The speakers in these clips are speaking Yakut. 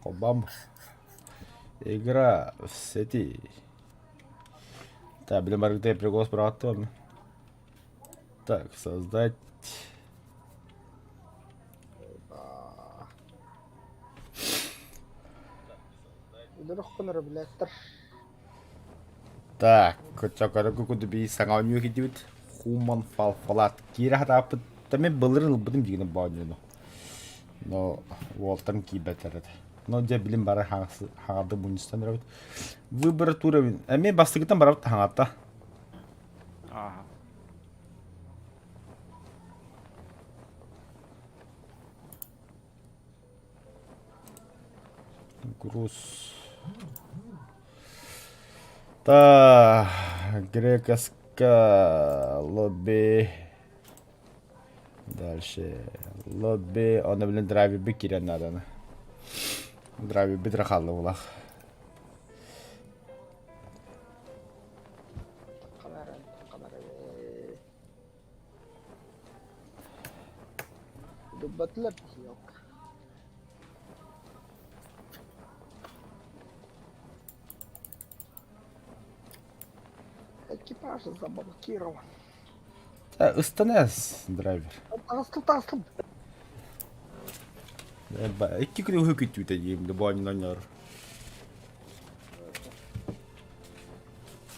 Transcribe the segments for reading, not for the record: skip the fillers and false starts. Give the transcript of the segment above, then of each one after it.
Холбоом. Игра в сети. Так, блин, барыгытай прикол быраҕаттым. Так, создать. Так, кочокорогу кудуби саҥа оонньуу киирдибит. Хуман фалфалат. Киирэ хатааппыт. Да мен былырын ылбытым дигини бу оонньууну. Но уолтан киирбэтэр этэ. Но дьэ билим бары хаҥарды мунньустан эрэбит. Выбор уровень. Эмиэ бастакытан барабыт хаҥатта. Ага. Груз. Та грекоска лобби. Дальше лобби. Оны блин драйверби кирен надо. Драйверби драхаллы булах. Дуббатылар киһиок. Экипаж заблокирован. Ыстанас драйвер. Таҕыстым, таҕыстым. Икки күн уһу күттүүтэ диим, бу оонньоор.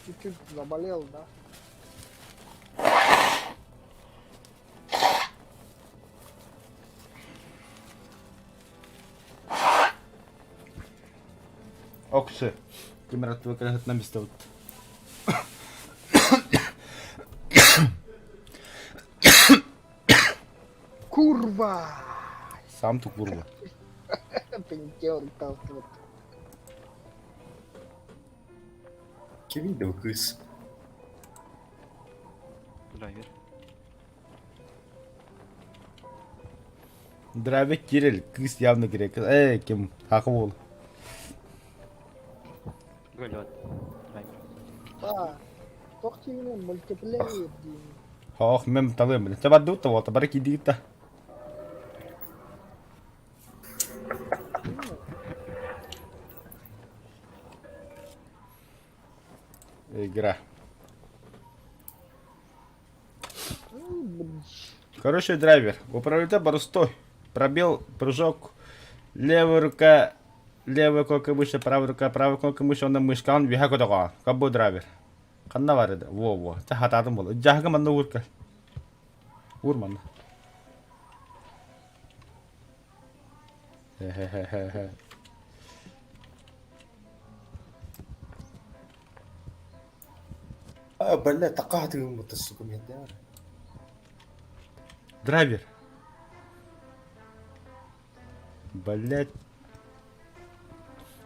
Чуть-чуть заболел, да? Оксы. Кемератыба кэлэһытынан бистебут. Курва! Сам ты курва. Пентер талтыбыт. Кимий да кыыс? Драйвер. Драйвер Кирилл, кыыс явно грек. Э, ким? Хакы бол. Голет. Драйвер. А, туох диигинэн мультиплеер диин. Ох, мен талыам биле. Табардыбыт да буолта, бары киирдигит да. Игра. Короче, драйвер. Управляйте боростой. Пробел, прыжок. Левая рука, левая кнопка мыши, правая рука, правая кнопка мыши, онно мышкаҕын үөһэ көтөҕөҕүн. Кабу драйвер. Ханна бар еді? Во-во. Чэ хатаатым буолла. Дьааһыга манна уур кэл. Уур манна. Хе-хе-хе-хе. Бля, такаатыгым бутассукум иһэрдээр. Драйвер. Блять.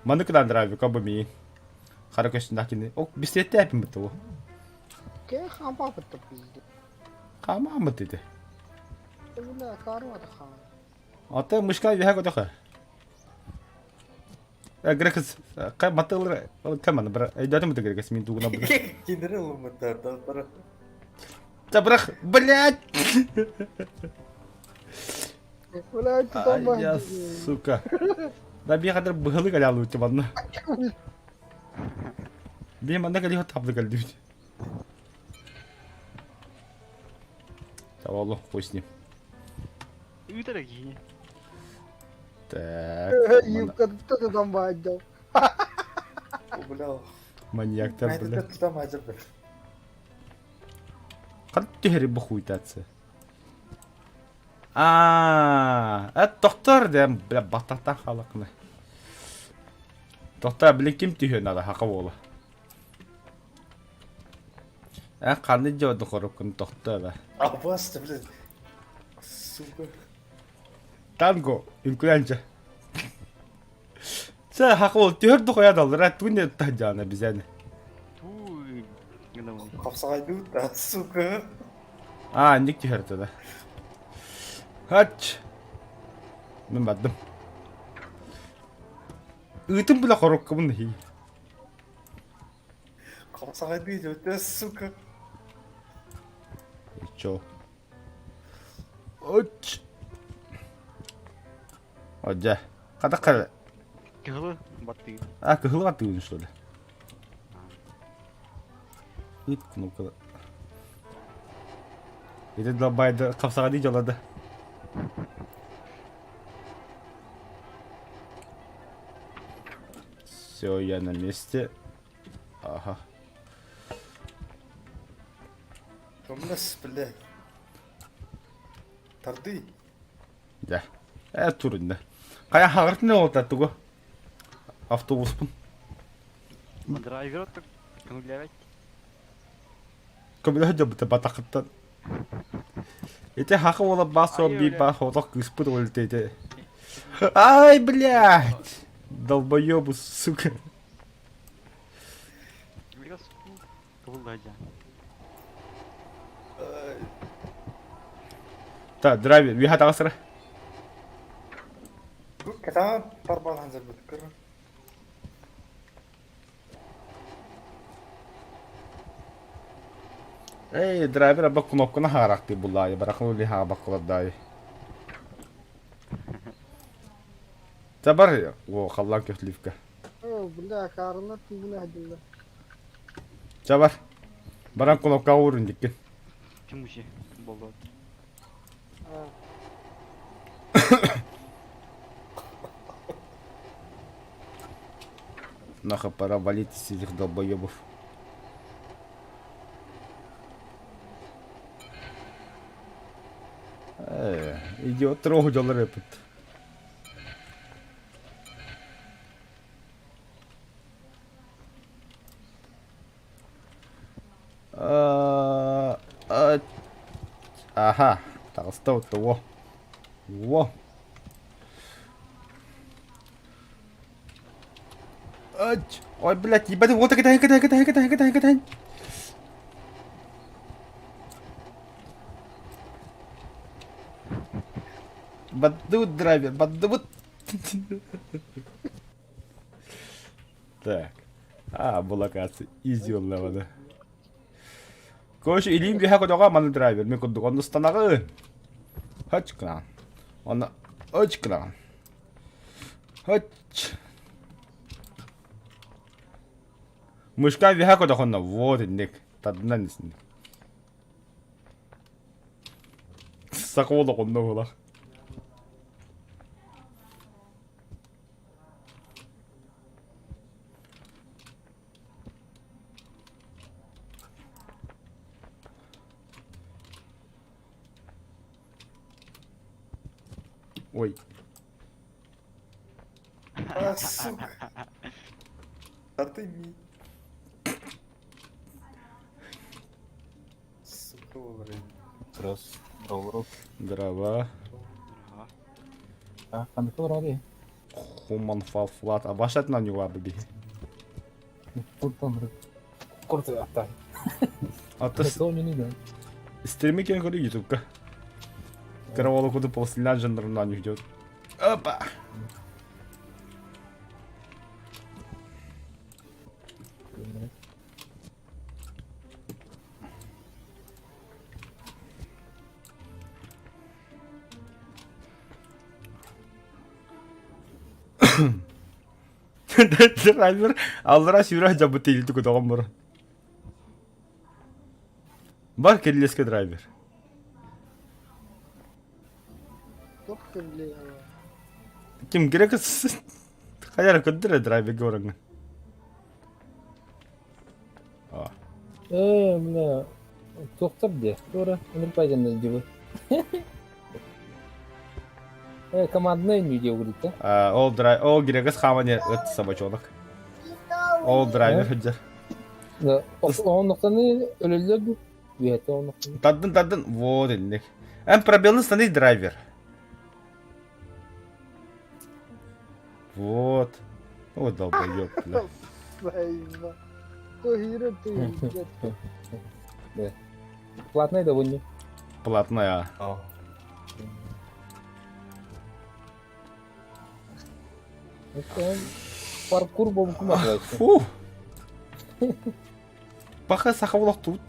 Маны кыдан драйвер, как бы ми. Хара көстүннах кини. О, бисиэттээпин бутта бу. Кэ хампа бутта пизде. Хаамааммыт ити. Бля, карвата хаам. Ата мышка үһэ көтөхө. Грекс матылыр кэманы бра өйдөөтүм бу грекс мин тугуна бу. Киндер ылыммыттар Та брах, блядь! Блядь, там Я, сука. Да би хадыр быһылы калялы манна. Би манна кали хатапты калды. Тавалло, хуй с ним. Ыытара киһини. Так. Юбка кто там бааддал? Бля. Маньяктар, бля. Там ажыр Хат түһэри бу хуйтаться. А, э тохтор да, бля, батата халакны. Тохтор, блин, ким түһүөн надо, хака буола. Э, ханны дьоду хоруккун тохтоо да. Абас, блин. Сука. Танго, инкуянча. Сэ хакы түһөр духуя даллар, тугун не тахжаана бизэни. Туу гынабын. Хапсаҕайдыбыт да, сука. А, ник түһэртэ да. Хач. Мен бардым. Ыытым бile хоруккабын хи. Хапсаҕайдыы өтө, сука. Чо. Оч. Одьа. Хата хара. Кыһылы баттыыр. А, кыһылы баттыыбын что ли? Ыт кнопкада. Ити долбайды хапсаҕа дии дьолоду. Все, я на месте. Ага. Томнас, блядь. Тарды. Дьэ. Э, турунна. Хайа хаҕыртын оҕолта тугу? Автобуспун. Драйвер так көҥүллээбэт. Көмөлөһө дьобута батахыттан. Ити хаха уола баас суох биир баа хотох кыыспыт уолта ити. Ай, блядь! Долбоебу, сука. Так, драйвер, үөһэ таҕысыра. Кэтаан тарбаан сылбыт Эй, драйвер аба кнопканы хаарахтыы буллаайы, барахын ули хаабаккалардаайы. Табар, о, халлаан көтливка. О, бля, карына тыына хадылла. Чабар. Баран кнопкаҕа уурун диккин. Ким учи болду. Нахуй пора валить из этих долбоебов. Э, идиот трогу дьоллор эпит. Аха, таҕыста во. Во. Ой, блядь, ебать, вот китай, китай, китай, китай, китай, китай. Баддыбыт драйвер, баддыбыт. Так. А, бу локация изи оллаҕына. Короче, илиим биһэ көтөҕө маны драйвер мен курдук онно станаҕы. Хач кынаан. Онно оч кынаан. Хач. Мышка биһэ көтөхөнно вот инник. Тадынан исинник. Сакуола онно булах. Ой. А, сука. А ты ми. Сука, блин. Раз, здорово. Здорово. А, ханнык олорор Хуман фал флат. А вашат на него беби. Туртан Корты аттай. А то стрими кен көрү ютубка. Каравалы куду полсилан жандармнан идет. Опа! Драйвер аллара сүүрэ дьабыт илди көтөҕөн баран. Бар кирилиэскэ драйвер. Туох кирилиэһэ Ким керек хайара көрдүрэ драйвергэ бараҥҥын. Ээ, бля, туохтар диэ, туора, ынырпайден дьыбы. Э, командный не диэ говорит, да? Ол драйв, ол гирегес хааман ыт собачонок. Ол драйвер сылдьар. Да, оннуктаны өлөллөр бу. Үөтэ оннуктаны. Тардын, тардын, вот инник. Эн пробелны станый драйвер. Вот. Вот долбоёб, бля. Спасибо. То хиро ты, Да. Платный да не? Платная. Паркур бомку Фу. Паха саха олохтубут.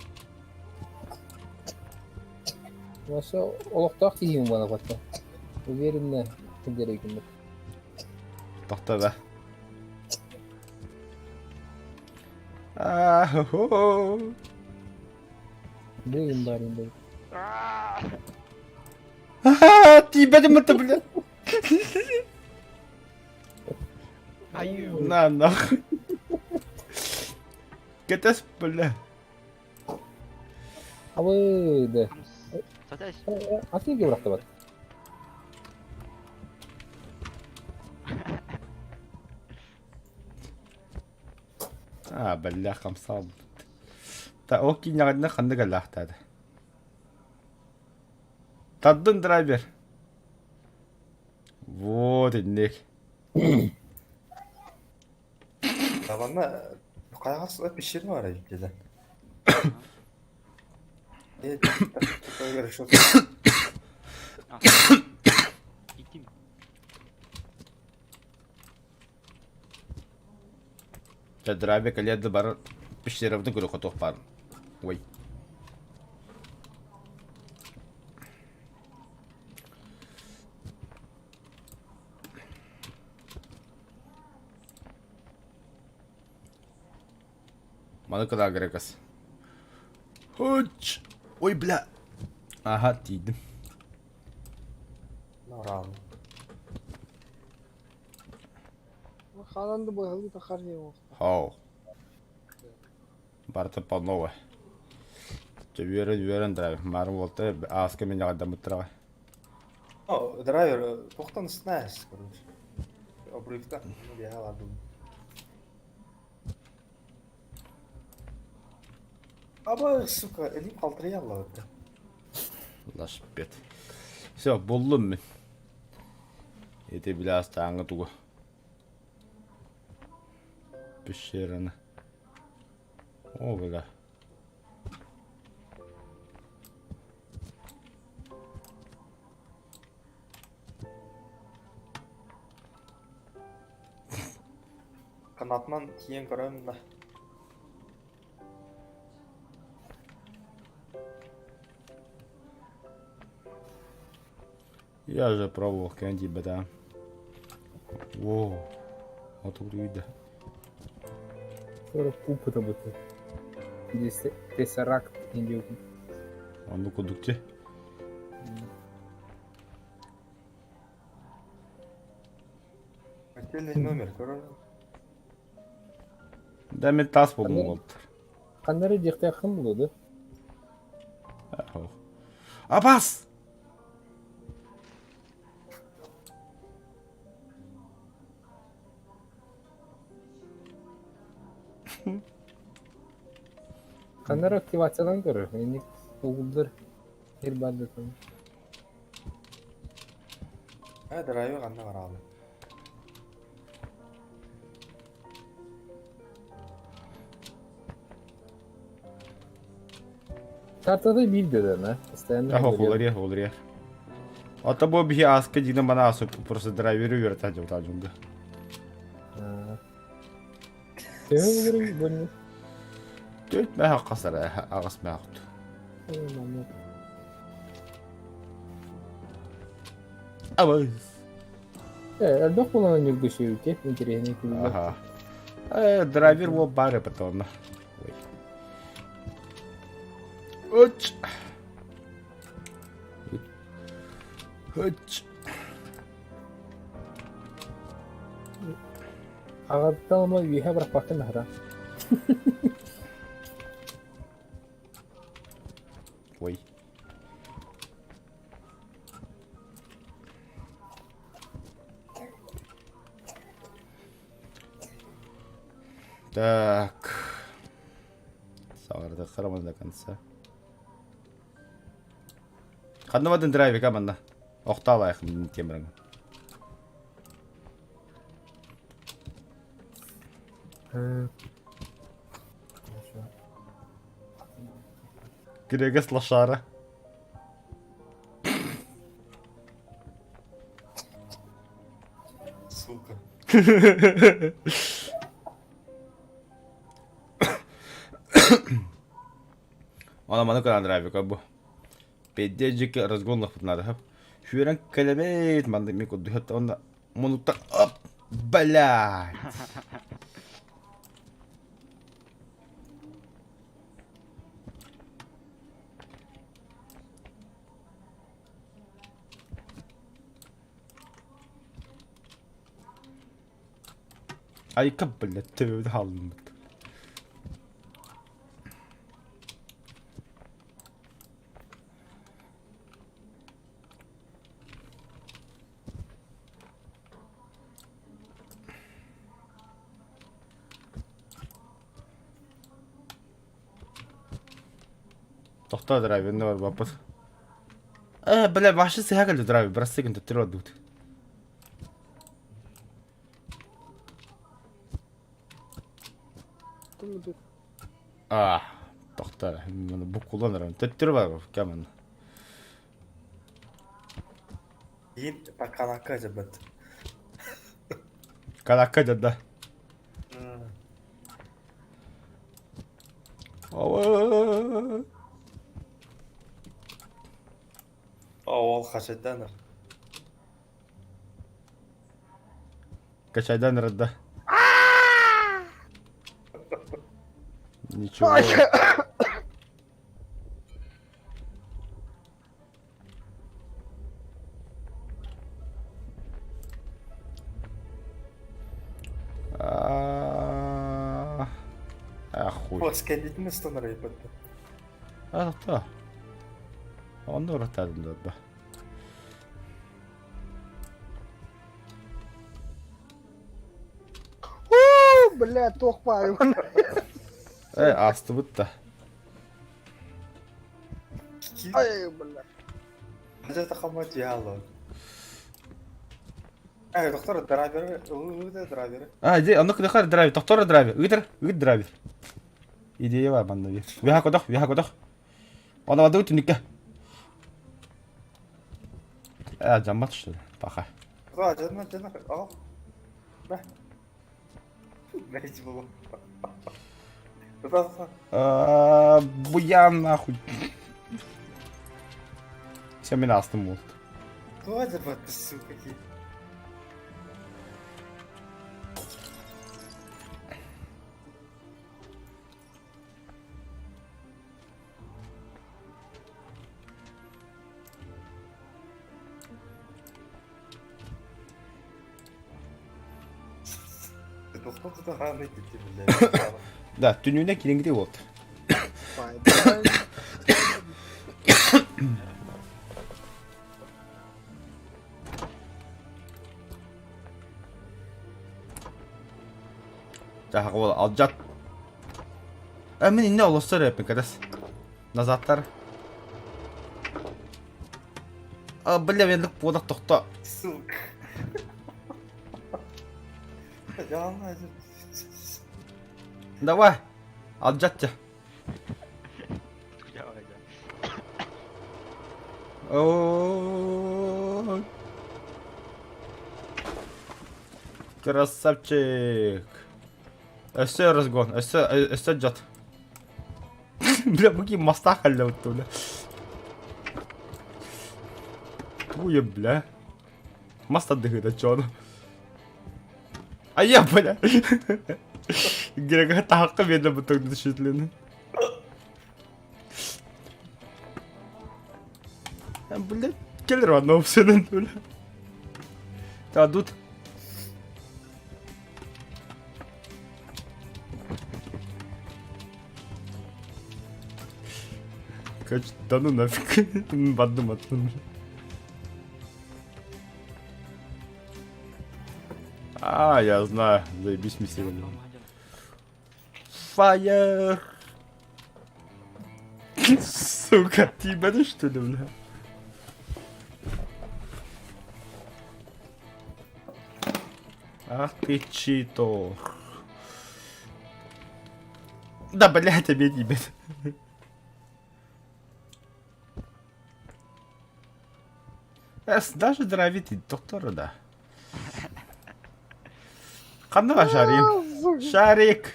Вообще олохтоох киһиҥ буолан батта. Уверенно киллэрэ күннүк. Тохто да. Аа-хо-хо. Билигин баарын бэл. Аа, тиийбэтим мытта бля. Айыы. На нах. Кэтэс бля. Абы да. Саташ. Атын ким бырахтыбат? Аа, бля, хамсаабыт. Та ол киинэҕитинэ ханнык эллээхтаата? Тардын драйвер. Вот инник. Табанна хайаҕас пещера бар эбит деді. Итим. Чэ, драйвер кэлиэ да бар пещерабытын көрө хотуох баар. Ой. Маны кыдаагырыкас. Хоч! Ой, бля! Аха, тиийдим. Норал. Хаанан да быһалыы тахар диэн Хау. Барыта по новой. Чэ, үөрэн үөрэн драйв. Марын уолта ааска мин аҕардаммыттараҕа. О, драйвер, туохтан знаешь, короче. Обрывта, ну я ладно. Аба, сука, элим қалтырый аллабытта. Лашпет. Все, буллум мин. Ити бile астааҥҥа тугу. Пещераны. О, бля. Канатынан тиийэн көрөм да. Я уже пробовал кэнди бета. Воу. Вот уйда. 40 куб это будет. Здесь тессеракт индио. Онну кудукче. Отдельный номер, короче. Да мен тас болдум болду. Ханнары диэхтээххин буолуо да? Абас! Ханнары активациялаан көрөр. Инник угулдар ир баардатын. Ә, драйвер ханна бараалы. Картада биир да да, постоянно. Аха, олария, олария. Ата бу биһи ааска дьиҥэ мана асып просто драйверы үөрэтэ дьылта дьуҥга. Төһө буларый бу Төрт мөһө хасара аҕыс мөһөхт. Абыс. Элбэх буолан ньургусуйути интэриэһинэй күлүгэр. Аха. Э, драйвер уол баар потом. Ой. Уч. Уч. Аҕаттан ама үөһэ бырахпаккын аһара. Ой. Так. Саҕардахха роман до конца. Ханна бадын драйвика манна. Охтаалаах темраҥ. Кирегес лошара. Сука. Она маны кынан драйвика бу. Педдежик разгонлах надо. Хүрэн кэлэбит маннык ми курдук онно мунуктан оп блядь. Айка, блядь, төбөбүт хааллыммыт. Тохтоо драйвер барбаппыт. Э, бля, башы сыһа кэлди драйвер, бырастыы гын төттөрү барбыт. А, тохтоо, буккулан эрэн. Төттөрү барбап, кэмэн. Иин канакка дьабат. Канакка дьадда. Ава. Ол хачайдан Качайдан ырда. Ничего. А, хуй. Кэллитин ыстан арыйбатта. А, та. Онно уратаадым да. Уу, бля, туох баайбын. Э, астыбыт да. Ай, бля. Хажата хамма дьаало. Э, доктор, драйвер, ылы драйвер. А, иди, онно кыдахар драйвер, тохтор драйвер, ыытар, ыыт драйвер. Идея бар манна бир. Виха кодох, виха кодох. Она воды түнүккэ. Э, жаммат что ли? Паха. Да, жана, жана, ал. Бә. Блять, было. Да, А, Буян нахуй. Sen beni astın mı oldu? Хватит, сука, какие. Да, түнүнэ кириҥҥитий уолт. Бай, Дьаһаҕа уол алдьат. Э, мин иннэ олоссор эппин кэтэс. Назаттар. А, бля, менлик буолах тохто. Сука. Я Давай. Алдьат О, Красавчик. Өссө разгон, өссө, өссө дьот. Бля, буки моста халля бля. Туя, бля. Моста дыгыда чону. А я, бля. Грега тахакка бедна буток düşүтлүнү. Бля, келер одно сенен, бля. Да, тут. Короче, да ну нафиг. В одну мотну. А, я знаю. Заебись мы сегодня. Фаер! Сука, ты ебанешь, что ли, бля? Ах ты чито. Да, блядь, опять ебет. Эс, даже дровит доктора, да. Ханна шарик? Шарик!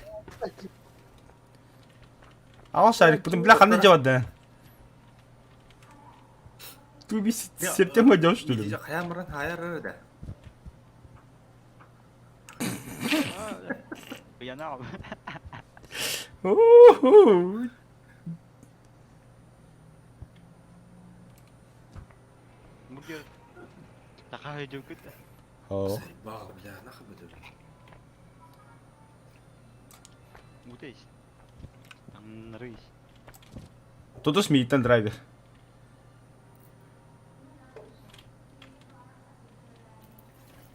Ал шарик, потом, бля, ханна делать, да? Ты весь септем идешь, что ли? Хайамран хайар да. Я У-ху. Такая идет. О. Бага, бля, нахуй бля. Путайся. Нарысь. Тутус мииттэн драйвер.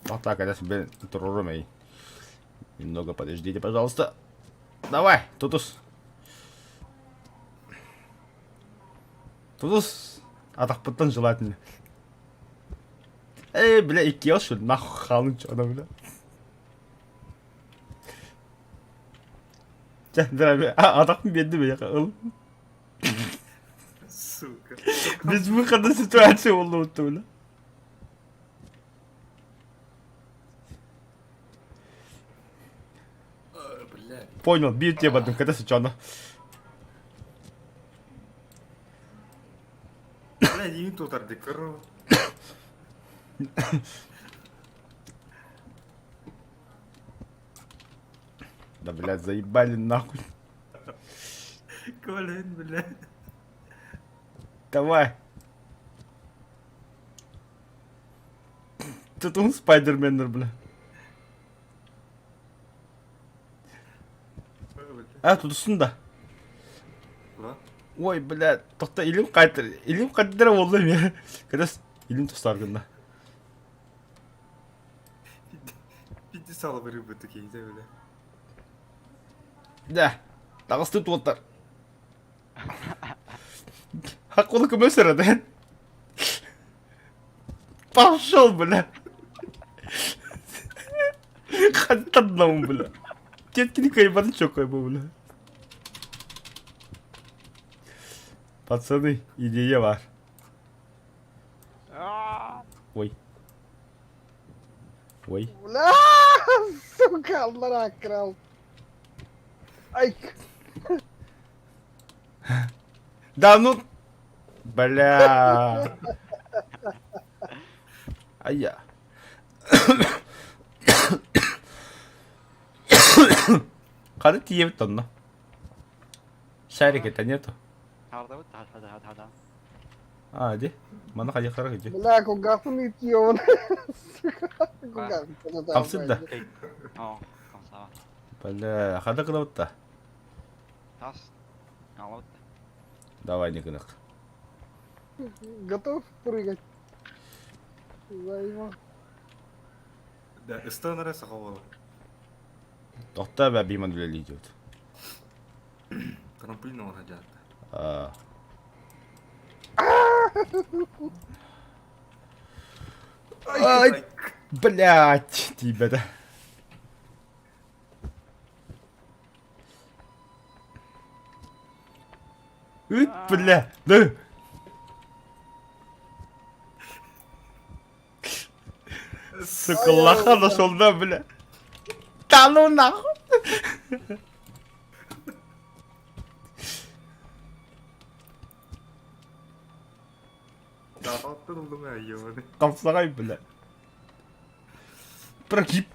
Вот так, это себе турурумей. Немного подождите, пожалуйста. Давай, тутус. Тутус. Атахпыттан желательно. Эй, бля, икки что ли? Нахуй халын чё бля. Чэ, драйвер, атахпын биэрдим эйиэхэ, ыл. Сука. Безвыходная ситуация буоллубут бля. Блядь. Понял, биир тиэ бардым, кэтэ сыччоно. Блядь, иин тутар корова. Да, блядь, заебали нахуй. Колин, блядь. Давай. Тут он Спайдерменер, бля. А, тутусун да. Ой, бля, тохто илим қайтыр, илим қайтыр болды мен. Когда илим тустар гында. Пятисаловый рыбы такие, да, бля. Да, таҕысты туоттар. Хакулы көмөсөрө да. Пошел, бля. Хаттаднам, бля. Теткини кайбатын чокой бу, бля. Пацаны, идея бар. Ой. Ой. Бля, сука, аллараа крал. Ай, Да ну... Бля. А я. Хары тиийэбит онно. Шарик это нету. Хаардабыт, хада хада хада. А, ди. Мана хайахара иди. бля, кулгаахпын итион. Сука, кулгаахпын. Хамсыт да. Оо, хамсаава. Бля, хада гынабыт Тас. Аалабыт. Давай не гынах. Готов прыгать? Заебал. Да, ыстан саха Тохта бә биман үлэлии идет. Трамплин он хотят. А. Ай, блядь, тебя да. Ыт, бля, да. Сука, лоха нашел, да, бля. Да ну нахуй. Хапсаҕай, бля. Прогиб.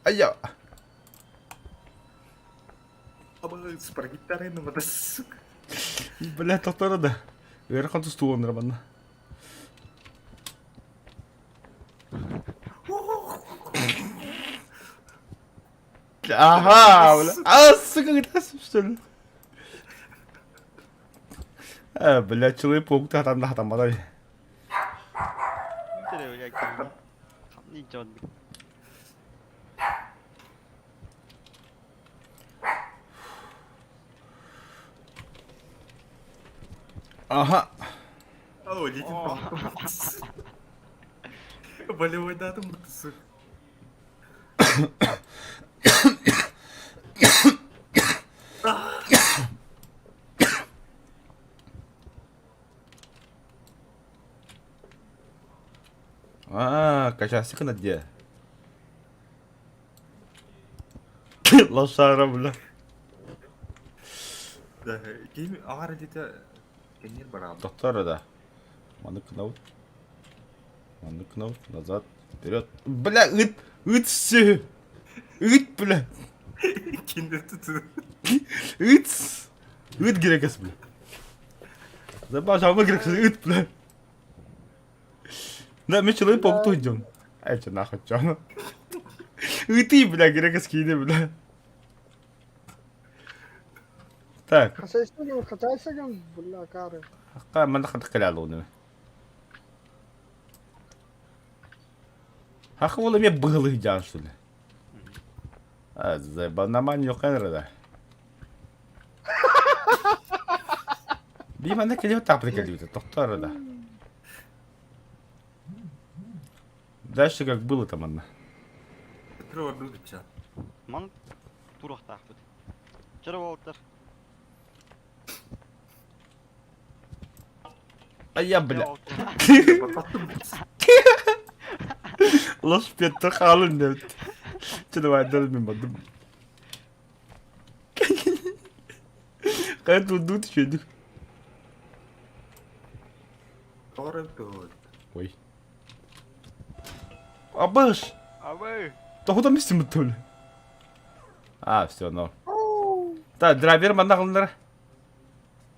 Айа. Сука. Бля, тохтора да. Ыарахан тустуу манна. Ага, бля. А, сука, гытасың, что ли? Э, бля, Человек-паук там да там бадай. Дьон. Ага. О, летит Болевой датум, сука. А, качался на где? Лошара, бля. Да, ким ағар где-то кенер барал. Доктора, да. Маны кнопку. Маны кнопку, назад, вперед. Бля, ыт, ыт все. Ыт, бля. Киндер тут. Ыт. Ыт грекес, бля. Забажал грекес, ыт, бля. Да, мы человек паук идем. Эче нахуй чону. Ыытыы, бля, греческий бля. Так. Хасайсагын, хатайсагын, бля, кары. Хакка манна хатык кэлэ алуны. Хакка ол эмиэ быһылы дьаан что ли? А, заебанаман йокан да. Би манна кэлиэ таапты кэлиэ тохтоор да. Дальше как было там анна. Петро Дудича. Ман туруохтаахпыт. Чөрө уолаттар. А я, бля. Лошпетті қалын деп. Чыны айдар мен бардым. Қай тунду түшедік. Ой. Абыш! Абы! Тоҕо мистим бутул. А, все, но. Та, драйвер манна кылыннара.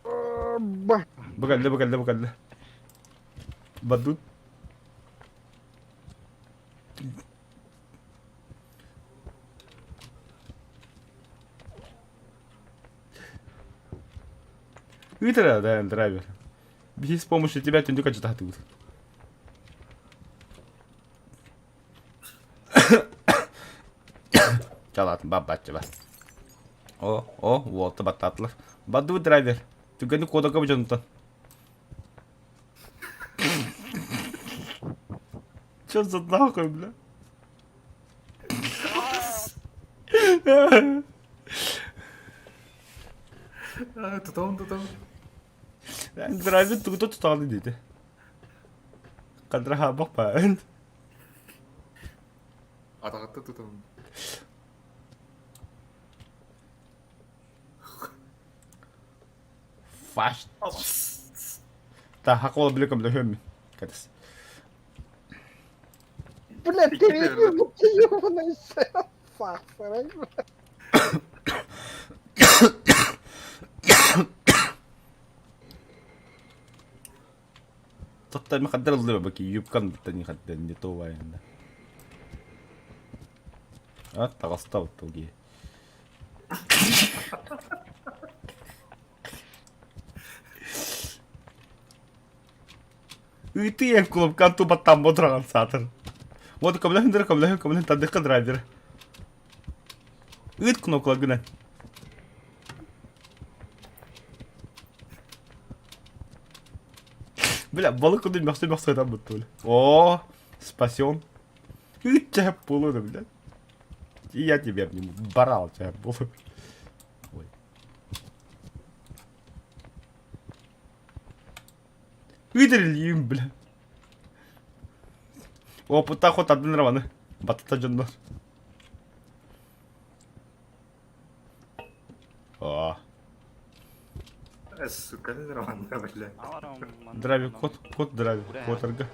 Бу кэллэ, бу кэллэ, бу кэллэ. Бадут. Ыытара, да, драйвер. Без помощи тебя түндүк ачытаатыбыт. Чалатын баббаччы бар. О, о, уолта баттаатылар. Баддыбыт драйвер. Түгэнник куотарга бу дьонуттан. Чё за нахуй, бля? Тутаҕын тутаҕын. Драйвер тугута тутаҕын диэтэ. Хадраха баан. Атаҕытта тутаҕын. Фаш. Та хакола биле көмөлөһүөм кэтис. Бля, ты видел, ты ебаный сахар. Тотта мехаддер ыллыба баки юбкан битани хадден не то вайында. А, таҕыста оттолги. Ыытыы кулупкан тубаттан ботураган саатыр. Вот көмөлөһүн көмөлөһүн көмөлөһүн тардыкка драйвер. Ыыт кнопкалар гынан. Бля, балык курдук мөхсө мөхсө ытан бутту. О, спасен. Ыыт чэп буолуо бля. И я тебя обниму. Барал чэп буолуо. Ой. Ыытырылыым, бля. Опыттаах хот ардын романы. Батыта дьоннор. О. Сука, нормально, бля. Драйвер код, код драйвер, код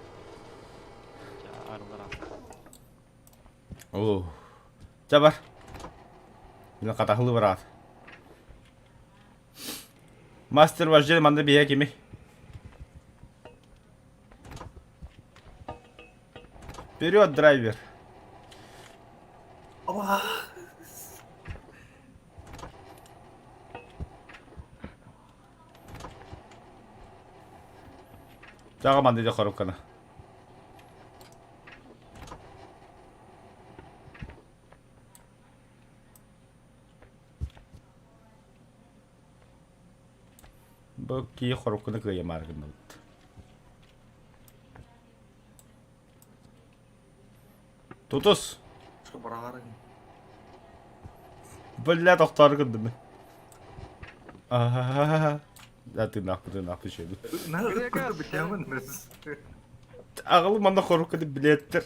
О. Чэ бар. Мин хатаһылы бараат. Мастер вождения манна биһиэ кими? Вперед, драйвер! Чаҕа манна дьэ хорук гына. Бу киһи хоруккуна кыайамаары гынныбыт. Тутус! Бля, тохтоору гынным. Аа, тынаах тынаах түшөбүт. Аҕалым манна хоруккуна билиэттэр.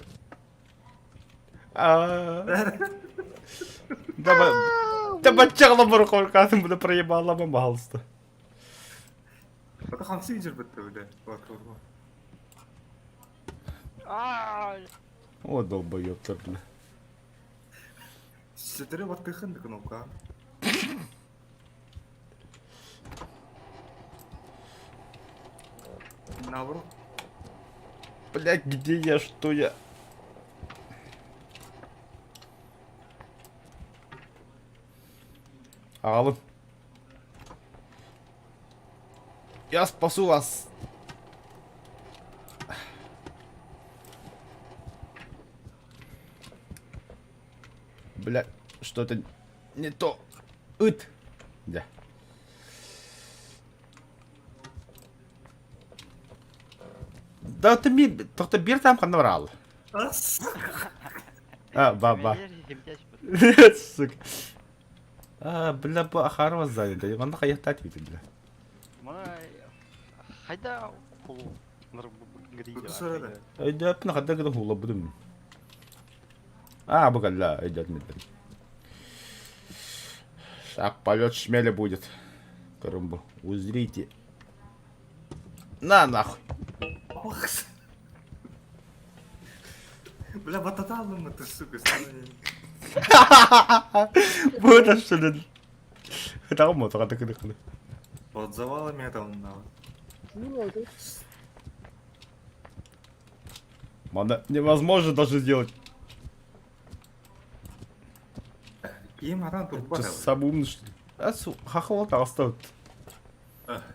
Аа. Давай. Да баччаҕала борохоркаатын буда проебала пожалуйста. Это хамсы жүрбөттө бile. О, долбоёбтар, бля. Сетери баттыхын кнопка. Наоборот. Блядь, где я, что я? Аҕалым. Я спасу вас. Бля, что-то не то. Ыт. Да. Да ты ми, тоқта бир там ханна бараал. А, ба ба. Сука. А, бля, бу ахарова занята. Манна хайахтаат бит бля. Хайда Өйдөөппүн хадда гына хуулабытым. А, бу кэллэ, өйдөөтүм өйдөөтүм. Так, полет шмеля будет. Көрүм бу. Узрите. На нахуй. Бля, бататалым ты, сука, Бу это что ли? Хытаҕым мотоҕа кыдыкыны. Под завалами это он нахуй. Мана невозможно даже сделать. Ким атан турба. Ты самый умный что ли? А, су, хахвал таҕыста.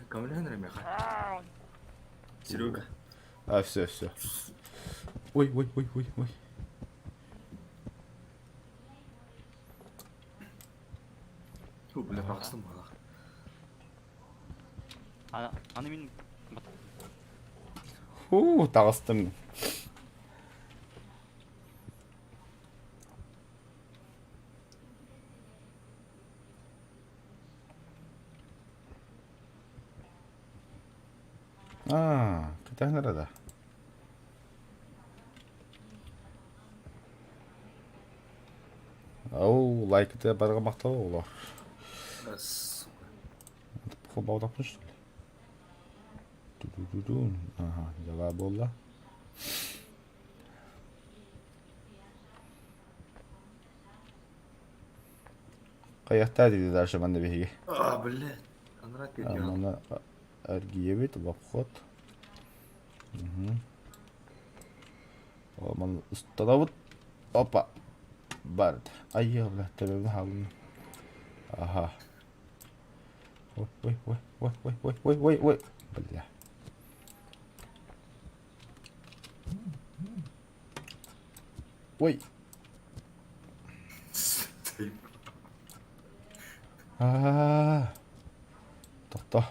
Кымлен ремеха. Серега. А, все, все. Ой, ой, ой, ой, ой. Фу, бля, таҕыстым балах. Аны мин Фу, таҕыстым. Аа, кэтээн эрэ да. Оу, лайкыты барга махтал оҕолор. Сука. Холбоотохпун что ли? Ту-ду-ду-ду. Ага, дьала буолла. Хайахтаа диди дальше манна биһиги. А, блядь. Анра Мана эргийэбит, обход. Ман усталабыт. Опа. Бард. Айя, бля, төбөбүн хаалын. Аха. Ой, ой, ой, ой, ой, ой, ой, ой, ой. Бля. Ой. Аа. Тохто.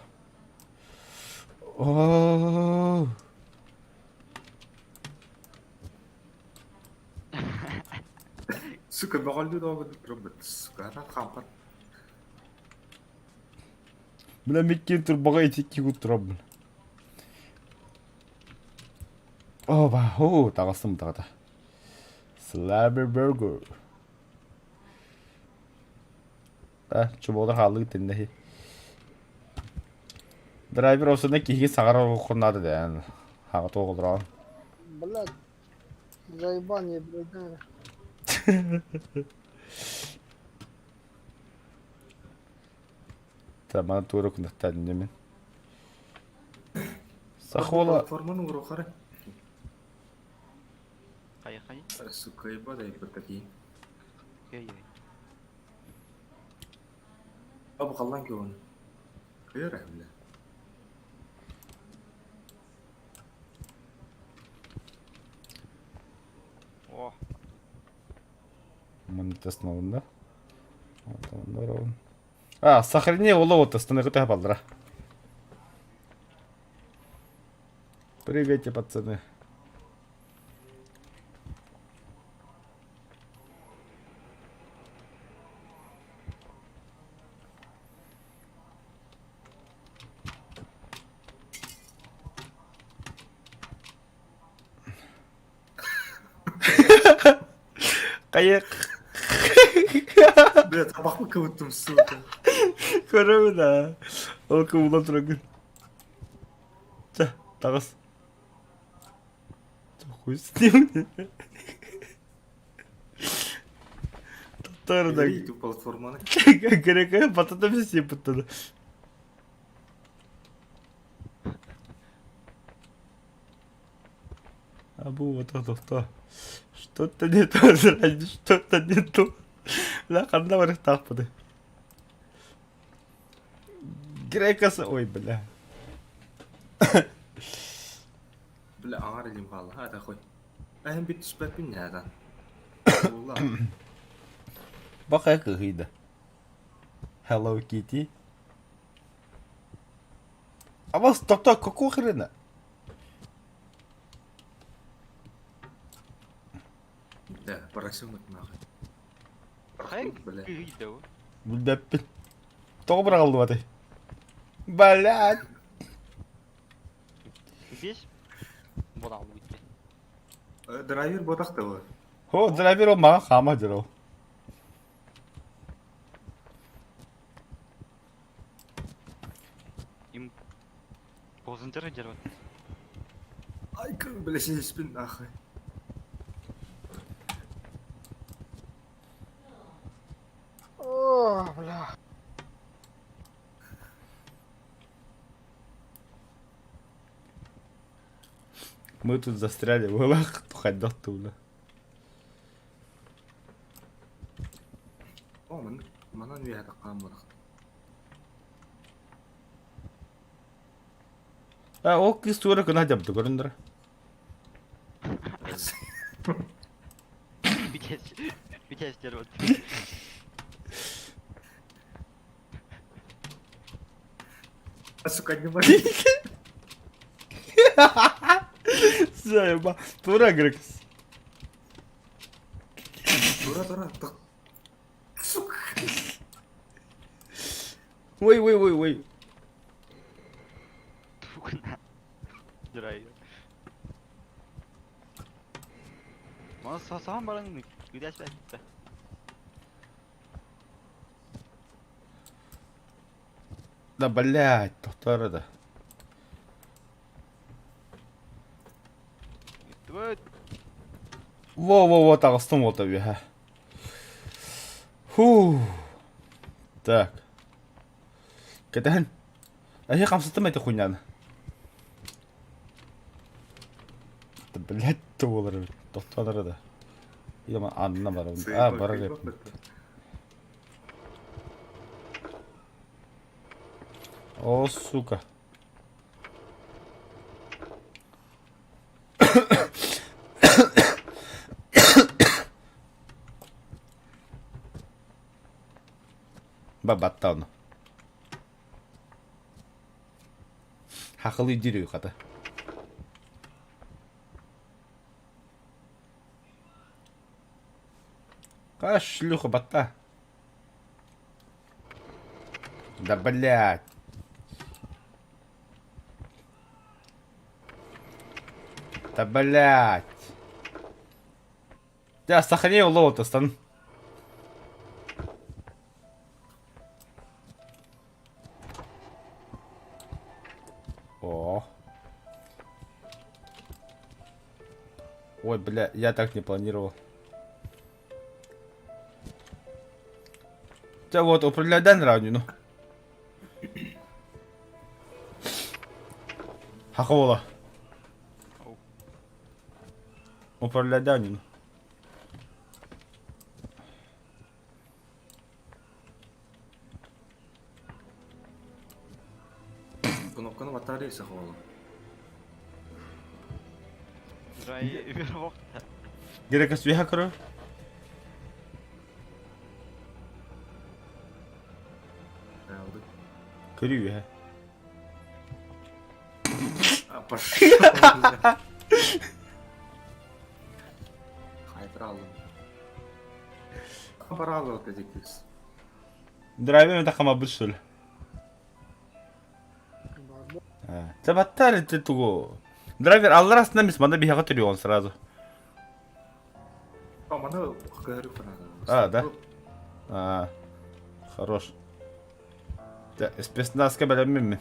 Оо. Сука, бөҕөлдүү доҕор турбут. Сука, ата хаампат. Бля, миккин турбаҕа итикки куттурабын. Оба, оо, таҕыстым таҕата. Slabber Burger. А, чубуолар хааллыгыт тэннэһи. Драйвер осуна киһи саҕар оҕоххун наада дээн. Хаҕа тоҕолороон. Блядь, заебал не блядь. Таман туора кунахтаан мин. Сахола Платформаны урухары. Хайа-хайа. Сука, ебадай такие. Эй-эй. Абы қалдан кеуін. Қайыр бля. О, Монетасналында. А, сохрани оло останови балдыра. Приветик, пацаны. Хайа Бля, табахпы кыбыттым, сука. көрөбүн да. Ол кыбылан турагын. Чэ, таҕыс. Хуй с ним. Татар да. Бери платформаны. Грека батата все пытаны. Абу вот это Что-то не то, что-то не то. Ла ханна барыхтаахпыты. Грекасы, ой, бля. Бля, аҥаар илиим хаалла. Ата хой. Эһэм бит түспэппин нээдан. Буолла. Баха кыһыйда. Hello Kitty. А вас тоқта какого хрена? Да, поросенок нахуй. Хайа Бля. кыһыйда ол. Билбэппин. Тоҕо быраҕыллыбатай? Блядь! Здесь буолаҕын бүттэ. Драйвер ботах да Хо, драйвер ол маған хаама дьэр ол. Им Бозунтер дьэр Ай, как, бля, синиспин нахуй. О, бля. Мы тут застряли в углах, хайдах тула. О, ман, манан үөһэ таххаан буолах. А, ол кыыс туора гына дьабды көрүндөрө. Бүтээс бүтээс дьэр Сука, не могу. Заеба. Тура Грекс. Тура, тура, тох. Сука. Ой, ой, ой, ой. Драйвер. Мана сахан баран бүтээс бэттэ. Да, блядь, тохтоор да. Түбэт. Во-во-во, таҕыстым уолта үөһэ. Фу. Так. Кэтэһэн. Эһи хамсаттым эти хуйняны. Да, блядь, туолар эбит. Тохтоонор да. Илама анна барабын. А, барар эбиппин. О, сука. Бабатта ону. Хахылый диир хата. Каш шлюха батта. Да блядь. Да блядь. Дьэ, сохрани улуу стан. О. Ой, бля, я так не планировал. Дьэ вот, управляйдан равнину. Хахола. Управляйдан. Кнопканы батарея сахала. Драйвер вохта. Герека свиха көрө. Көрүү үһэ. А, пошел. Хайтралым. Параллел кыз. Драйвер тахама что ли? Табаттар это тугу. Драйвер аллар астынан мис манда биһиэхэ төрүөҕүн сразу. А, маны көрүп А, да? А, хорош. Спецназка бэлэммин.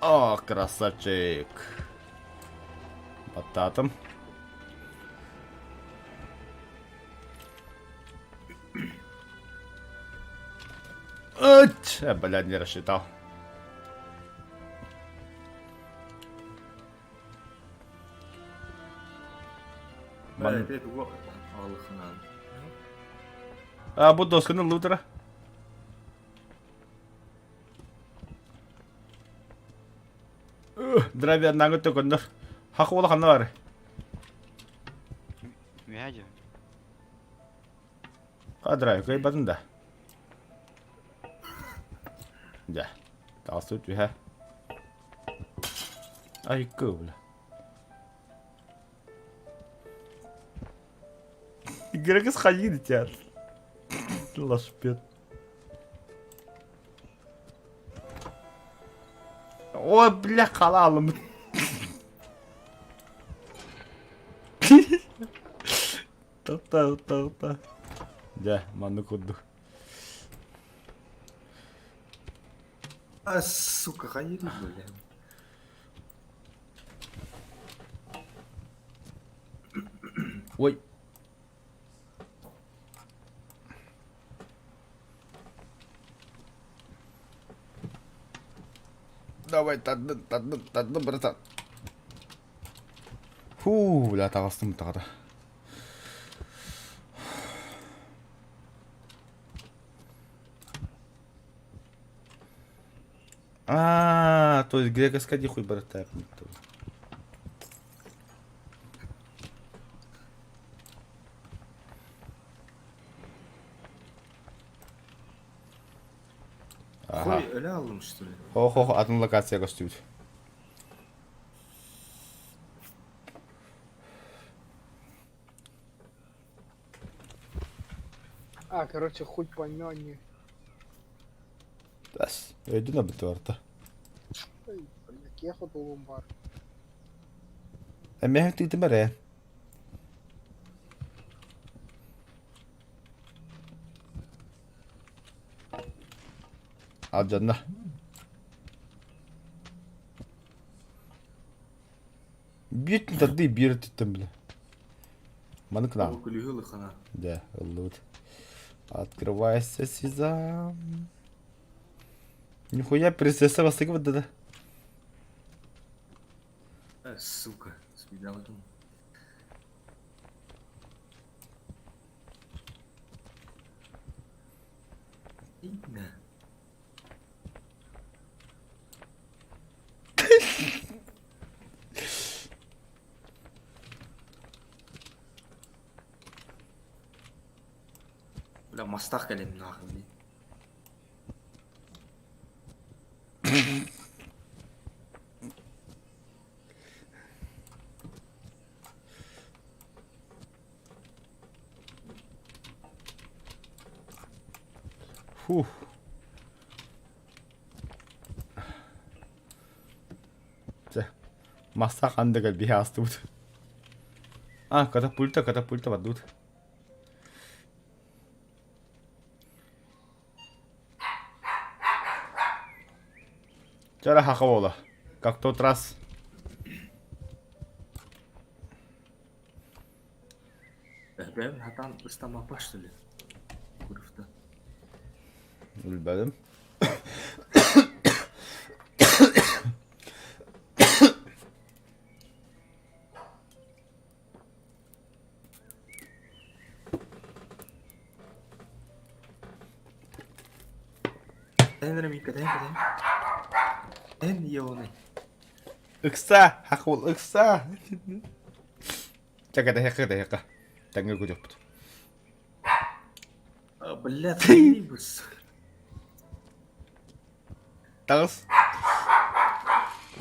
О, красавчик. Баттаатым. Ать! Блядь, не рассчитал. Ман... А, бу досканы ыллыбытара. Драйвер наңы төкөннөр. Хақ ола ханна бар. Үһэ дьэ. Ха драйв кыайбатын да. Дьэ. Таҕыстыбыт үһэ. Айкы бля. Грекс хайыы дитят. Лашпет. Ой, бля, халалым. Тоқта, тоқта. Дьэ, маннык курдук. А, сука, хайыыр бля. Ой. Давай, тадды, тадды, тадды, братан. Фу, бля, таҕыстым таҕата. А, то есть греческая хуй братан. Ага. Хуй, өлө аллым что ли? Хо-хо, атын локация көстүбүт. А, короче, хуй поймёнь. Тас. Өйдүн абыты барта. Ой, блядь, я хотел бар. Эмэһин тыытым эрэ. Алдьанна. Биир тардыы биир өттүттэн бile. Маны кынаам. Күлүһү ылыхана. Дьэ, ыллыбыт. Открывайся, сезам. Нихуя принцесса бастакы бардада. Э, сука, смедалдым. Имя. Бля, мастах кэлэн нахуй, блин. Фух. Чэ, мастаах андыгар биһи аастыбыт. А, катапульта, катапульта бардыбыт. Чара хаха буола. Как тот раз. Бэм хатан ыстамапа что ли? Курвта. Билбэтим. Эн Мика, эн эн. Эн ёны. Ыкса, хахул ыкса. Чэ, кэтэһиэххэ, кэтэһиэххэ. Тэҥҥэ күтүөхпүт. Бля, троллейбус. Таҕыс.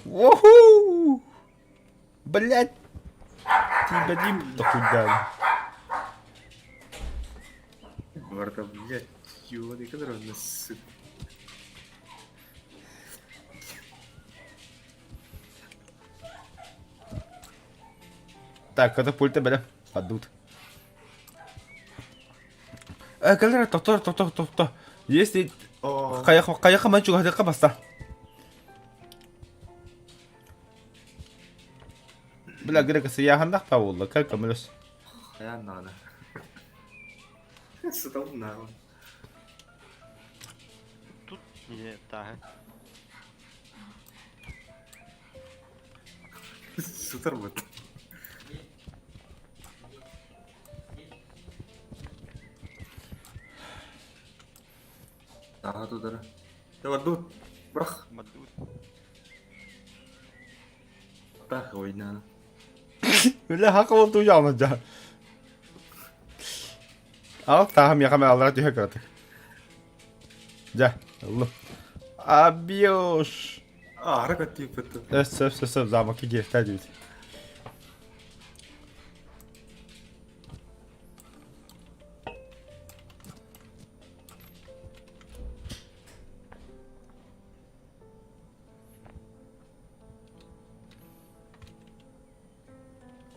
Уохуу! Блядь! Тиийбэтим тохуйдаан. Барда, блядь, ёны, который он насыт. Так, катапульта бэлэм. Падут. Э, кэлэр, тохто, тохто, тохто. Если хайа хайа ман чугаһдыахха баста. Бля, грека сыйааһыннах буолла, кэл көмөлөс. Хайа надо. Сытал нахуй. Тут не тааһы. Сытар вот. Тааһа тутара. Давардут, бырах. Мадут. Таах ойнаана. Үлэ хак ол туйаана дьа. Ал тааһым яхаме аллара түһэ кыратык. Дьэ, ыллым. Абиош. Аара көттүүппүт. Сөп, сөп, сөп, сөп, замокка кииртээ диэбит.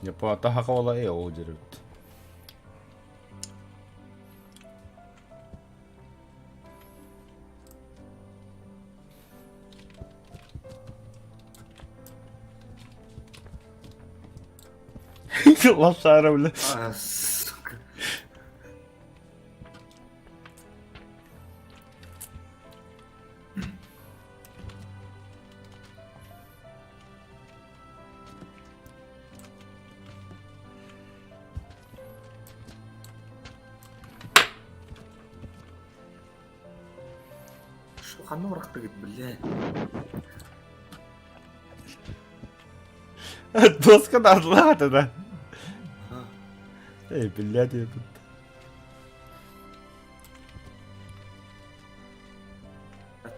Японата хакавала э ол жеребит. Лошара, бля. А, сука. Что, ханна бырахтыгыт, бля? Доска надлаата да. Эй, блядь, я тут.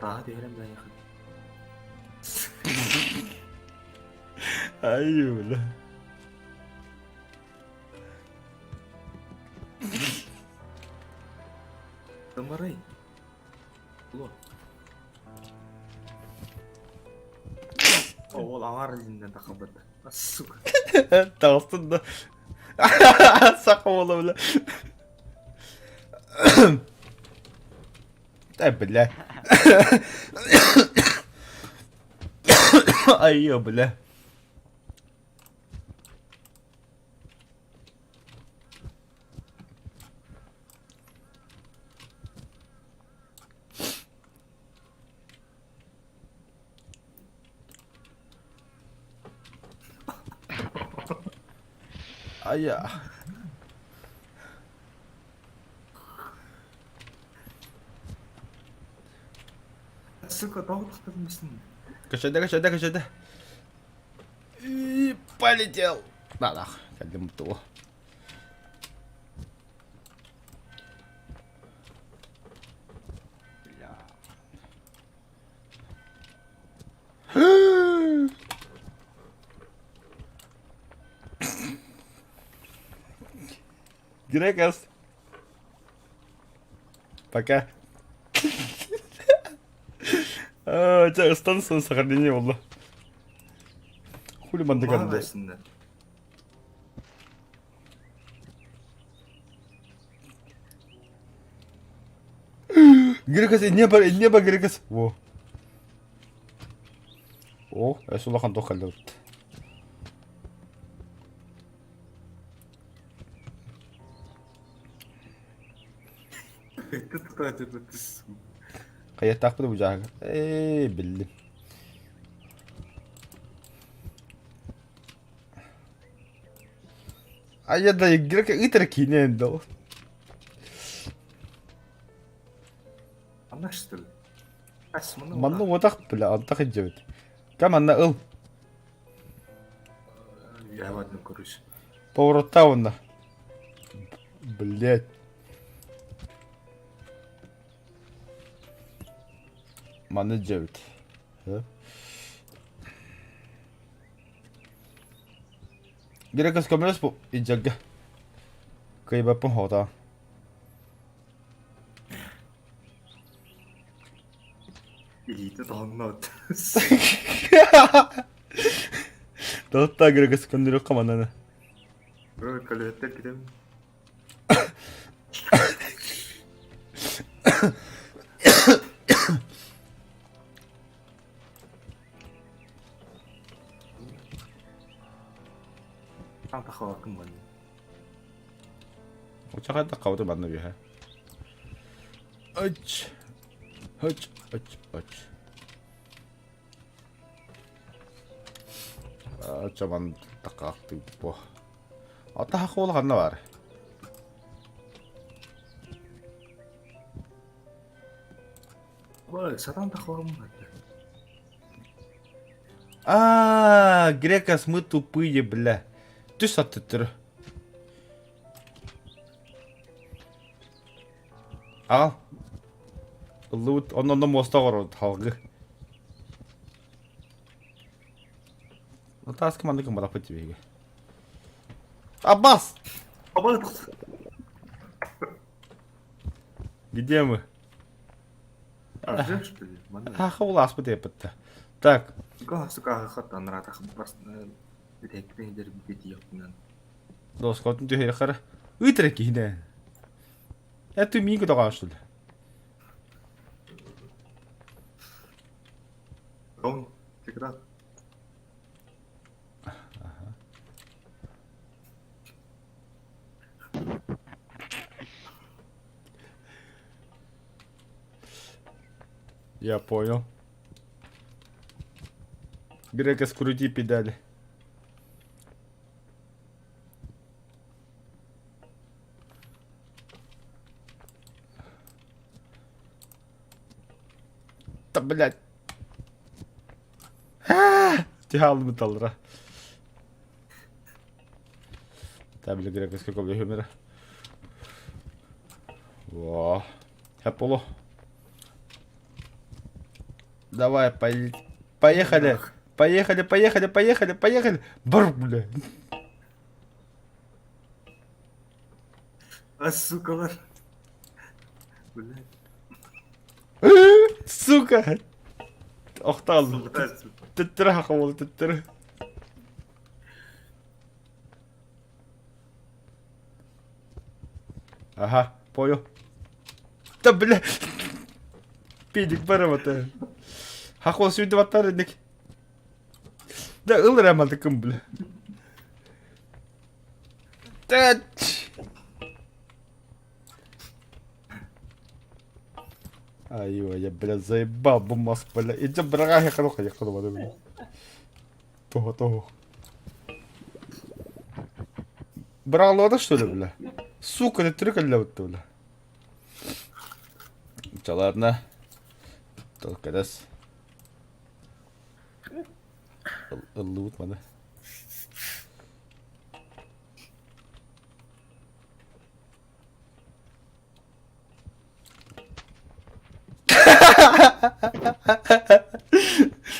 Тааһы түһэрэн баайахын. Ай, бля. Тымырый. Ло. Ол аҥар илиннэн тахабыт. Сука. Таҕыстын да. Саха уола, бля. Э, бля. Айыы, бля. Айа. Сука, тоҕо тахтармысың? Кашада, кашада, кашада. И полетел. Да, да, кэллим того. Бля. Грекас. Пока. Аа, чэ, станция сохранение буолла. Хули маннык Маһа анды. бэрсиннэр. Грекас, инне бар, инне бар, Грекас. Во. О, эс улахан туох кэллэбит. Хайаттаахпыт бу дьааһыга. Ээ, биллим. Айа да игрок ыытар киинэ эндо. Манна что ли? Ас, манна Манна уотах бля, антах илдьэбит. Кам манна ыл. Я в одну, короче. Поворотта уонна. Блять. Манна илдьэбит. Грекос көмөлөс бу илдьэргэ. Кыайбаппын хоотоо. Илиитэ тоһунна Тоһутта Грекос көннөрүөххэ мананы. Көлөһөттөр китэм. Таң тахалакын манна. Очаҕа таххабыты манна үөһэ. Ыч. Ыч, ыч, ыч. Очаман такаахтыы бу. Ата хакуола ханна баар? Ой, сатаан тахварым А, Грекас, мы тупые, бля. Түс аттыттыры. Аҕал. Ыллыбыт, онно муоста оҕоробут халгы. Тааска маннык гымматахпыт дии Аббас! Аббас! Где мы? А, что ли? Аха ол ааспыт эппитте. Так. Доскотун түһэрихара. Ыытара киһинэ. Это миин көтөҕө что ли? Он всегда. Я понял. Грека, скрути педали. Да, блядь. Тиһаалым талра. Табили грекоска көбүлэһүмэрэ. Во. Хэполо. Давай, поехали. Поехали, поехали, поехали, поехали. Бар, бля. А, сука, Блядь. Сука! Охтааллым. Төттөрү хахабыл төттөрү. Ага, понял. Да бля. Педик барабата. Хахол сүйді баттар едік. Да ыл рамадыкым бля. Тэт. Айва, я, бля, заебал бумас, бля. Иди, браға, я ходу, я ходу, бля. Того, того. Брал что ли, бля? Сука, это трюк для вот, бля. Ча, ладно. Только раз. Ыллыбыт маны.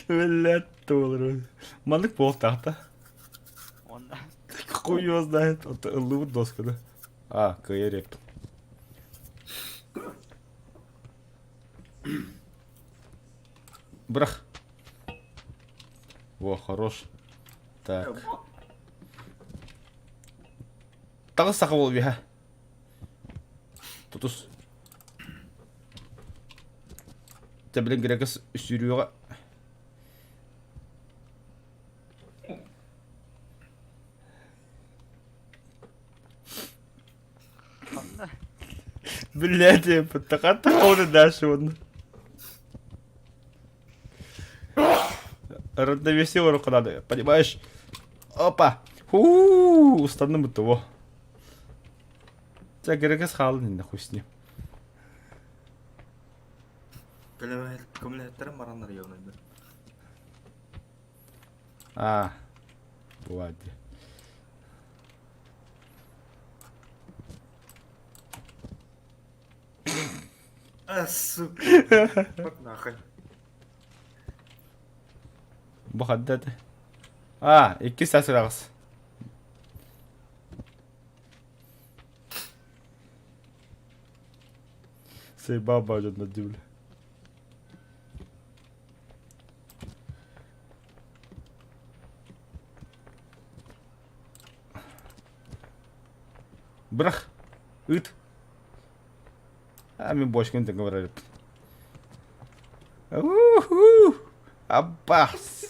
Блядь, туолар. Маннык буолтаахта. Уонна Хуй его знает. Вот ыллыбыт досканы. А, кыайар эппин. Бырах. Во, хорош. Так. Таҕыс саха буол биһа. Тутус. Тэ билин грекас сүүрүөҕэ. Блядь, я подтаката дальше он. Равновесие руку надо, понимаешь? Опа! Фу, устанным того. Чэ, грекас хаалын иннэ хуй с ним. Көмөлөһөттөрүм бараннар ёбнайдар. А, ладно. А, сука. Вот нахуй. Бу хадда этэ. А, иккис саас ыраҕас. Сайбаа баадьоннор дии Бырах! Ыт! А мин бочканы тэҥҥэ барар эбиппин. Уху! Аббас!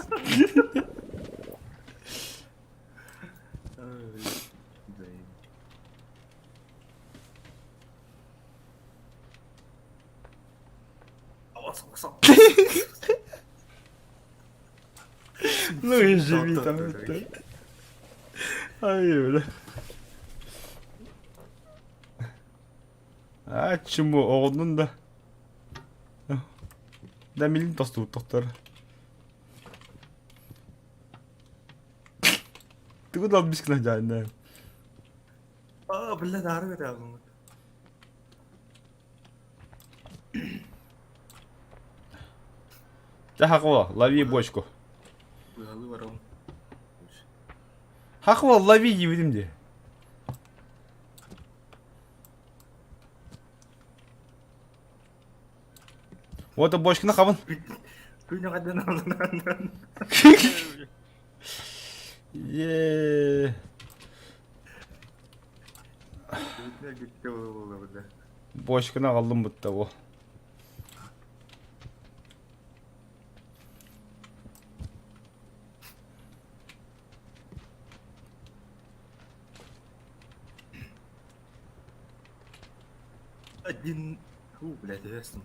Ну и живи там. это. Ай, бля. А чему оҕоннун да? Да милин тостубут тохтор. Тугу да бискина жаанна. А, бля, дары бере Дьэ Хахва, лови бочку. Быһалыы барабын. Хахва, лови диэбитим дии. Вот бочканы хабын. Күнү қайдан Е. Бочканы аҕаллым бутта бу. Один... Фу, блядь, ясно.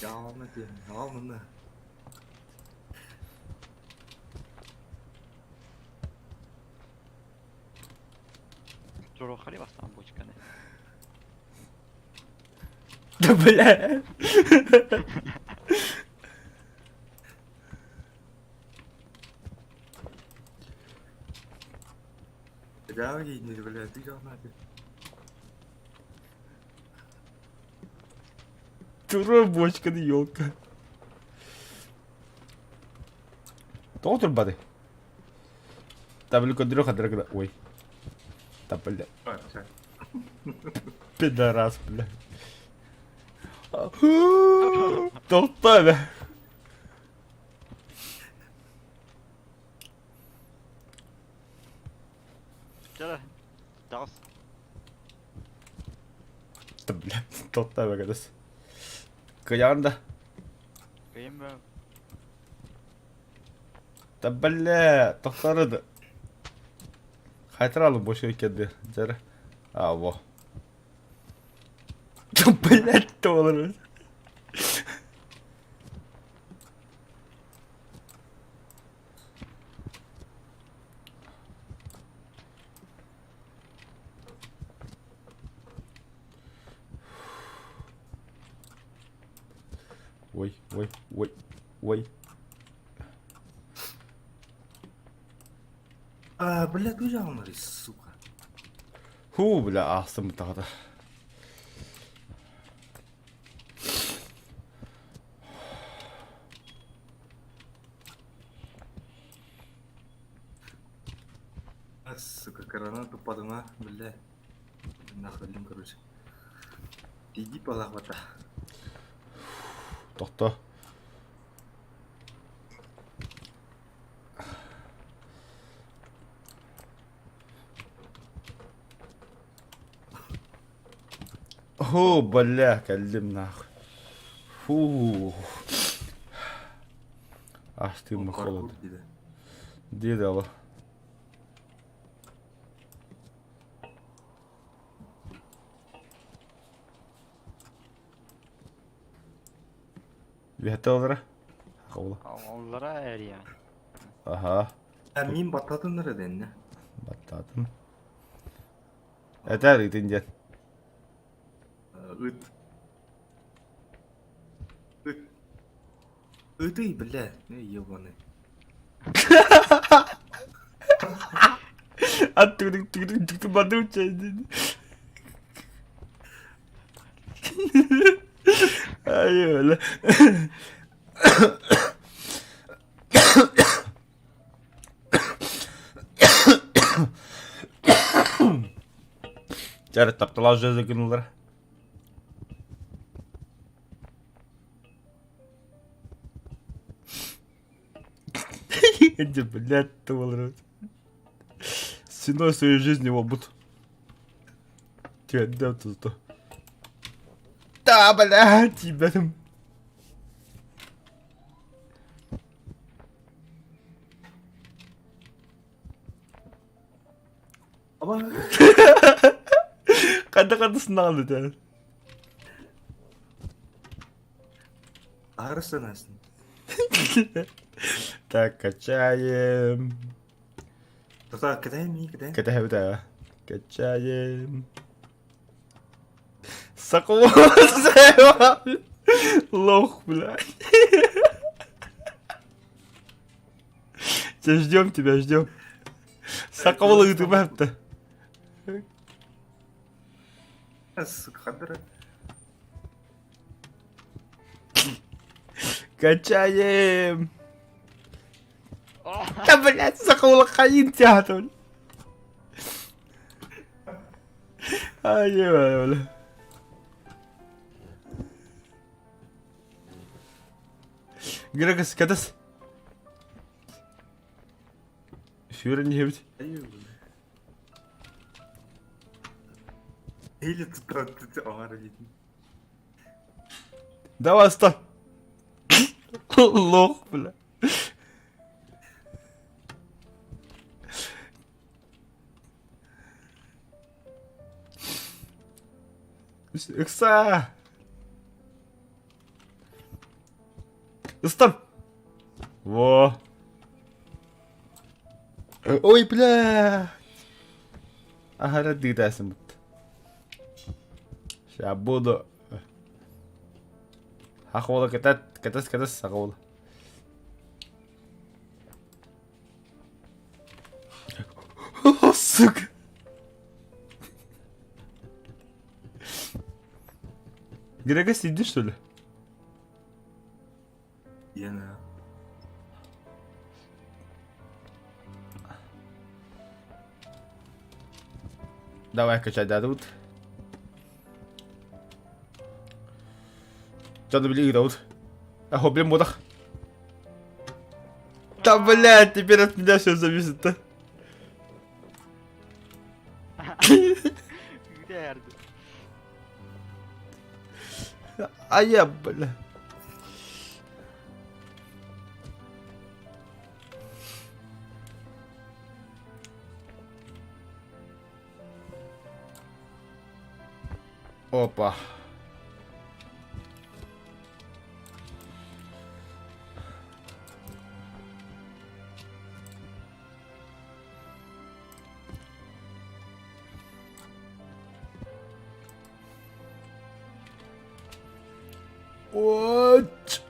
Явно диэн, явно. Туруоххали бастаан бочканы. Да бля. Да, не, блядь, ты явно. Тура бочканы елка. Тоҕо турбаты? Табли көдүрү хадыра гына. Ой. Да бля. Пидорас, бля. Тоқта бе. Чэ, таҕыс. Да бля. Тоқта бе кадас. Кыйаан да. Кыйын бө. Да бля. Тохтары да. Хайтаралы бошка кеди. Жара. А, во. Да блядь, доллар. Ой, ой, ой, ой. А, блядь, уйдем, сука. Ху, бля, аахсым таҕата. А, сука, гранату подана, бля. Нахуй, короче. Иди полахвата. Тохто. О, бля, кэллим нахуй. Фу. Аж ты холодно. Диде Үһэтэ олора? Хабыла. Оллара эрийэ. Аха, А мин баттатыннар дэннэ. баттаатым. Этэр итин диэн. Ыт. Ыт. Ыты, бля, ебаный. А түгүн түгүн түгүн бадым чэйдин. Ай, бля. Чары тапталаа жезі гыналар. Эти, блядь, ты Ценой своей жизни его буд. Тебя тут. Да, блядь, тебя там. Аба. Қайда сынаған өтеді. Арысынасың. Так, качаем. Тоқта, кідай ми, кідай. Кәтәһә бітә. Качаем. Сокол, Лох, блядь. Тебя ждем, тебя ждем. Сокол ыытымапта. Сука, хадра. Качаем. Да, блядь, сокол хайын театр. Ай, бля. Грегос, кэтас. Сүүрэн иһэбит. Или тут оҥар илиитин. Давай, стой. Лох, бля. Ыкса! Ыстан! Во! Ой, бля! Аһара дыытаасыммыт. Ща буду. Хахуола кэтат, кэтас, кэтас, сахуола. О, сука! Грега сидишь, что ли? Яна. Давай качать дадут. Что-то блин дадут. Ахо, блин, мудах. Да, блядь, теперь от меня все зависит-то. Где А я, бля. Опа. What?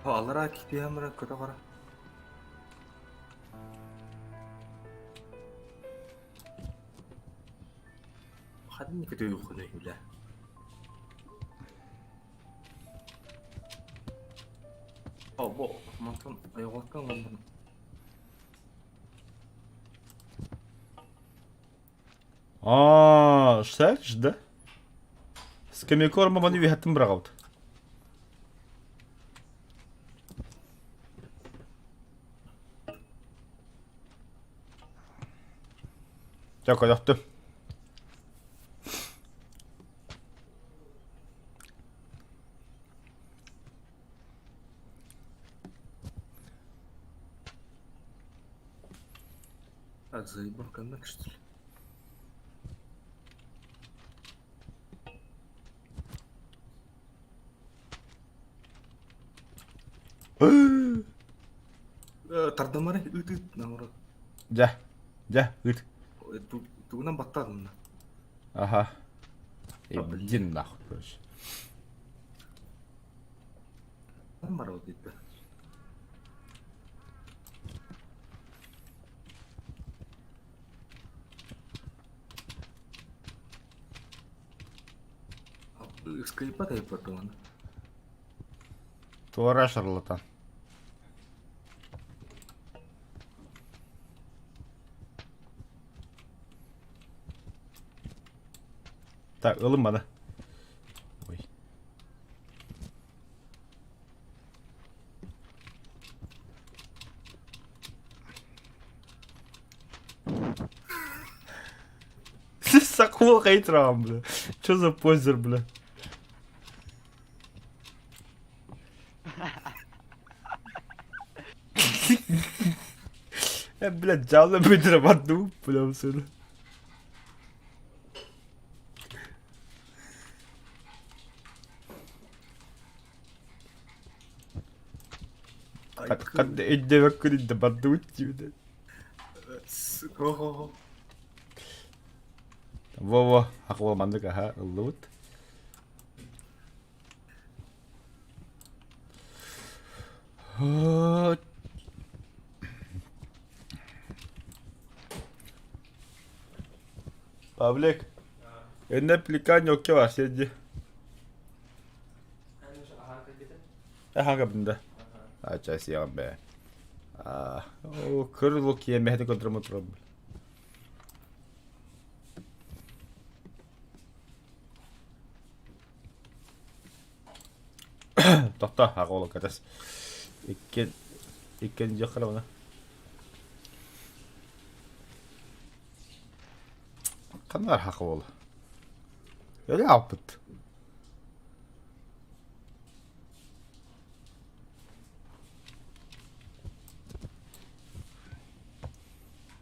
Аллараа киһи баран көтө Ханна көтүөххүнүй үлэ О, бу мантан айылҕаттан ылан А, шаришь, да? Скамейкор маны үөһэттэн быраҕабыт. Чэ, көтөхтүм. Так, заебал коннект, что ли? Тардамары ыт ыт наоборот. Дьэ, дьэ, ыт. Тугунан баттаатым да. Ага. Иди нахуй, короче. Там барабыт диэтэ. Скрипа тайпатылан. Туора шарлатан. Так, ылын маны. Ой. Сокол хейтрам, бля. Чё за позер, бля? Э, блядь, дьявола быдыра бля, сына. Ханна өйдөөбөккүн инде бардыбыт диибит. Хо-хо-хо. Во-во, хахуол маннык аха ыллыбыт. Павлик, энне пликан ёкке бар сиэдди. Аха кабында. Ача сиэҕим бээ. Аа, оо, кыр лук иэмэһити көрдөрөм турабын. Тохто, аҕа ол кэтэс. Икки икки дьахара бана. Ханна хака ол? Öyle yapıt.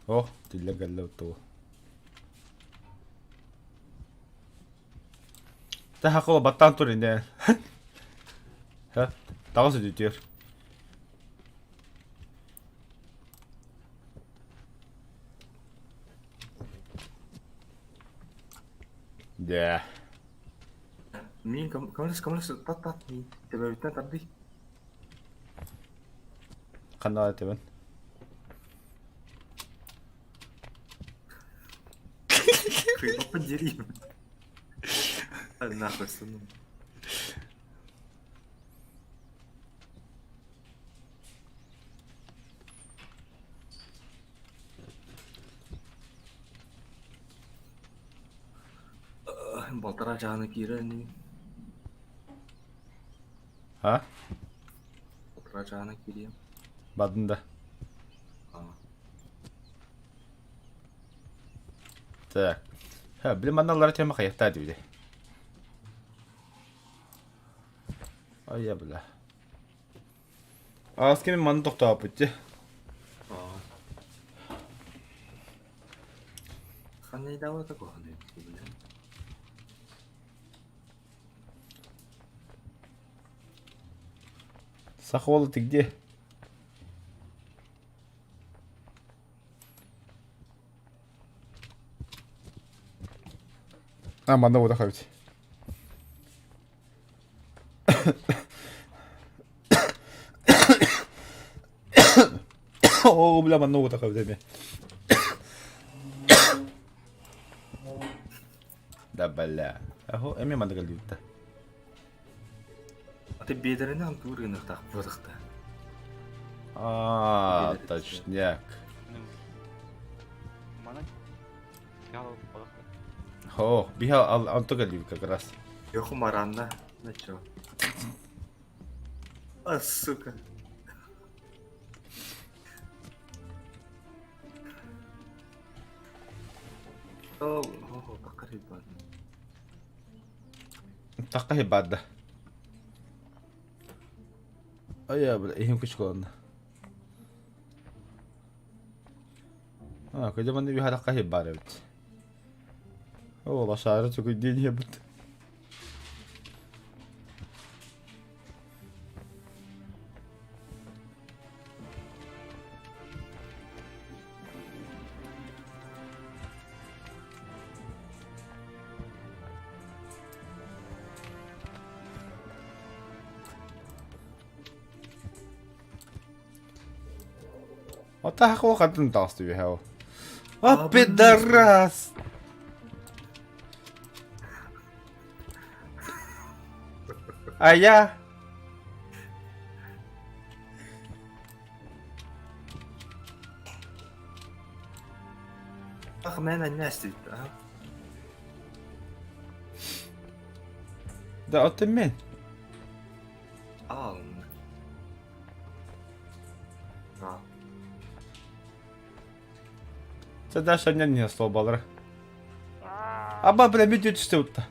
О, тиллэн кэллэ тугу. Тэхэ баттаан тур инэ. Ха, таҕыс үтүөр. Дьэ. Мин көмөлөс көмөлөс тат тат мин төбөбүттэн тардый. Ханна тэбэн? Кыйбаппын диэриим. Нахуй стану. Балтараа чаһыны киирэр инигин. А? Балтараа чаһына киириэм. Бардын да. Так. Ха, били манналара тема хайахтаа диибит. Ай, бля. Ааскы мин манна тохтооппут дии. Ханайдаабата куһаҕан эбит бля. Саха уола ты где? А, манна уота хабит. Оо, бля, манна уота хабит эмиэ. Да, бля. Ахо, эмиэ манна кэлбиттэ. А ты биэдэринэн тур гыныахтаах буолуохта. А, точняк. Ну, манан О, биһа онто кэллибит как раз. Йоху маранна. На чё? А, сука. О, о, тақырибан. Таққа баада. Ая, бля, иһим күч колонна. А, кыдьа манна биһа таққа баар эбит. О, лошары чукуйдиин иһэбит. Отаах хантан таҕыста үөһэ ол. А, пидорас! А я? Ах, мэн анньаастыбыт аа. Да, оттон мин. Аалынна. Аа. Це Даша не столбалара. Аба, бля, видео түстэ утта.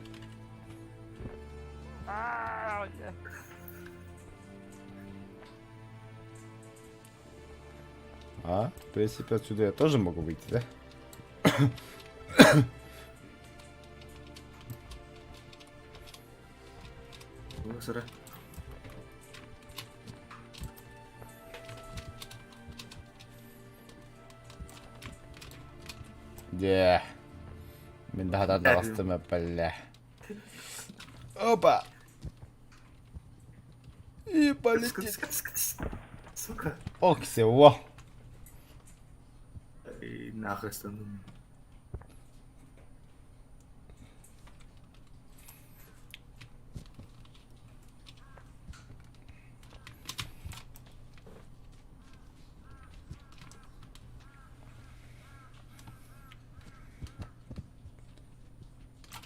А, в принципе, отсюда я тоже могу выйти, да? Сыра. Дьэ. Мин да хатан таҕыстым эппэллэ. Опа! И полетит. Сука. Ок, всего. И нахуй стану.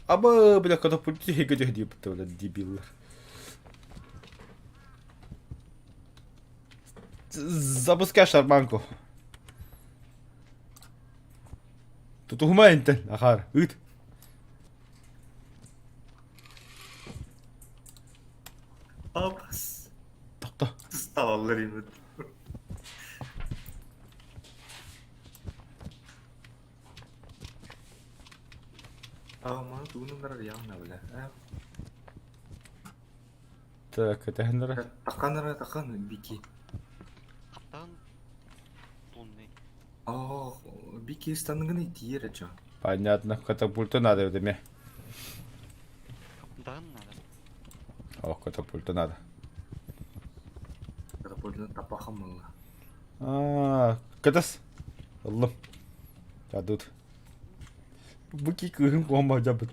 Аба, бля, катапульт диэбиттэ, бля, дебиллар. Запускай шарманку. Тутуһума интен, ахаар, ыт. Апас. Тохто. Сталлар именно. Аа, тугунан явно, бля. Так, это Таканара такан бики. Хаттан тунный. Аа, бики станыгын тиер чо. Понятно, катапульту надо эми. Даҕан надо. О, катапульту надо. Катапульту тапахам мылла. Аа, кытас. Ыллым. Дадут. Бу ки кыһын куһан жабыт.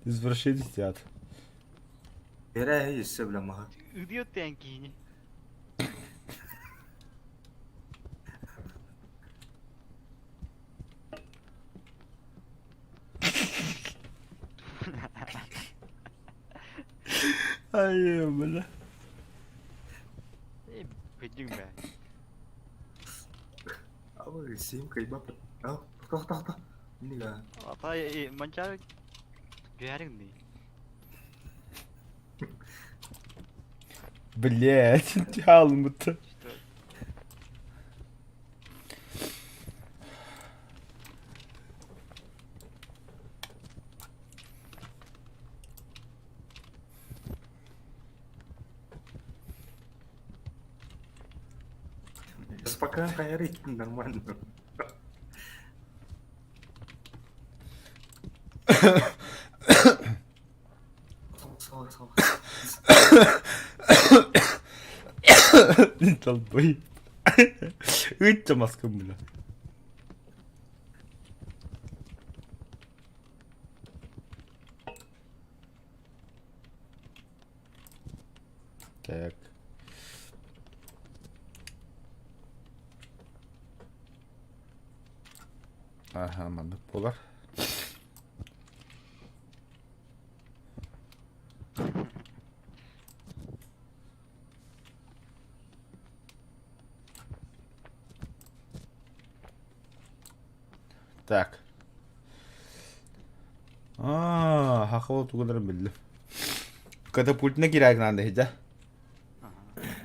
Извращенец театр. Эрэ өссө бля маха. Идиот тэн киини. Ай, бля. Э, бүдүң бэ. Аба сим кайба. Аа, тох тох тох. Нига. Ата манча гэрин ни. Блять, хаалыммыт. Что? Пока хайрит нормально. Сал сал. Долбой. Ыйтта маскам, бля. Так. Ага, маннык буолар. Так. Аа, хахыл тугуларын биллим. Катапультна кирәк надо, да?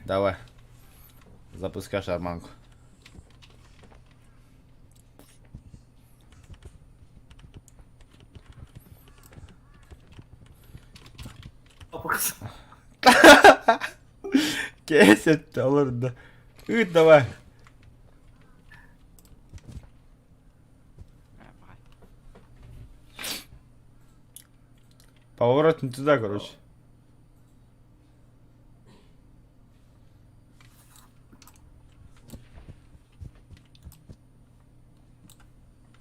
Давай. Запускай шарманку. Кесет олордо. Ыт давай. Поворот не туда, короче.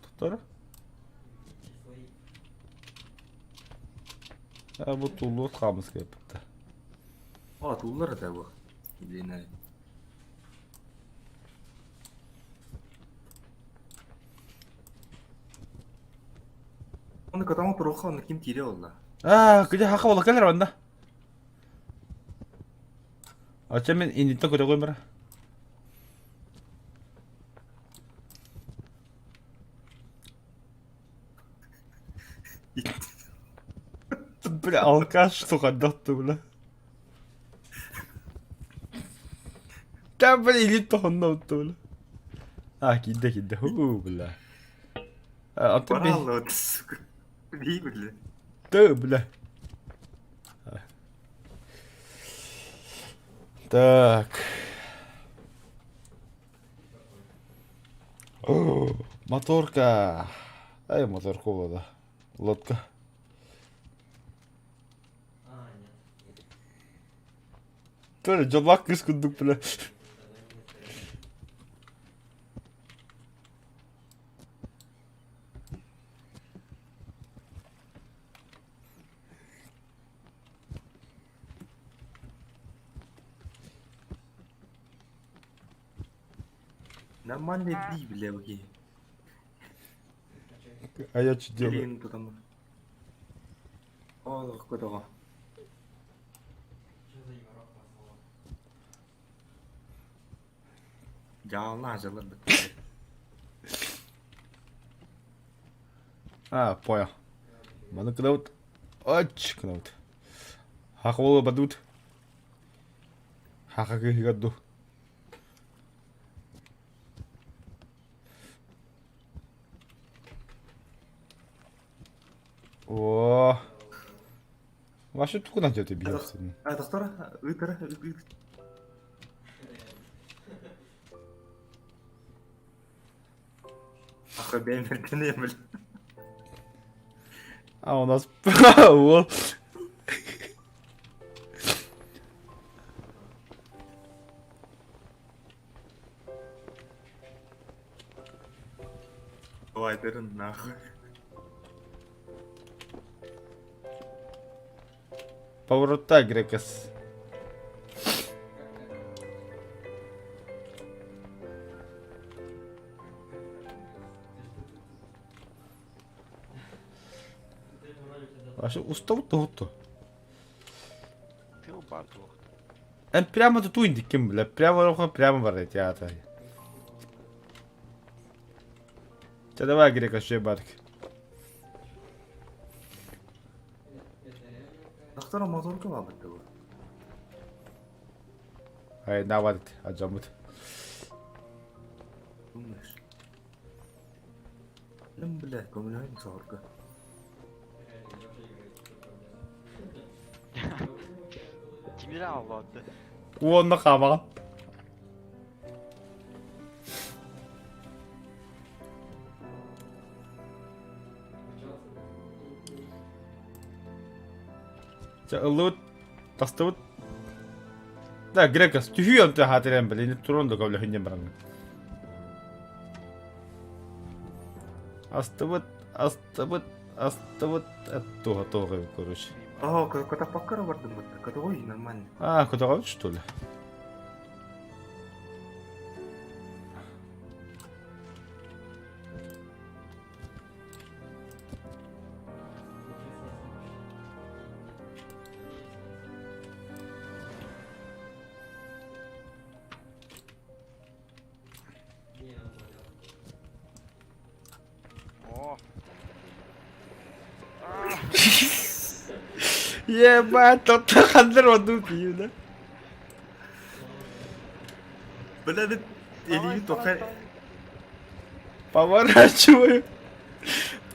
Туттара? А бу туллуот хаамыс кэлбиттэ. А, туллар да бу. Блин. Оны катама туруха, оны ким тире олла. Аа, кыдя хака бола кэлэр онда. Ача мен инниттен көтө бара. Бля, алкаш, сука, даттı бля. Да, бля, илит тохонна утты, бля. А, кидде, кидде, ху, бля. А, аты би, Баралла, сука. Би, бля. ты, бля. Так. Моторка. Ай, моторка буолла. Лодка. Тоже дьоллоох кыыс курдук бля. Нормальный би, бля, окей. А я что делаю? Блин, потому. О, какой-то. Дьаална дьалар бит. А, понял. Маны кыдабыт. Оч кыдабыт. Хахвола бадут. Хаха кыһыгар О. Вообще тугунан дьэ биһиэхсин. А, доктора, ыытара, ыыт. Ахы бэйэм эрдэнэ бил. А у нас уол. Лайдерын нахуй. Поворотта Грекес. Вообще устал то Тыл бар туох. Эн прямо тут индиккин бля, прямо прямо бар театр. Чэ давай Грека шуй барк. Доктора моторка баабыт дуо? Ай, нават адьаммыт. Думаешь? Лым бля, көмөлөһөн соһорго. Тимир ааллаатты. Уонна хаамаҕын. Чэ ыллыбыт, тастыбыт. Да, Грекас, түһүү онто хаатыран били, турон да көбөлөһүннэн бараҥҥын. Астыбыт, астыбыт, астыбыт, туоха туоха короче. О, көтөхпөккө эрэ бардым бытта. Көтөҕүй нормально. А, көтөҕөбүт что ли? О. Ебать, тотта ханнар оннук тиийдэ. Бля, илиибит тоқай Поворачиваю.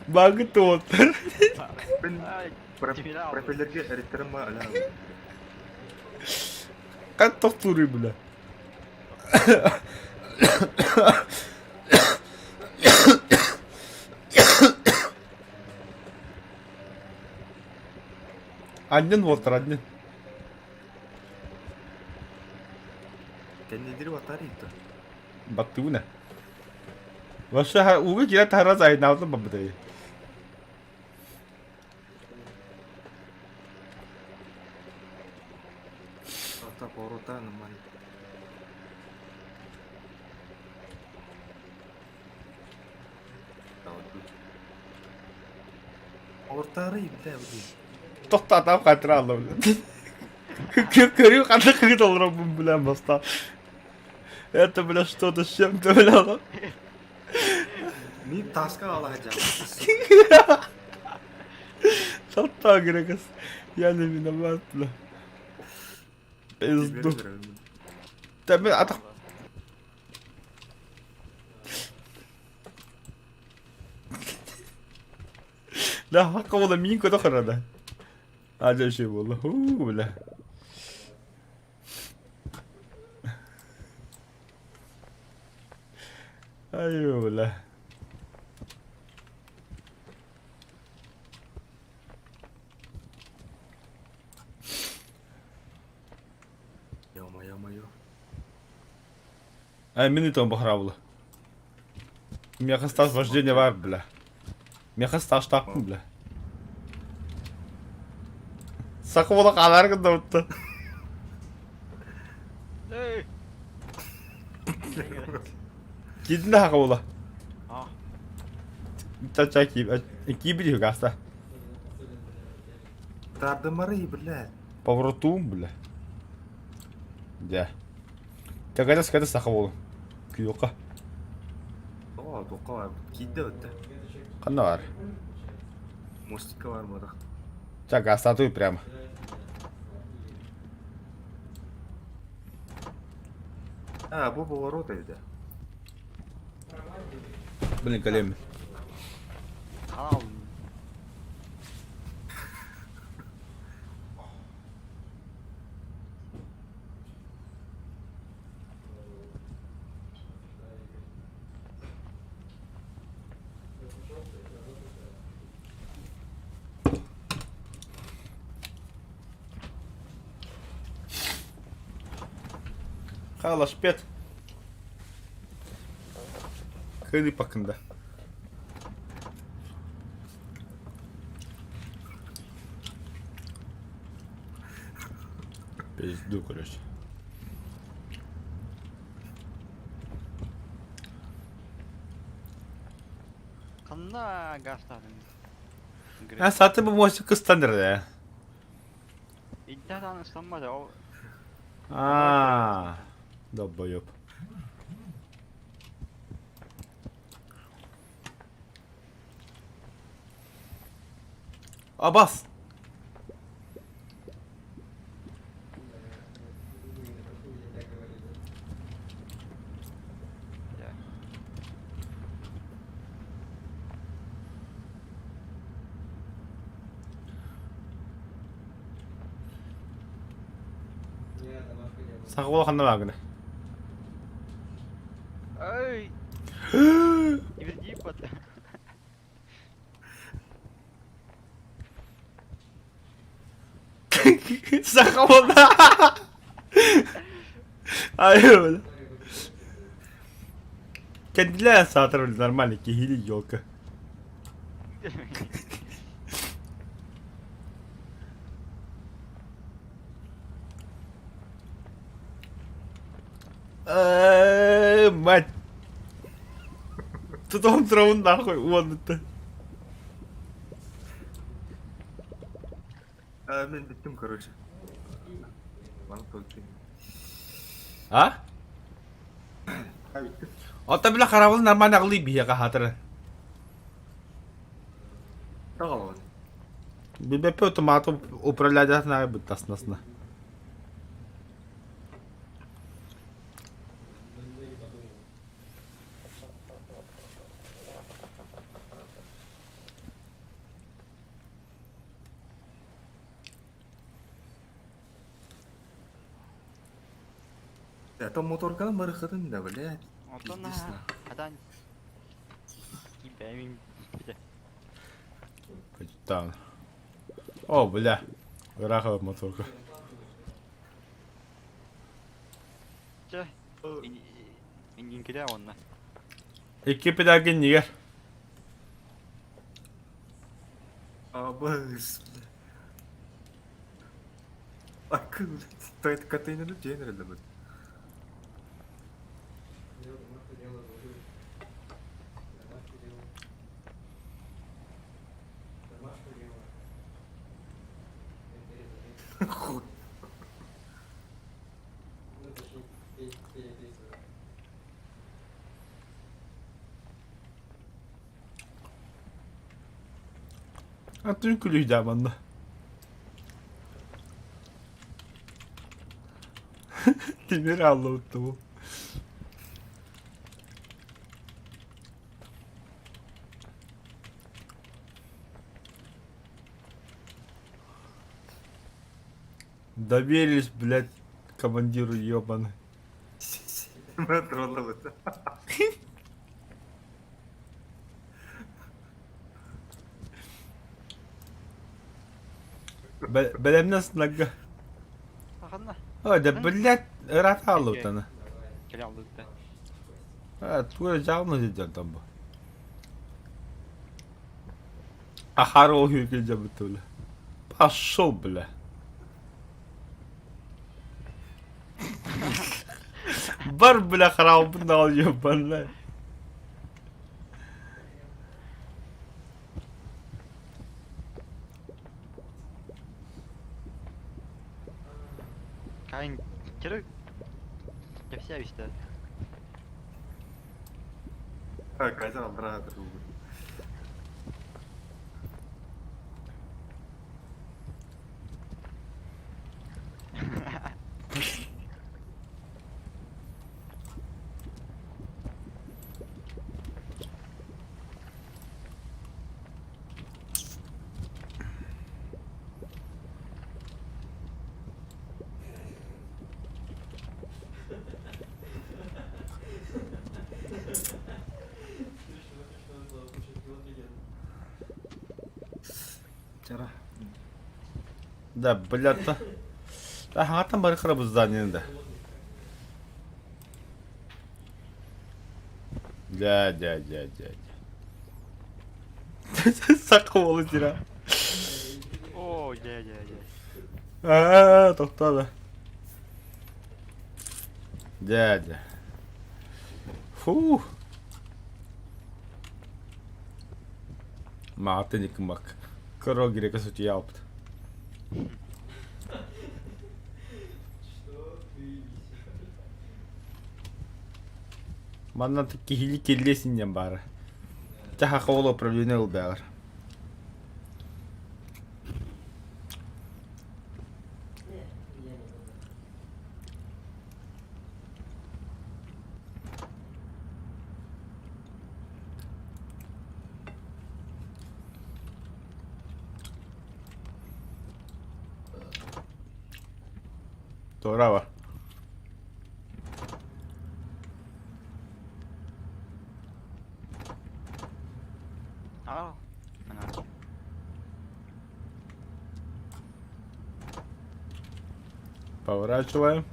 Багы туоттар. Мин пропеллерге эриттэрим ма аля. Как тохтууруй бля. Анньын буолтар анньын. Кэннидири батарейта. Баттыбына. Вообще ууга киирэн таһаарас айнаабытын барбытай. Ата порота нормально. Ортары бля блин. Тохтоотоох хатыра алла бля. Көрүү ханнык кыгыт олоробун бля баста. Это бля что-то с чем-то бля. Мин таска ала сылдьабын. Таптаа Грекас. Я не виноват бля. Пизду. Тэми атах Да хакка буола миин көтө харада. Адьа үчүгэй буолла. Һуу бля. Айуу, бля. Ё-моё, моё. Ай, мин итон бахрабыла. Миэхэ стаж вождения бар, бля. Миэхэ стажтаахпын, бля. Саха буола хаалаары гыннабытта. Эй! Киирдин да саха буола. А, Ча-ча киибит үһү гаста. Тардымары, блядь. Поворотуум, бля. Дьэ. Кэкэтэ скэдэ саха буолун. Күйүөххэ. Оо, туохха баар? Киирдэ бытта. Ханна баар? Мостикка баар буолах. Ча, гаастаатый прямо. А, бу поворот эбитэ. Блин, кэлиэм. хаал. Халашпет. Кыды пакында. Пизду, короче. Ханна гаастаатыҥ? А саты бу мостик кыстан эрэ. Интэ даҕаны ыстаммата ол Аа, долбоеб. Абас! Саха улаханна баагына. Ой! Ивердииппат. Саха буолла. Айыл. Кэннилээ саатар нормально киһили елка. Э, мать. Тутон травун нахуй уоннутта. А, мен бүттүм, короче. Маны толкин. А? Ота бile харавыл нормально аҕылыы биһиэхэ хаатара. Таҕалан. Билбэппэ автоматы управляйдаатын аайы быттаснасына. Это моторканы барыхатын да, блядь. Онтон Пиздец, нахуй. хатан киибээмин битэ. Там. О, бля. Ыраах моторка. Чэ, иннинкилээ уонна. Икки педагин нигер. Абыс, бля. Акы, блядь, контейнеры дьиэн эрэллэр Хуй. Атын күлүйдэ манна. Тимир аллыбытты бу. Доверились, блядь, командиру ебаный. Троллабыт. Бэлэмнэ снагга. Ханна? Ой, да блядь, ыраата хааллыбыт Кэлэ аллыбыта. А, туга жално сылдьан там бу. Ахар ол килдьэбит бля. Пошел, бля. Бар, бля, хараалбын даҕал ебанна. Кайн кирик кэпсээбистэ. Кайзер аллараа турбут. Да, блядь. Да, хаҥаттан бары кырабыздаанньын да. Дьэ, дьэ, дьэ, дьэ, дьэ. Саха уолу сира. Оо, дьэ, дьэ, дьэ. Аа, тохтоо да. Дьэ, дьэ. Фу. Маҕатын икимак. Кыро грека сутуйаалбыт. Манна киһили киллиэ синньэн баара. Чаһаха ол управление ылбааҕар. Туора Аа. Поворачиваем.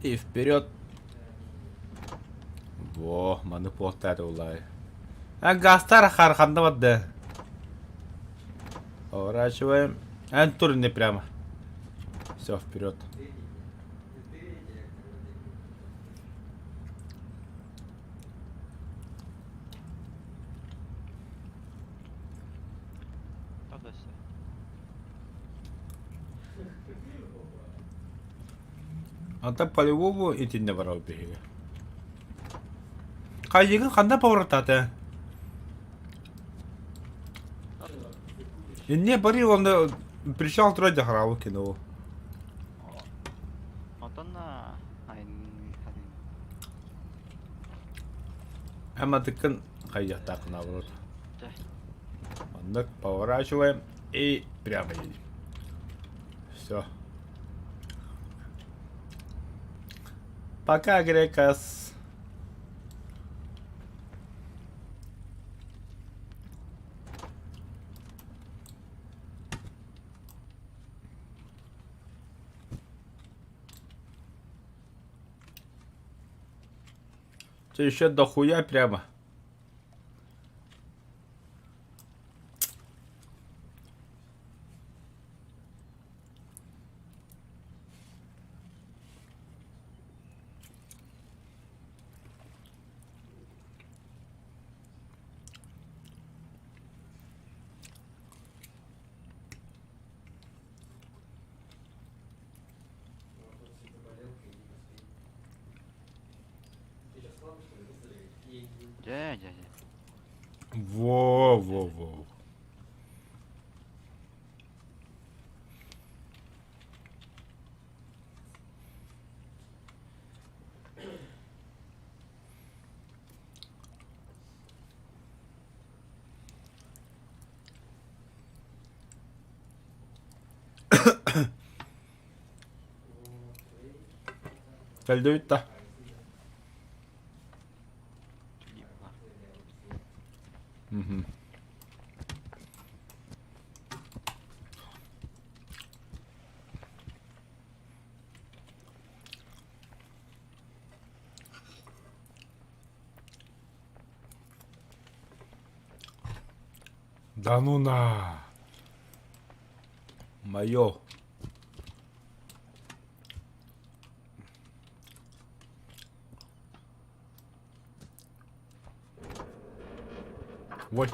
И вперед. Во, маны плохтар улай. А гастар харханда бадды. Поворачиваем. Антур не прямо. Все, вперед. Антон по-любому итиннэ барар биһиги. Хайыгын ханна поворотаата? Инне бары онно причал турар дьахараабы кино. Онтон Аматыккын хайыахтаах наоборот. Маннык поворачиваем и прямо едем. Все. Пока, Грекас. Ты еще дохуя прямо. Дьэ, дьэ, дьэ. Во-во-во. Кэлдэ бүттэ. Мгм. Да ну на! Моё. Ой.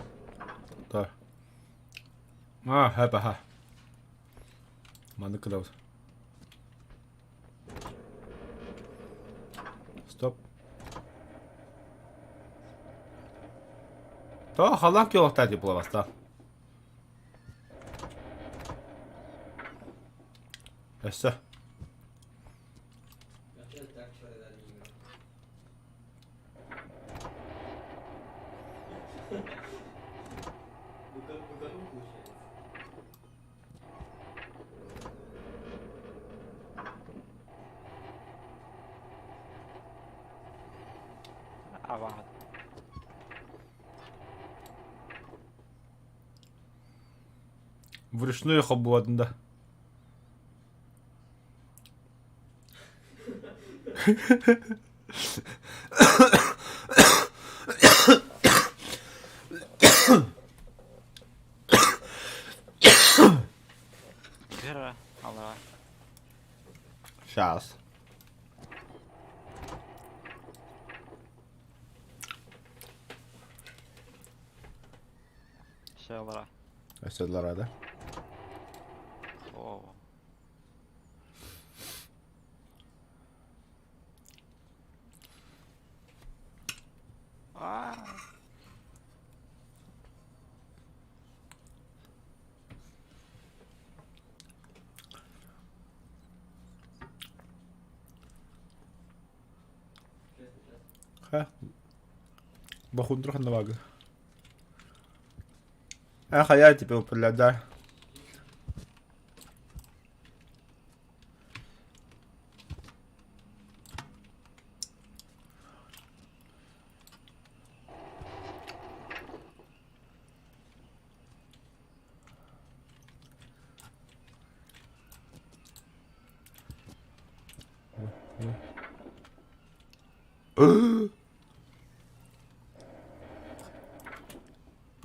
Да. А, хэп, аха. Маннык кыдабыт. Стоп. Тоҕо халаах киолохтаа дии буолабастаах. Өссө. Абаҕат. Вручную холбуодун да. Вера, алла. Сейчас. Все аллара. Өссө да. О. А. Ха. Бахундра ханнавага. Ах, а я тебе да.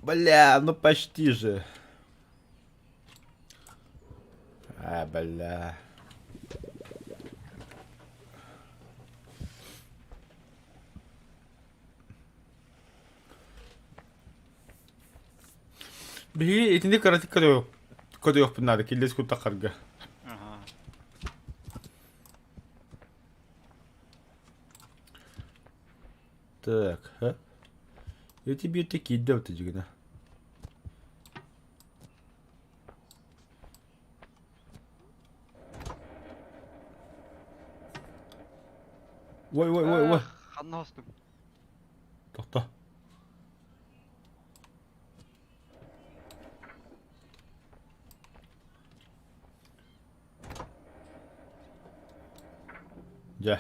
Бля, ну почти же. А, бля. Биһиги итини кыратык көрүөхпүн наада киллэс куттахарга. Ага. Так, ха. Эти биирдэ киирдэ бата дьигинэ. Ой, ой, ой, ой. Ханна хостум. Тохто. Дьэ.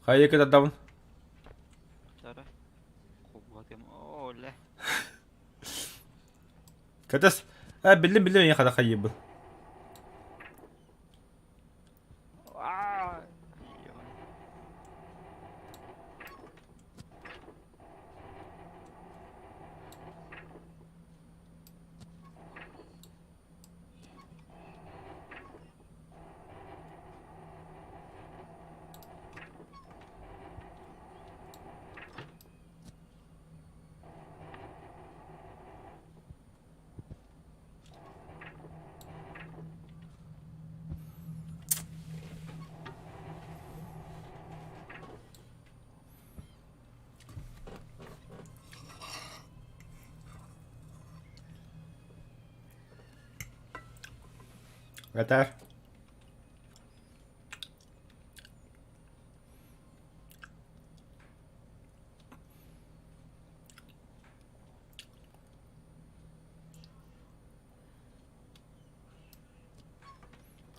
Хайа кытардабын? Чара. Кубатым. О, ле. Кэтэс. Э, биллим, биллим, я хада хайыбын. Аа. Этэр.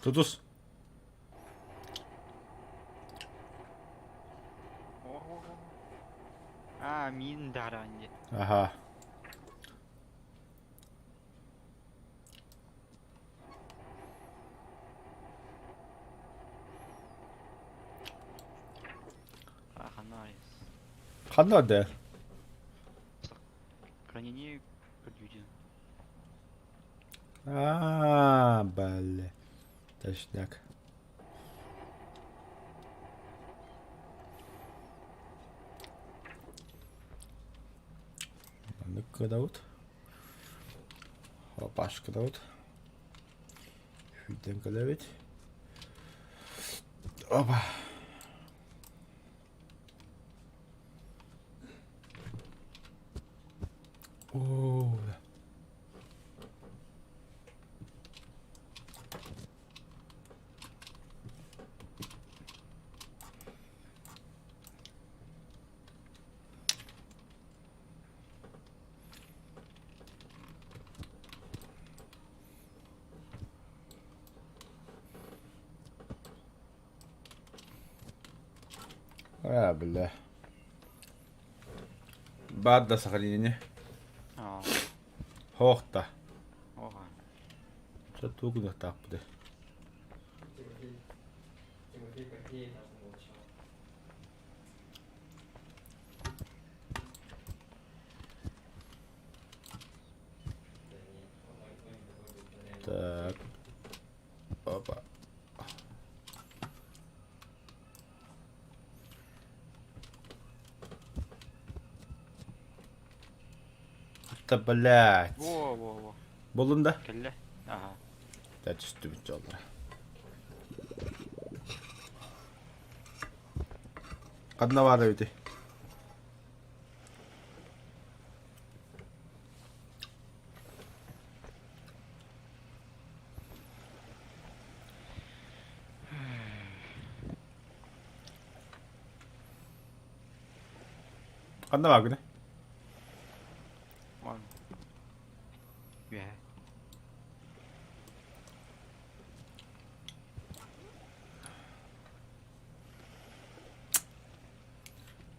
Тутус. А, мин даранди. Аха. Ханна да? Хранение предвидено. Аа, бля. Точняк. Маннык кыдабыт. Опашкыдабыт. Сүүрдэн кэлэбит. Опа. Оо. Аа, бля. Баар да сохранение. Аа. Хоох да. Оҕа. Чэ тугу гыныахтаахпытый? Так. Опа. Да блядь. Во, во, во. Буллун да? Кэллэ. Аха. Да түстүбүт дьоллоро. Ханна баар эбитий? Ханна бааргыный? Вон. Үөһэ.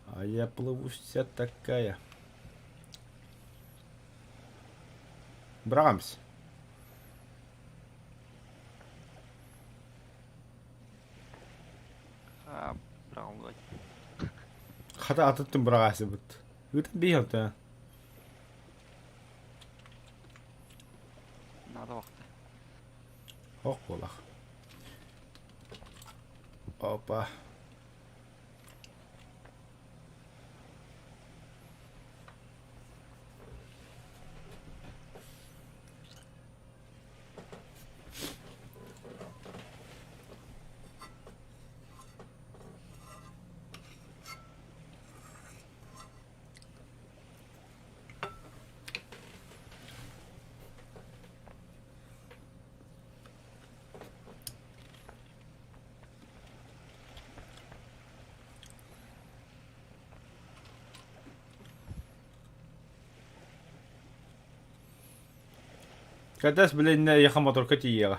А я плыву вся такая. Брамс. Аа, быраҕыллыбат. Хата атыттын быраҕаасыбыт. Ыытан биһиэхтэ. Надо вахта. Ох буолах. Опа. Катас билиннэ эйиэхэ моторка тиийиэҕэ.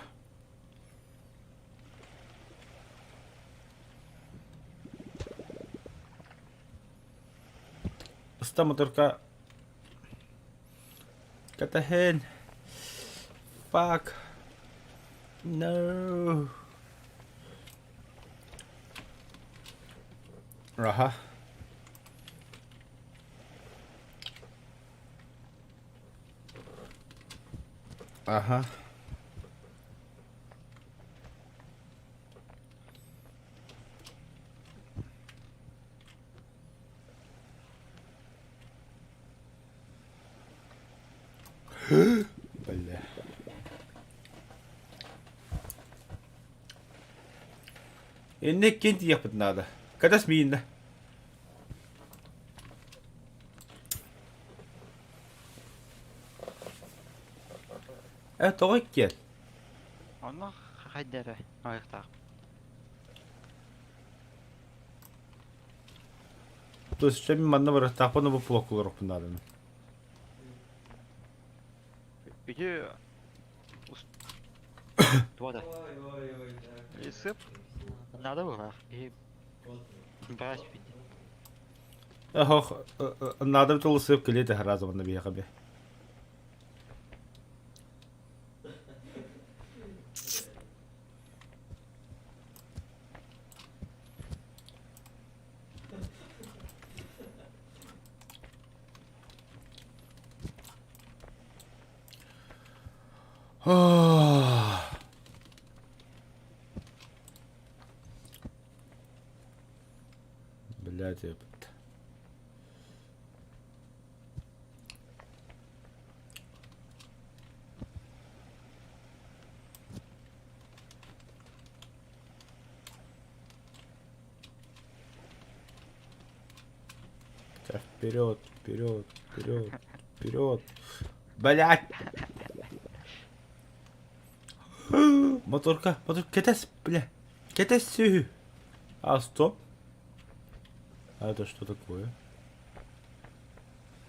Ыста моторка Кэтэһин. Fuck. No. Аха. Аха. Бля. Инниккин тиийиэхпит наада. Кэтэс мииннэ. Э, тоҕо иккиэн? Онно хайда эрэ аҕыйахтаах. То есть мин манна барыахтаахпын бу флоккуларыахпын нааданы. Ити Туода. Сып. Надо было. И брать Ох, надо было сып келеді разы манна биһиэхэ би. Блядь, ёпта. Так, вперед, вперед, вперед, вперед. Блядь! Моторка, мотор, кэтэс, бля. Кэтэс сүһү. А, стоп. А это что такое?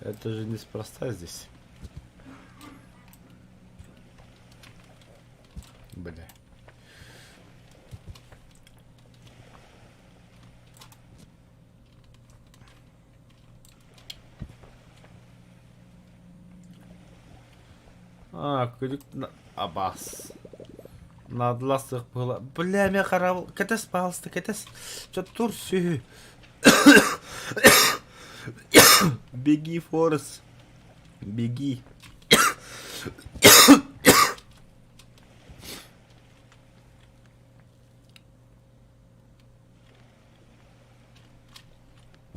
Это же неспроста здесь. Бля. А, күлүк абаас. Наадалаах сыах быһыла. Бля, мен харабыл. Кэтэс, пожалуйста, кэтэс. Чё тур сүһү. Беги, Форест. Беги.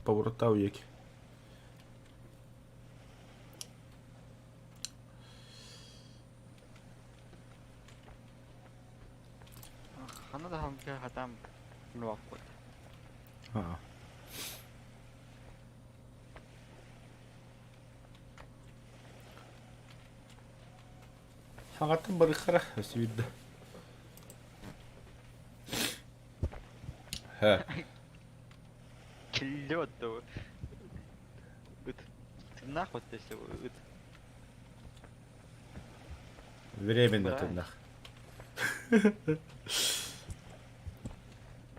Поворотау екі. Ханна да хамка хатам нуаппут. Аа. Хаҕаттан барыххара сүүрдэ. Һэ. Киллиот да ыт. Тыннаах вот если ыт. Временно тыннах.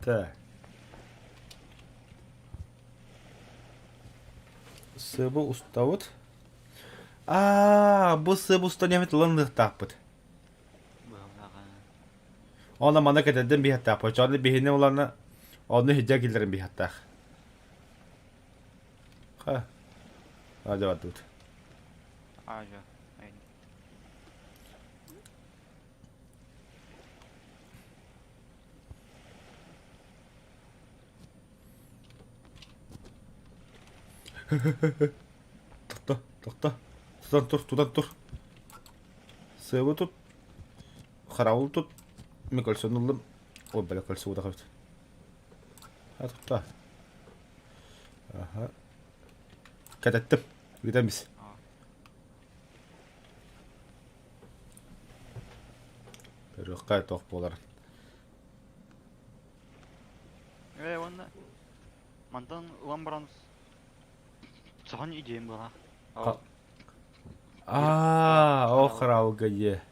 Так. Сыбы устабыт. Аа, бу сыбы устан эмит ыланыахтаахпыт. Онно манна кэтэрдэн биһаттаах. Онно биһини улана онно иһдьэ киллэрин биһаттаах. Ха. Аадьа бардыбыт. Аадьа. Тохто, тохто. Тутан тур, тутан тур. Сыабы тут. Хараул тут. Мен кольцону ыллым. Ой, бля, кольцо удахабыт. А тутта. Аха. Кэтэттим. Бүтэмис. Көрүөххэ туох буоларын. Ээ уонна мантан ылан баран соһон идеям буолар. Аа, ол хараалга дьиэ.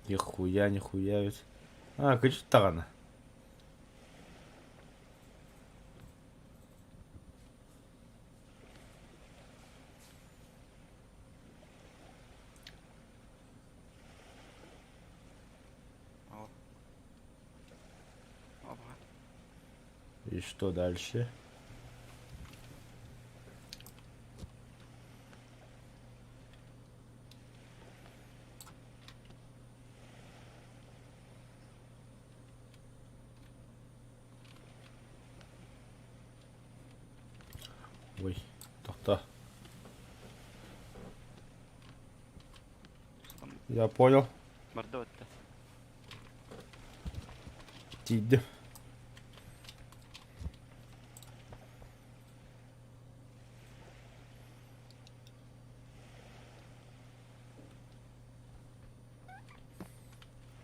Нихуя, нихуя ведь. А, кычыт даҕаны. И что дальше? Ой, тохто. Я понял. Барда отта. Тиийдим.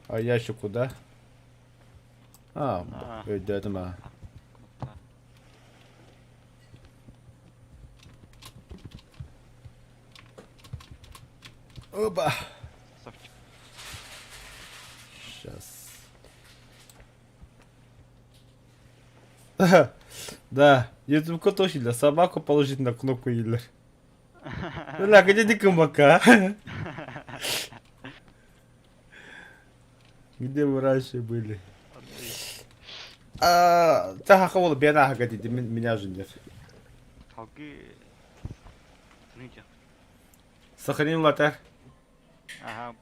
А я еще куда? А, өйдөөтүм аа. Оба! Сейчас. Да, ютубка точно собаку положить на кнопку ииллэр. Бля, где дикомака? Где вы раньше были? А, Таха ол бен аха дейді, меня же нет. Салгыы Сохранил латар. Аха,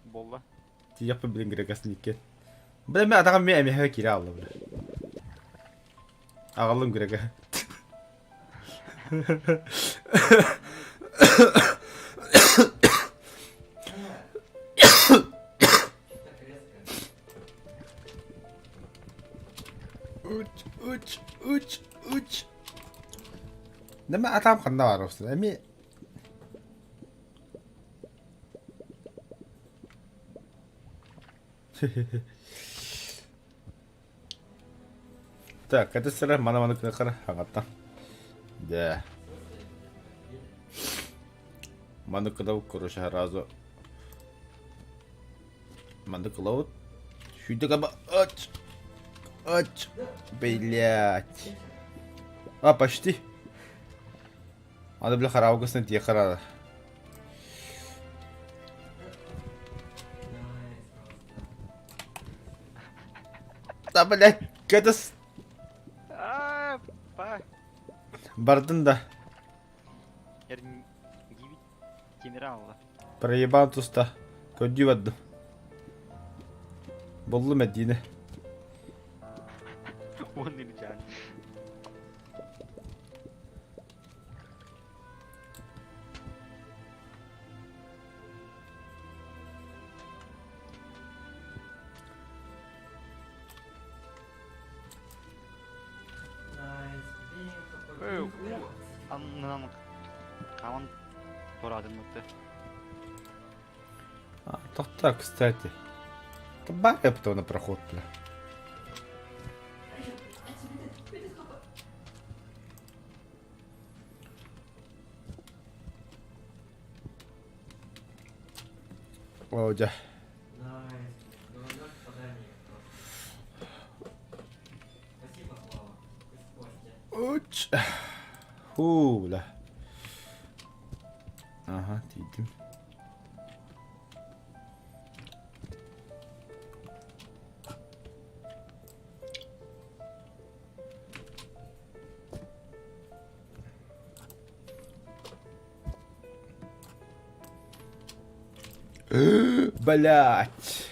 буолла. Тиийэхпин билин Грегасникке. Бля, мен атаҕым мен эмиэхэ киирэ хаалла бля. Аҕаллым Грега. Үч, үч, үч, үч. Нема атаҕым ханна баар обсун? Эми Так, это сыра мана маны кынакара хаҥаттан. Да. Маны кылау, короче, сразу. Маны кылау. Сюда каба. Ач. Ач. Блять. А, почти. Аны бile хараабыкысына тиэ харара. Да, блядь, кэтис Аа, па. бардын да. Эргийбит тимир аалла. Проебан туста. Көрдүү бардым. Буллум эдиини. Уон илдьээн. Эй, уу аннынан хааман туораатын бытты. А, тохтоо, кстати. Табак на проход, бля. Оо дьэ. Уч. Хуу, бля. Аха, тиийдим. Блять.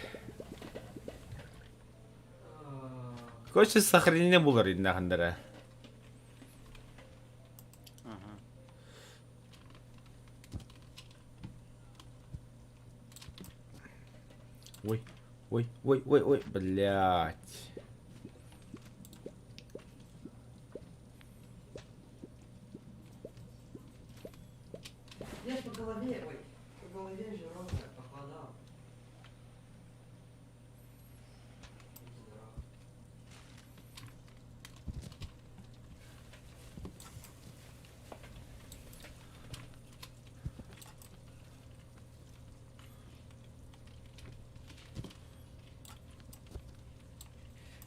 Короче, сохранение булар иннахандара. Ага. Ой, ой, ой, ой, ой, блять. Я ж по голове, ой, по голове же ровно попадал. Здорово.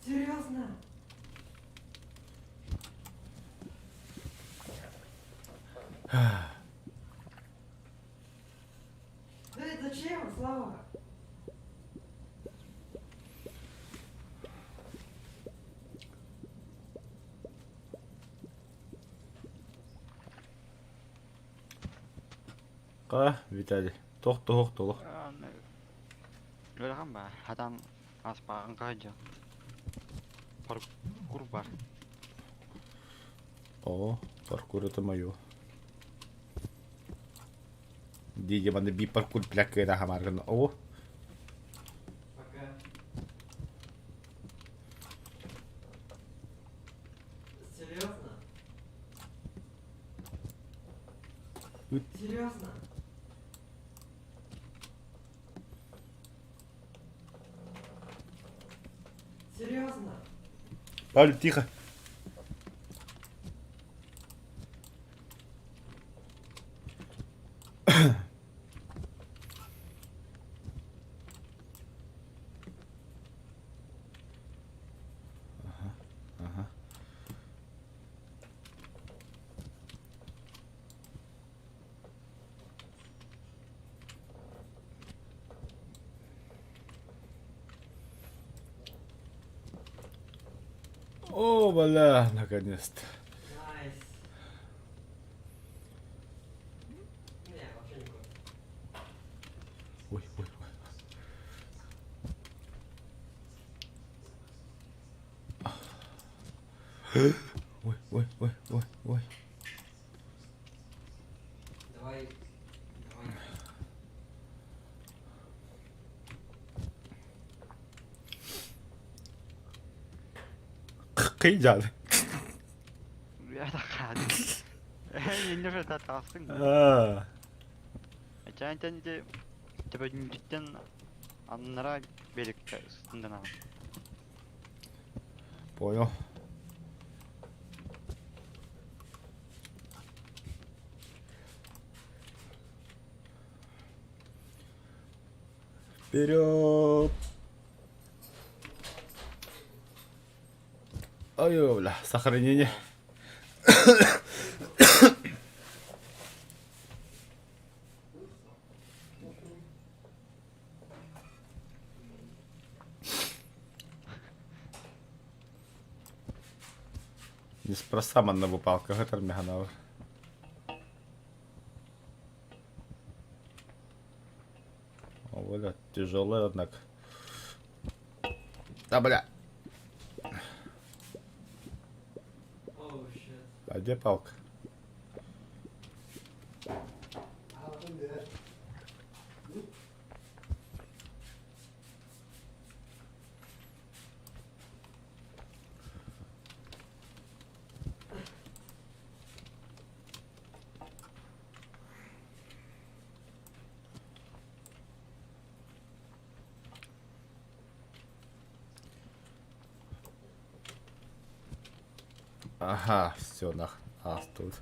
Серьезно? Да зачем, Слава? Ка, Виталий. Тох тох толох. Үөрэҕим баар, хатан ааспаҕын хаһыдьа. Паркур бар. О, паркур это мое. Дии манна би паркур бля кыра хамаргын. О, Пока. Серьезно? Серьезно? Серьезно? Павлик, тихо. Ага. О, бля, наконец-то. Найс. Не, вообще не круто. Ой, ой, ой. Ой, ой, ой, ой, ой. Давай, давай. Кыйдьааны. Аа. Чаантан ити төбөтүн аннара берекке ыстындан Понял. Вперед! Ой, бля, сохранение. Неспроста манна бу палка хатар механавар. О, бля, тяжелый, однако. Да, бля. А где палка? Ага, все, нах, тут.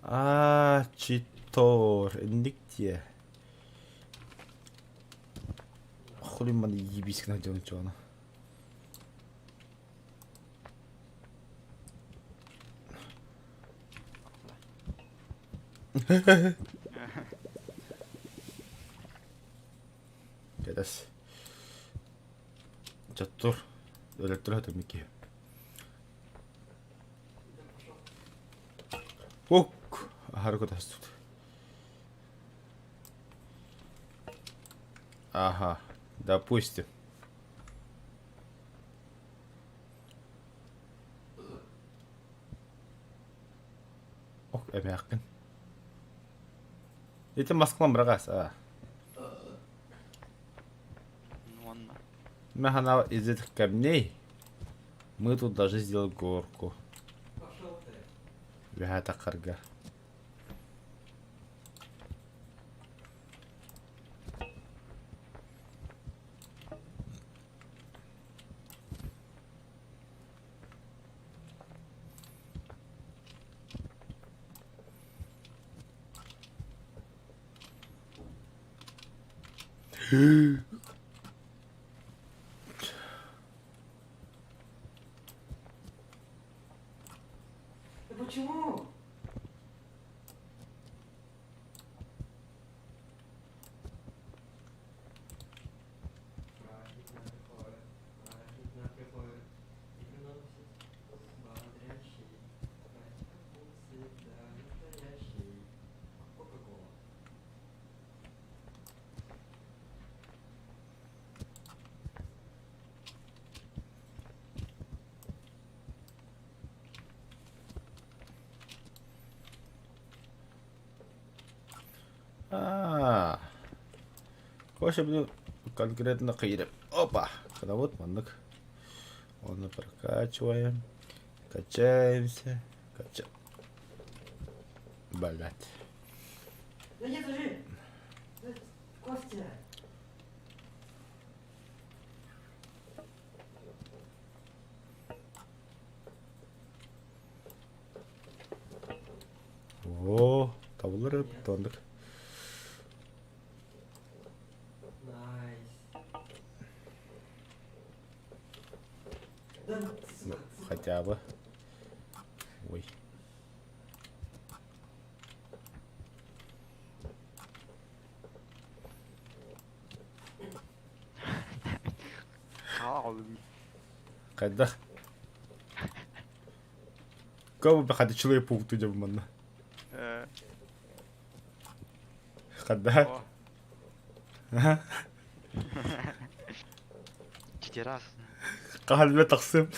А, читор, нигде. Хули маны ебись найдем чего Кэтэс. Чоттур. Өлөттөр өтөр Микки. Ок! Аһары көтөстүт. Ага, допустим. Ох, эмээххин. Ити Москвам бырагас, а. Уонна. Махана из этих камней мы тут должны сделать горку. Пошел ты. Вяхата карга. Да почему? Праздник на приходит, праздник на приходит и приносит бодрящий, праздник всегда настоящий. Кока-кола. А, Коша, блин, конкретно кыйрып. Опа! Когда вот маннык. Оны прокачиваем. Качаемся. Кача. Блять. Да нет, уже! Костя! О, табылыр тондук. Найс. Да, Ну, хотя бы. Ой. Хаалым. Хайдах? Кого бы хадычылый пункту деп манна? Хадда. Читерас. Кахалбе тахсым.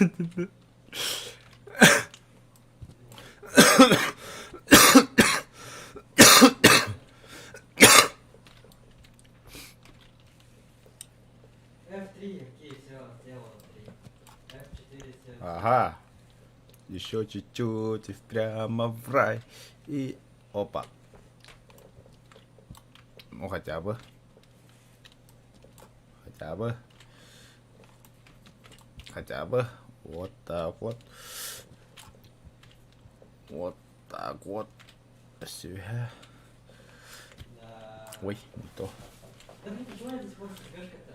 F3, окей, все, сделал 3. F4, все. Ага. Еще чуть-чуть и прямо в рай. И опа. Ну хотя бы. Хотя бы. Хотя бы. Вот так вот. Вот так вот. Все. Да. Ой, не то. Да блин, почему я до сих пор СТГшка-то?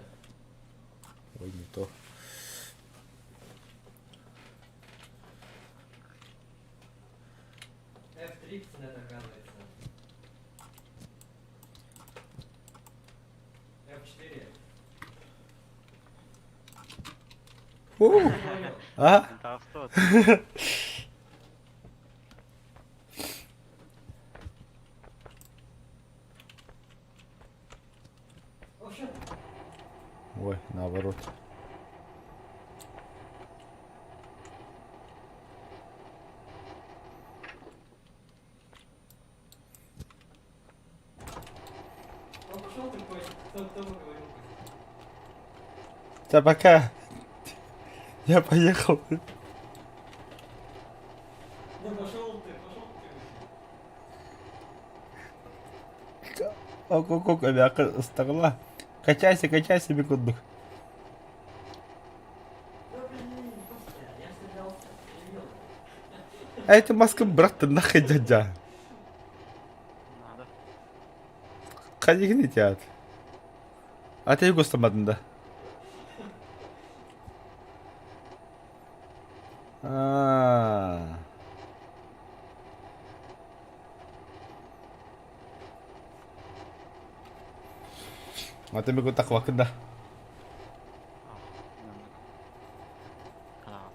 Ой, не то. F3 пацаны, оказывается. F4. Фу. А? Да, что? О, щит. Ой, наоборот. Он пошел такой, кто бы говорил, Костя. Да пока. Я поехал. Да пошел ты, пошел ты. Ок-ок-ок, ыстагыла. Качайся, качайся, бекундук. Да блин, Костя, я стрелялся, я видел. А это маска, брат, ты нахуй дядя. Надо. Хайыгын итят. А ты его стамадын да. А. А ты бекут так вакында. А, А,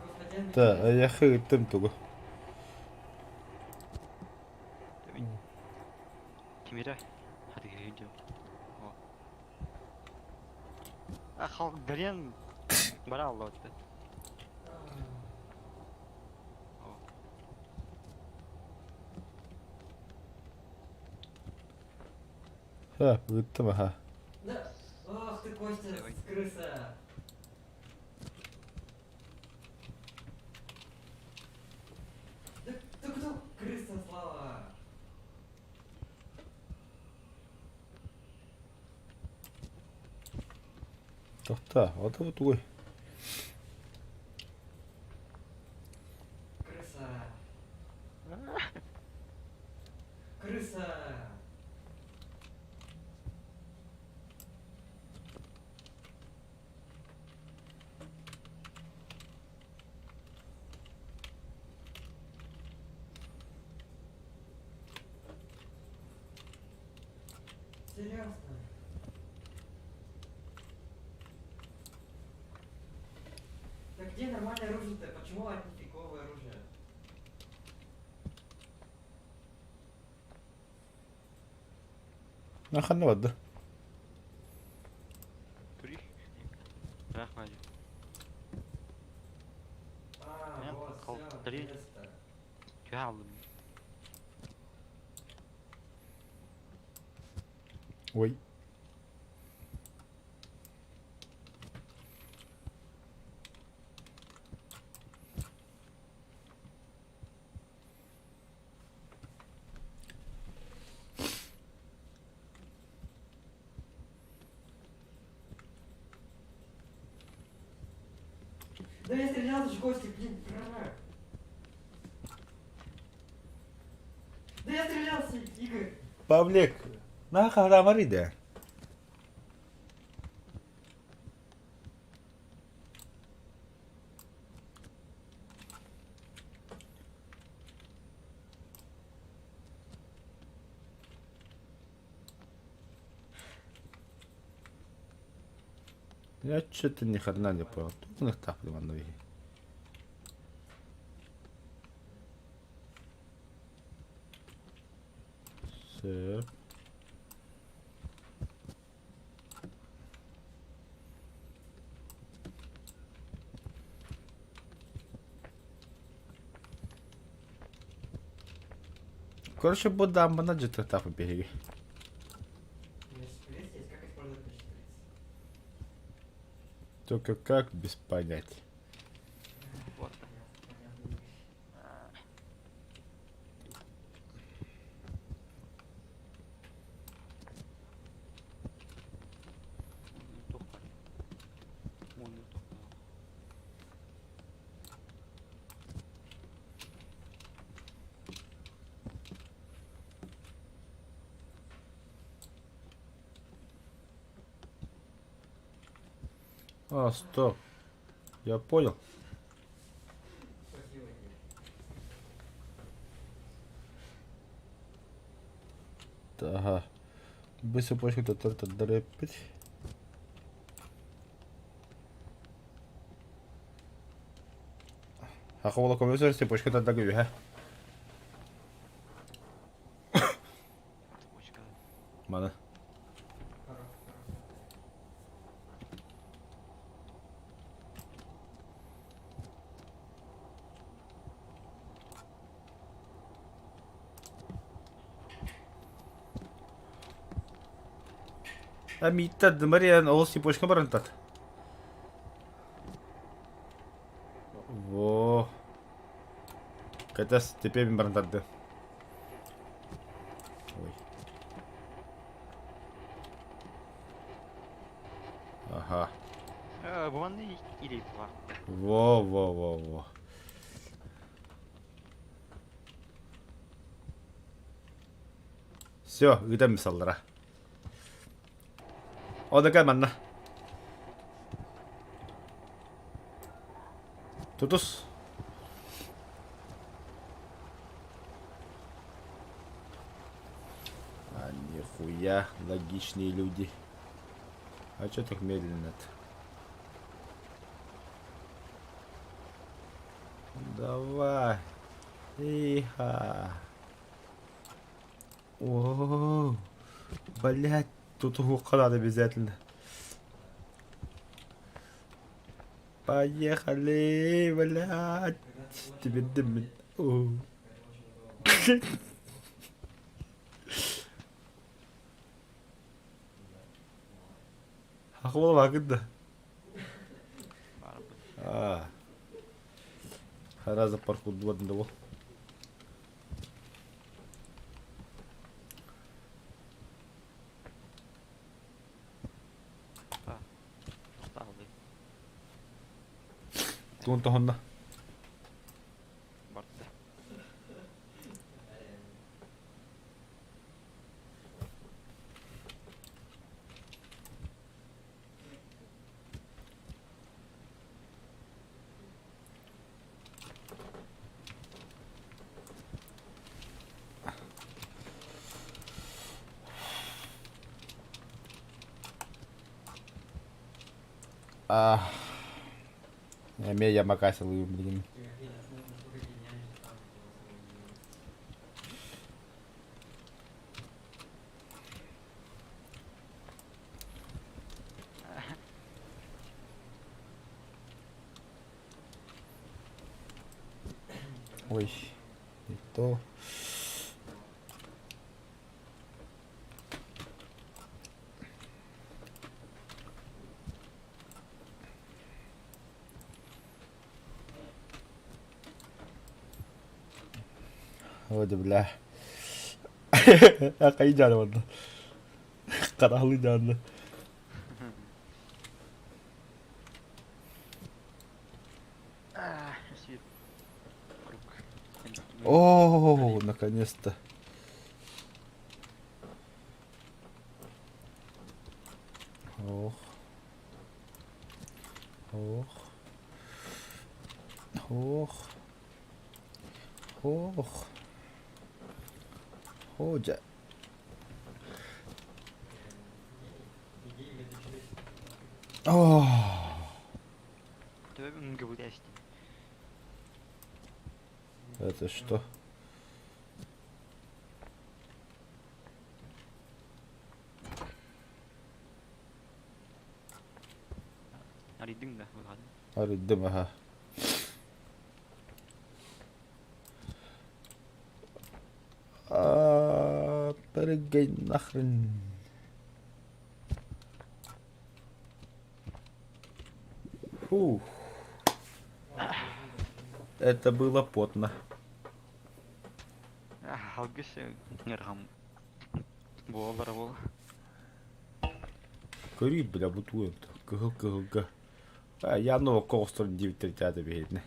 Господи, Да, я хытым тугу. Кимире. Hadi gidiyor. O. А халк Гарен барал вот. Ха, ыттым аха. Да, ах ты, Костя, Давай. крыса. Да ты кто? Крыса, Слава. Тохта, ото тугуй. Крыса. Крыса. Серьезно? Да где нормальное оружие-то? Почему одни фиговое оружие? Наханна бады. Тури. Рахмат. А, Нет, вот, кол- всё, три. наконец-то. Калым. Ой. Да я стрелял же, Костик, блин, бра. Да я стрелялся, Игорь. Павлик, нахара иде. Я что-то ни хрена не понял. Тут у них так манна биһи. Сөп. Короче, бу даамбана дьытыктаах биһиги. Шприц есть, как использовать шприц? Только как без понятия. Вот. Понятно, вещь. А, стоп. Я понял. Спасибо тебе. Ага. Быстро почку дрепать. Аховала комиссар цепочка тогда ха. Цепочка. Мана. Хорош, хорош. А митта дмариан ол цепочка барантат. Во. Катас теперь барантат. Ой. Ага. Буманы или два. Во, во, во, во. Все, ыытан мисаллара. Ода манна. Тутус. А нихуя логичные люди. А чё так медленно-то? Давай. Иха. О, блять, тут уха надо обязательно. Поехали, блядь. Тебе дым. О. Ахвал вагында. А. Хараза паркур дуадында бол. Туун тохонна. Барда. А. Эме ямакасылыым билигин. Насколько гениально там Ой, не то. Ой, бля. Акайдян вон. Каралыдян. О, наконец-то. Ох. Ох. Ох. Ох. Ходя. Ох. Это что? Арыйдыҥ да быһаатын. Арыйдым аха. А, прыгай нахрен. Фух. Это было потно. Алгыс ыарахам буолара буола. Көрүй бля бутуем кыһыл кыһылга. А, я новокко оҕустарым диэбиттэр театр биһиэтинэ.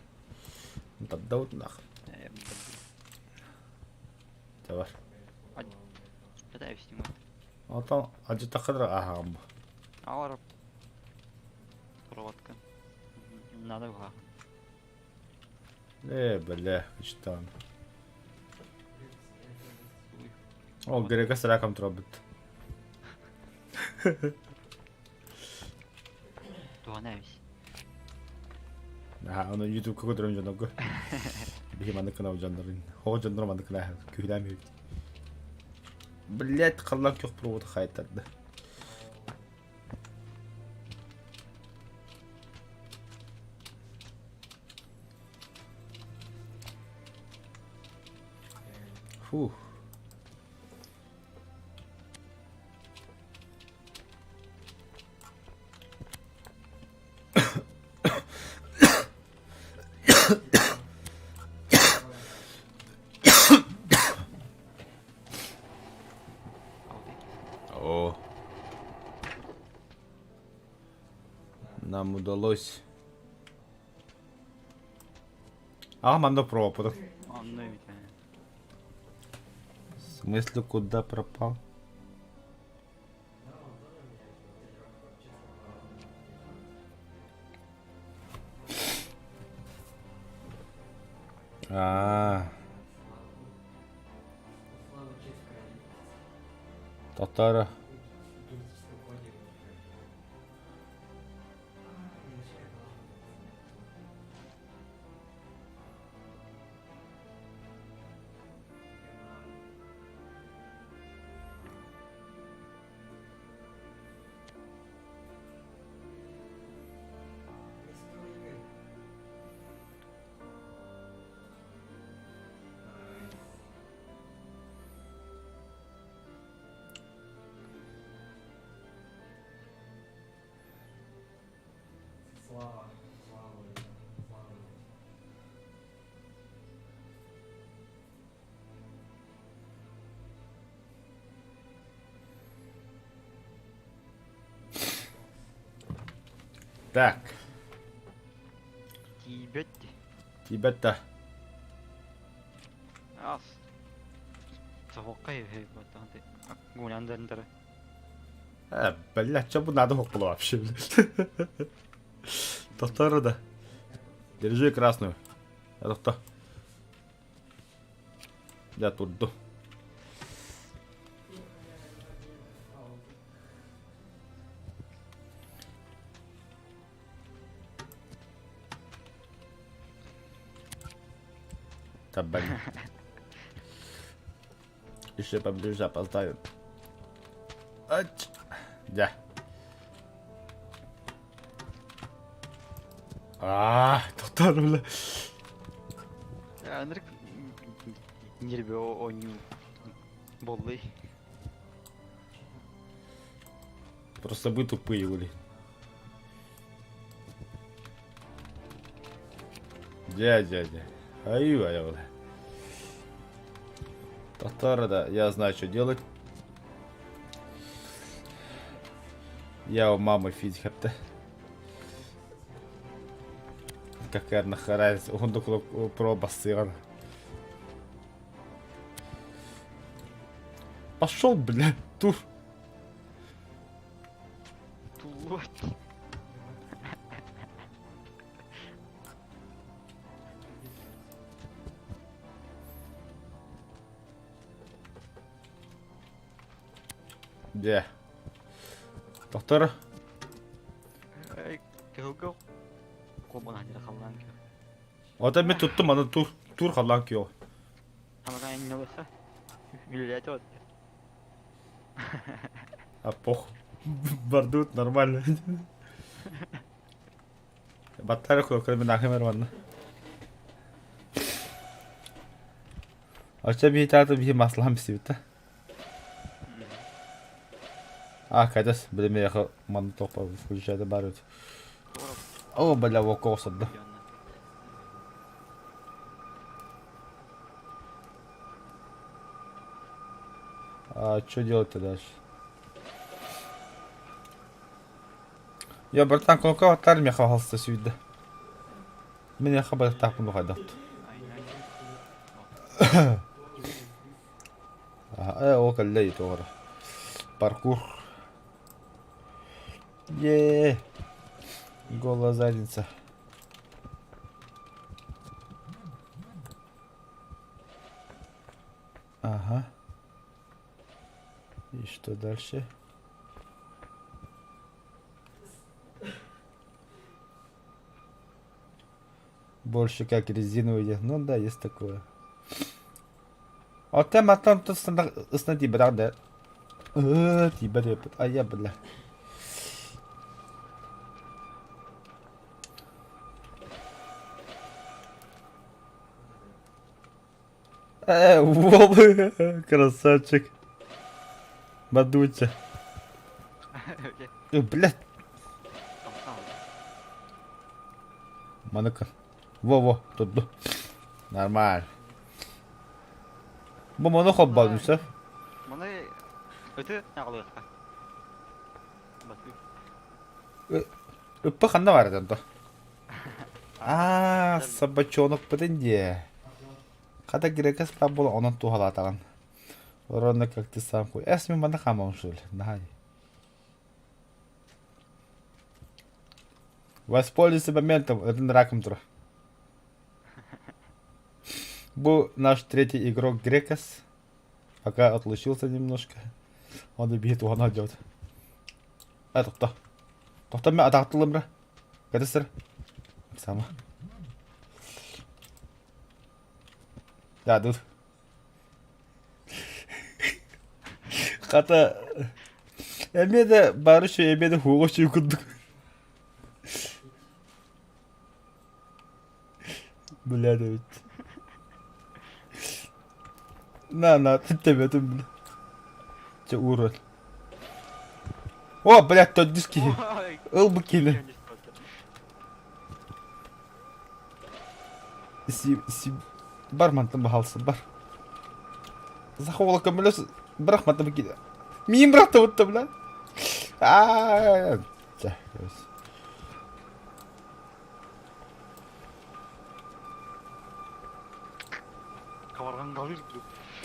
Тардабыт нах. Табар. Отон адьытаххыдыр ааһаҕын бу. Алар проводка. Надо уһаах. Э, бля, ичтан. Ол Грека сыракам турабыт. Туһана эбис. Наһаа ону ютубка көрдөрөн дьоннорго. Биһи маннык гына дьоннорун. Оҕо дьоннор маннык гына күһүлээн үһүбүт. Блять, халлаан күөх проводу хайтарды. Фух. О. Нам удалось. А, манна пропадок. Онно эбит ээ. В смысле, куда пропал? А, татара. Так, Тиийбэт дии. тиийбэт да. Ас. Соһуохха үһү гуляндары. Э, блядь, что бы надо было вообще, блядь. Татара да. Держи красную. Это кто? Я турду. Табань. Еще поближе опоздаю. Ач. Да. А, татар, бля. Ынырык ньирбэ оонньуу буоллай. Просто вы тупые были. Дя, дя, дя. Аю, аю, бля. Татара, да, я знаю, что делать. Я у мамы физика-то. Какая нахера, он только проба сына. Пошел, бля, тур. Тулуот. Дьэ. Тохтор. Кыһылга куобанаһан халлаан Ото мен туттум аны тур. Тур халлаан күөҕэ. А пох. Бардут нормально. Баттара куокка мен ахымер манна. Оччо биһи таата биһи маслаһан бисибит да. А, кадас, били миэхэ манна тохпа включайда бар эбит. О, бля, уокка охсордо. А что делать-то дальше? Я, братан, кнопка аттар миэхэ хаалса сүйдэ. Мин эхэ барыктаахпын хайдах. Э, ол кэллэ тоҕо Паркур. Е, голая задница. Ага. И что дальше? Больше как резиновые. Ну да, есть такое. Оттон мантан ысна тиийбэтэх да тиийбэт эбиппит айа бля Э, уол, красавчик. Бадуча. Блядь. Маныка. Во-во, тут. Нормально. Бу мону холбоодум сөп. Маны ыты аҕалыахха. Батыы. Ыппы ханна бар этэн то? Аа, собачонокпутун дии. Хата грекас пап була онон туһалаатаҕын. Ровно как ты сам хуй. Эс мин манна хаамам что ли? Наһаа Воспользуйся моментом, это раком тура. Бу наш третий игрок Грекос. Пока отлучился немножко. Он убит, он идет. А, тохто. Тохто мен атаактылым бра. Кадыстыр. Сама. Да, тут. Хата эмиэ да бары үчүгэй эмиэ да хуоҕа үчүгэй курдук. Блядь эбит. На, на, тэбэтин бля. Чэ ууран. О, блядь, төрдүс киһи. Ыл бу киһини. Си, си, бар мантан баһаалыста, бар. Заховала көмөлөс, бырах мантан бу киһи. Миин бырахтыбытта, бля. Аа, чэ,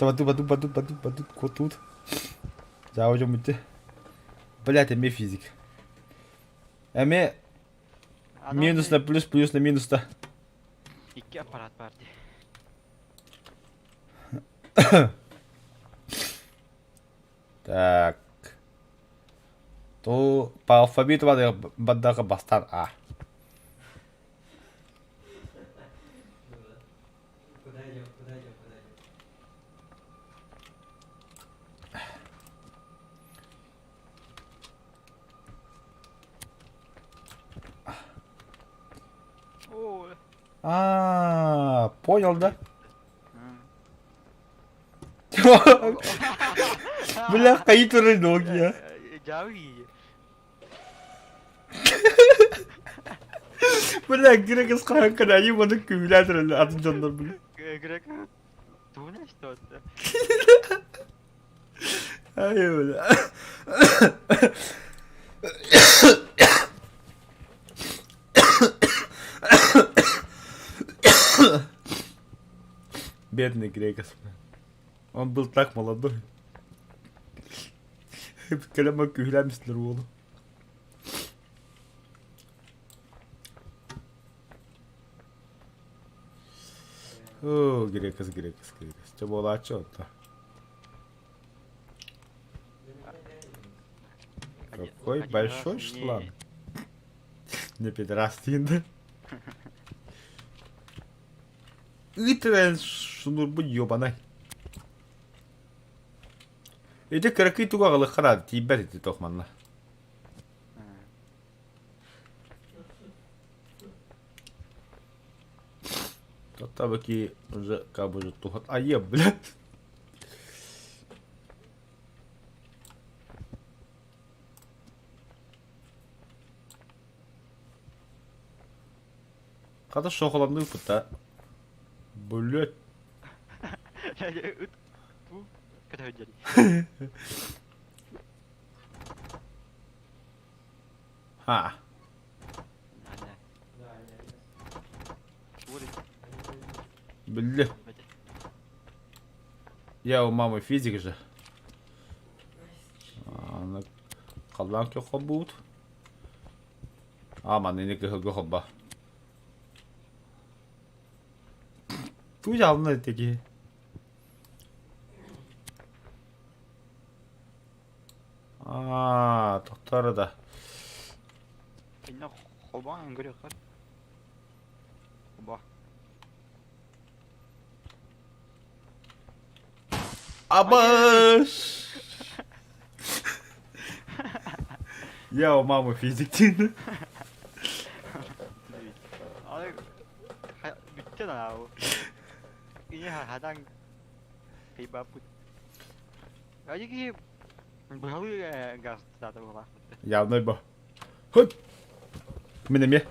Баду, баду, баду, баду, баду, куотуут. Дьаабы дьон бүтте. Блядь, эмиэ физик. Эмиэ минус на плюс, плюс на минус да. Икки аппарат бар дии. Так. То по алфавиту бадаха бастан А. Куда идем, куда идем, куда идем? А, понял, да? Бля, хайыы турар ноги, Дьаабы Бля, Грек из хаһан айыы маны күүһүлээн тураллар атын дьоннор бля. Грек тугуна что-то. Ай, бля. Бедный Грекос. Он был так молодой. Кэлэн күүһүлээн мистилэр уолу. Оо, Грекос, Грекос, Грекос. Чэ буолааччы онто. Какой большой шланг. Не пидорас да? Ыытыран сунурбут ёбанай. Ити кыракый тугу аҕалыахха наада тиийбэт ити туох манна. Табаки уже как бы тухат. А е, блядь. Хата шохоланныыппыт да. Блядь. Ыт бу көтөһүддьэри. Ха. Билле. Я у мамы физик же. Аны халлаан көх холбуут. А манныны кыһылга холба. Туу жалны теги. Аа, тохтор да. Инна холбаан көрүөххэ. Холбаа. Абаш! Я у мамы физик диэн. Бүттэ да Ийэ хадан кыйбаппыт. Айыги быһалыы газ буолаахпыт. Явно бо. Хоть. Мин эмиэ.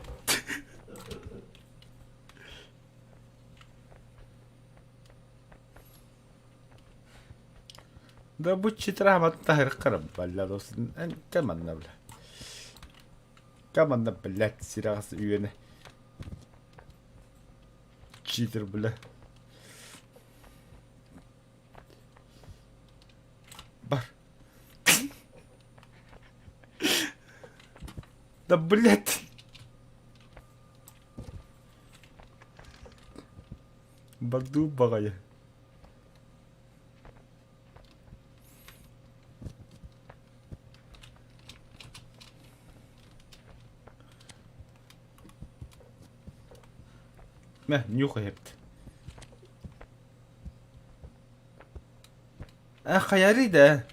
Да бу читрамат таһыркарым балла досун кэманна бля. Кэманна блядь сирагас үйене. Читер бля. Бар. Да блядь. Баду баҕайы. Мэ, нюхай эбит. Э, хайарый да.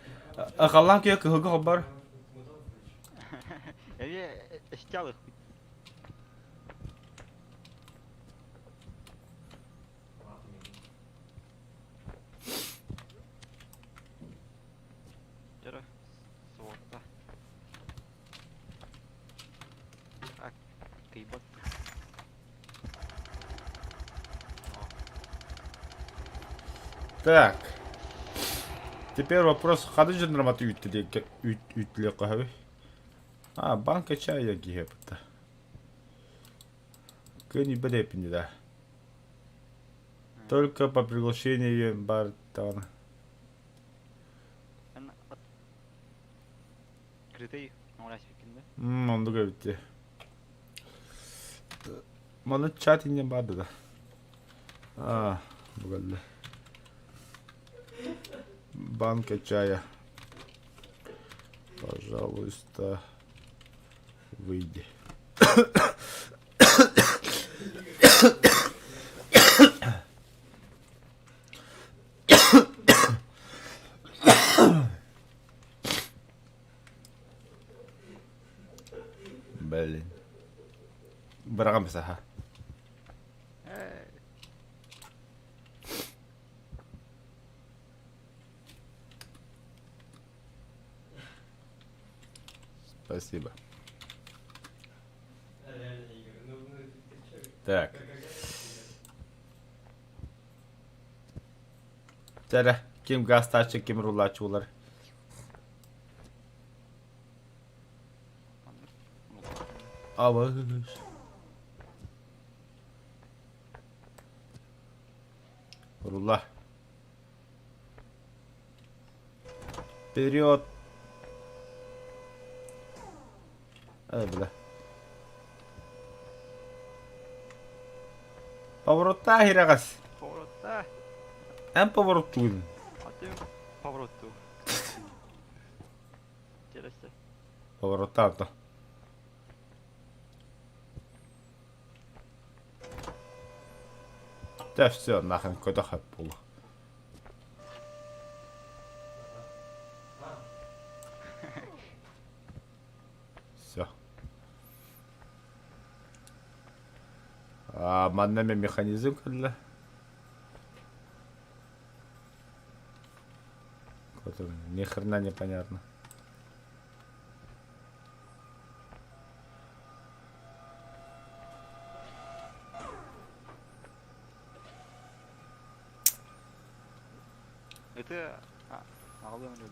Халлаан күйэ кыһылга холбор. Эмиэ эстялых. Дьөрө суолта. А, кыйбат. Так. Теперь вопрос, хады жынраматы үүттүлүк А, банка чая киһи Кыын бэлэппин да. Только по приглашению бар даҕаны. Эн открытый оҥоросиккин да? Оннук эбит дии. Маны чат инньэ баар да. А, бугалла. Банка чая. Пожалуйста, выйди. Блин. Быраҕам саха. Спасибо. Так. Чэрэ, ким гастааччы, ким рулааччы булар? Абыс. Рула. Вперед! Ай, бля. Повороттаа иһирэҕэс. Поворотта. Эн повороттуугун. Атын повороттуу. Интересно. Повороттаа то. Да все, нахрен көтөх хөп буолуо. Все. А, манна мен механизм кэллэ. Ни хрена непонятно. Это аҕалыам дии.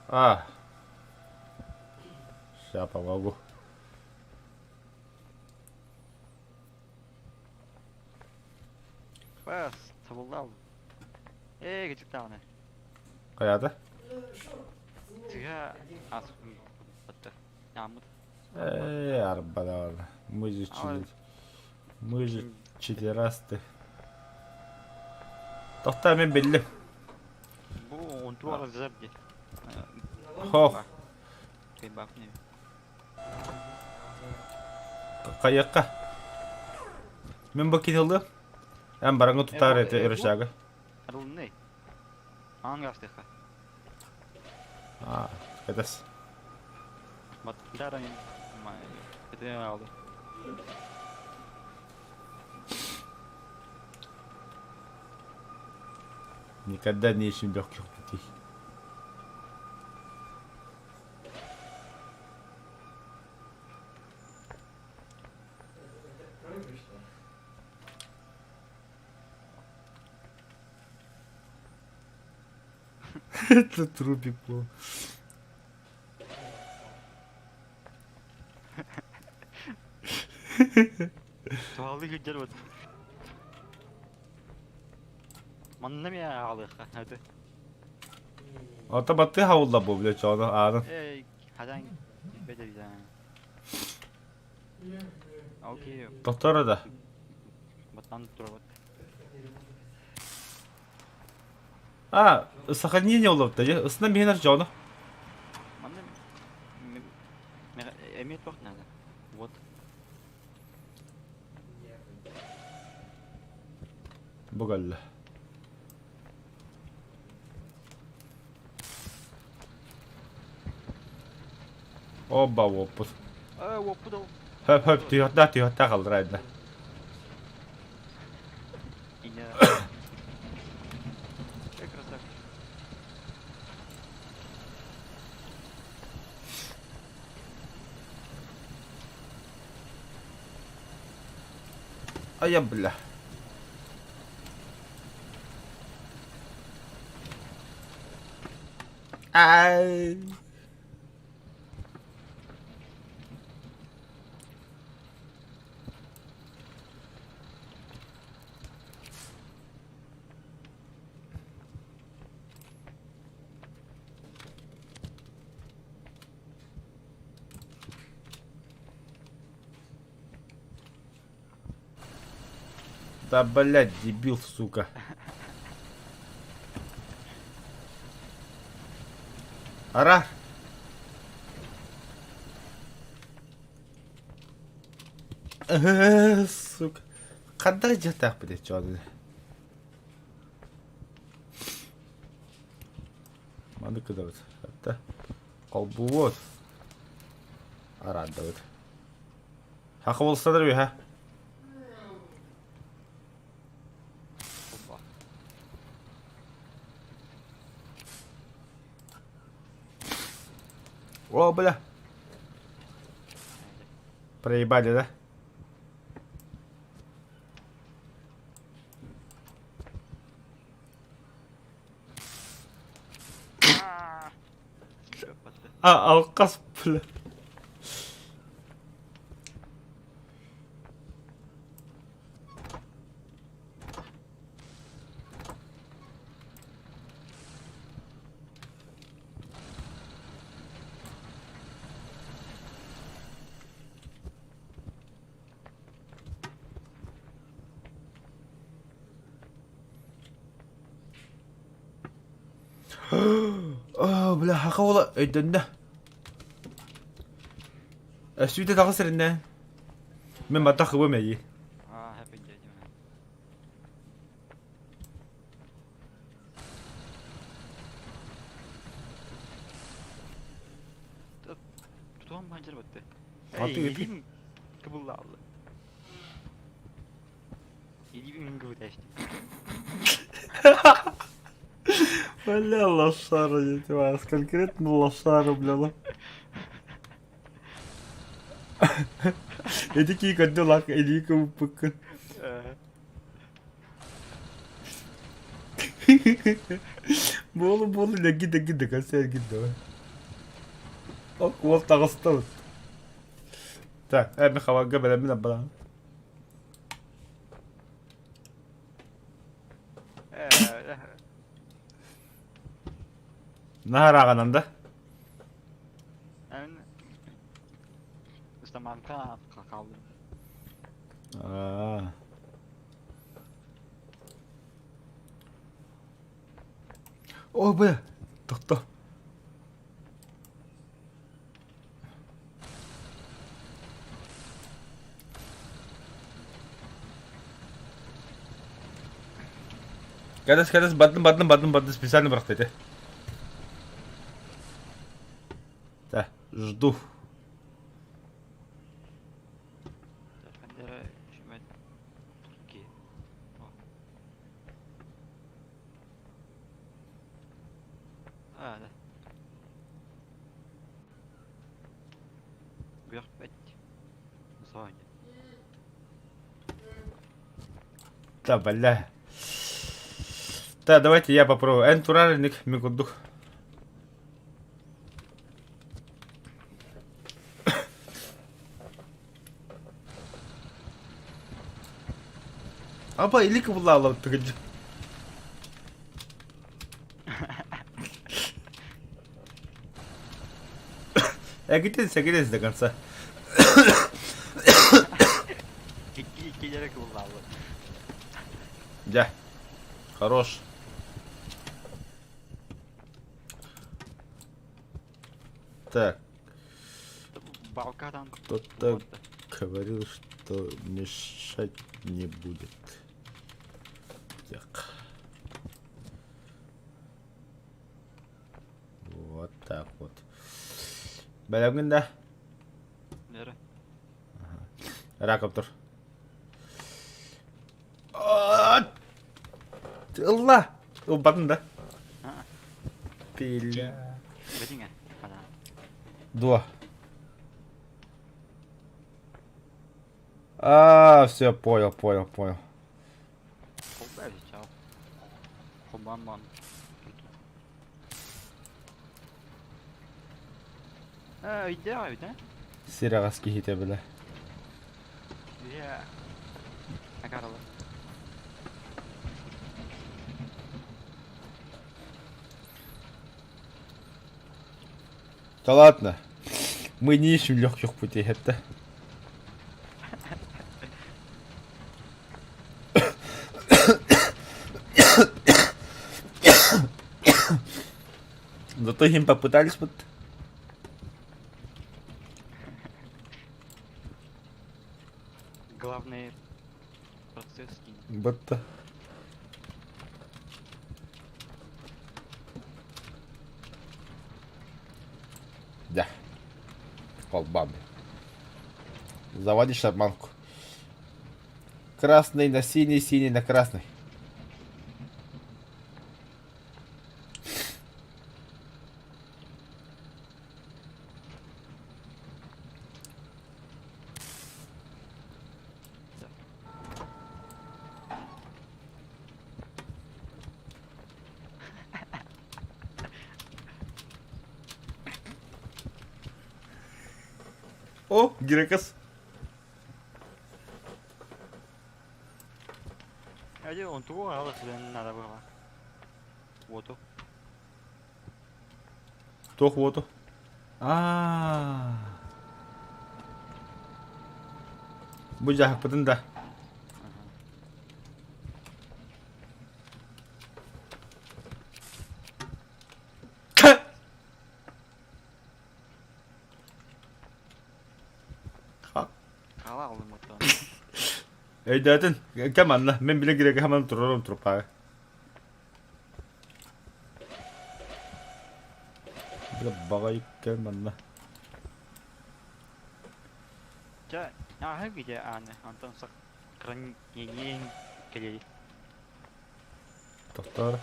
А. Сейчас помогу. Бас, табыллал. Ээ, кичик даҕаны. Хайата? Тыа ас батта. Яммыт. Ээ, арбада Мы же Мы же читерасты. Тохтоо мен биллим. Бу онтуара взяр ди. Хох. Хайыахха? Мин бу кини ылыам. Эн бараҥҥа тутаар этэ рычага. Арылынный. Аан гастыха. Аа, кэтэс. Баттара это алды. Никогда не ищем легких путей. Это трупик был. Туһалыы сылдьар вот. Манна эмиэ аҕалыахха это. Ото баттыы хаулла бу бля чону аанын. Эй, хатан килбэт Окей. Тохтор да. Баттан турабыт. А, сохранение олопта, же. Ысынан биһинэр чону. Манна эмиэ туох надо. Вот. Бу кэллэ. Оба уоппут. Э, уоппут ол. Хөп хөп түһүөхтээх түһүөхтээх аллараа Иннэ. Э, красавчик. Айа бля. Ай. Да блять, дебил, сука. Ара. Сука. Ханна дьиэтээх бит чону. Маны кыдабыт. Это холбуот. Араандабыт. Хаха болсадар үһэ. О, бля. Проебали, да? А, алкас, бля. Оо, бля, хаха уола өйдөннө. Сүүтэ таҕыс эриннэ. Мин баттах кыбым эйи. Аа, happy day. Ханчар батты. Аты Эй, ыты. илиим кыбыллаалла. Илиим үҥгүбүт Бля, лошара, я тебя, конкретно лошара, бля. Эти кии көрдө лак илии кыбыппыккын. Буолу буолу лэгги дэгги декасы эргин давай. Ок уол таҕыстабыт. Так, эми хабарга бэлэммин аббалаан. Наһаа ырааҕынан да? Ыстамаанка хааллым. Аа. О, бля, тохто. Кэтэс, кэтэс, бардым, бардым, бардым, бардым, специально бырахта ити. Да, жду. А, да. Күөхпэт. Соня. Да, бля. Да, давайте я попробую. Эн турарыник мин курдук. Апа, или кыбылаалап тыгыдьы. Эгитин сэгилес до конца. Икки иккилэрэ кыбыллааллар. Дьэ. Хорош. Так. Балка там. Кто-то говорил, что мешать не будет. Так. Вот так вот. Бэлэмҥин да? Нөрө. Раков тур. Ылла! Ылбатын да? Пиля. Бэтиҥэ. Дуо. А, все, понял, понял, понял. Өйдөөх эбит, э? Сир аҕас киһитэ бile. Yeah. Акаралы. Да ладно. Мы не ищем легких путей, это. Зато им попытались вот. Главный процесс. Будто. Да. Колбаны. Заводи шарманку. Красный на синий, синий на красный. О, Геракас. А он тугу надо было. Вот. Туох уоту? Аа. Бу дьаһахпытын да. Өйдөөтүн, кэм анна, мин билэ гирэгэ хаман турарым турпаа. Бля, баҕайы кэм манна. Чэ, ааһы где ааны, онтон сохранение кэлиэй. Тохтоор.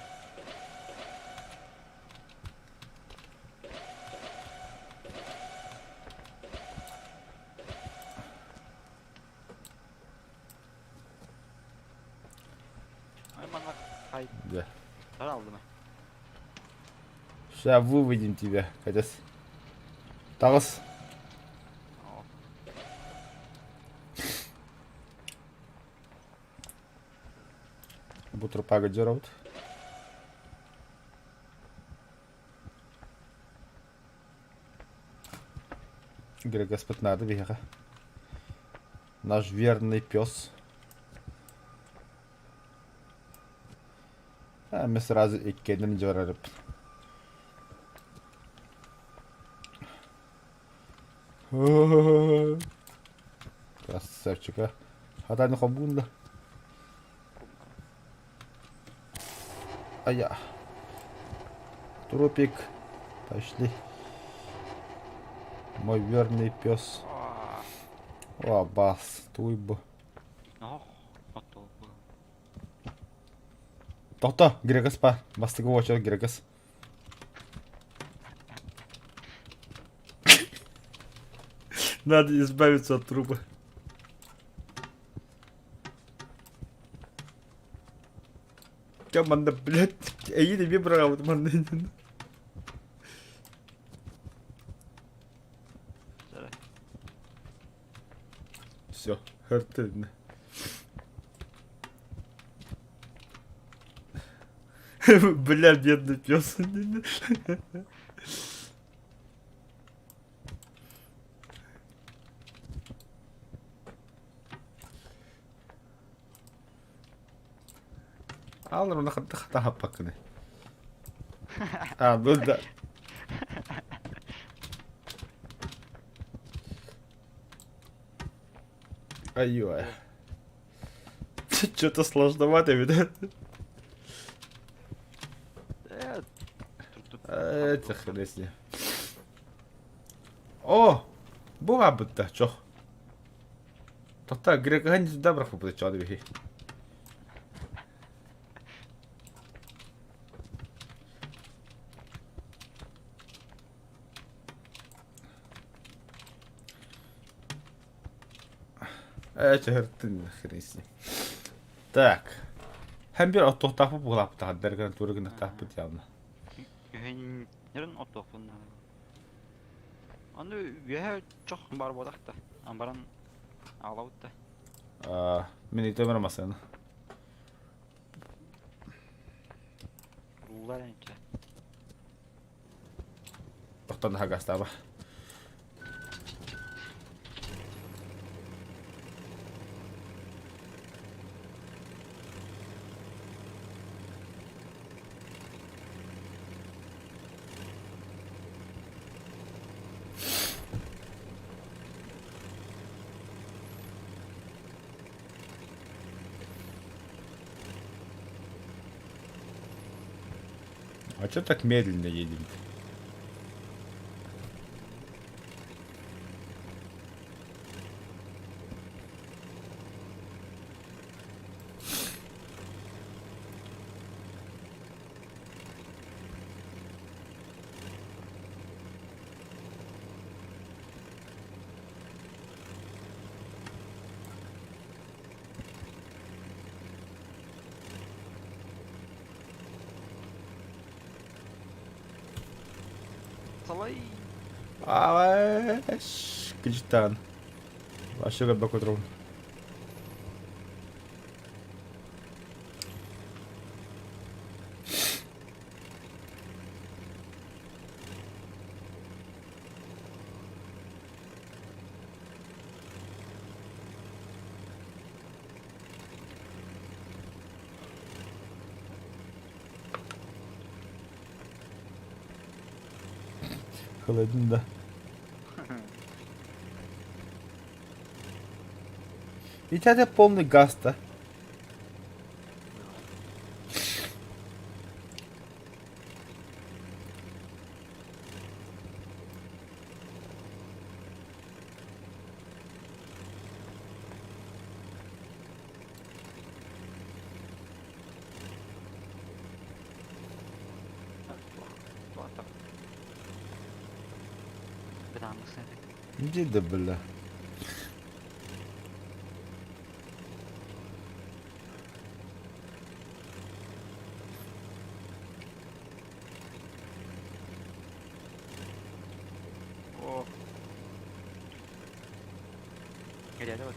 Ай манна хай Да. алдым. Сейчас выведем тебя, катес. Таҕыс. Бу трупага дьоробут. Грегоспот надо биһиэхэ. Наш верный пес. А мы сразу иккиэнин дьуорарып. Красавчика. Хатааны хобуун да. Ая. Трупик. Пошли. Мой верный пес. О, бас, туй бу. Тохто, Грегас па. Бастакы уочар Грегас. Надо избавиться от трупа. Команда, блядь, эйин эмиэ быраҕабыт манна. Все, хартын. Бля, бедный пес. Аалар уна хатта хата хаппаккыны. А, ну да. Ай-ой. Что-то сложновато, видать. Это хрен с ним. О! Бу бытта, чох. Тоқта, Греган сюда бырахпыт чоды биһи. Ээ, чөһөртүн хрен с ним. Так. Һәм бир оттуохтаахпыт буолааппыт дэргэн тура гынахтаахпыт явно. Үһүннэрин оттуохпун Аны үөһэ чох бар буолах да. Амбаран аҕалабыт да. Аа, мин итэмэр масына. Руулар энчэ. Тохтон хагастаба. А чё так медленно едем? Салай. Аваш, кычтан. Вообще бакотрон. Холодно, да. Ведь это полный газ-то. Хатааммысына. Иди да бля. О. Рядом вот.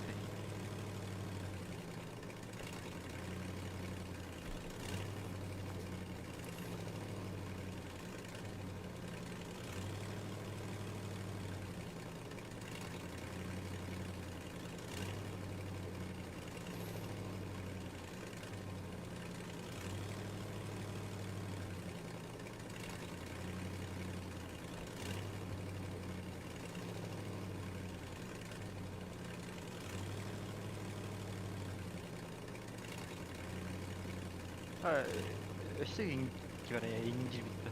Өссө иҥ киирбиттэ.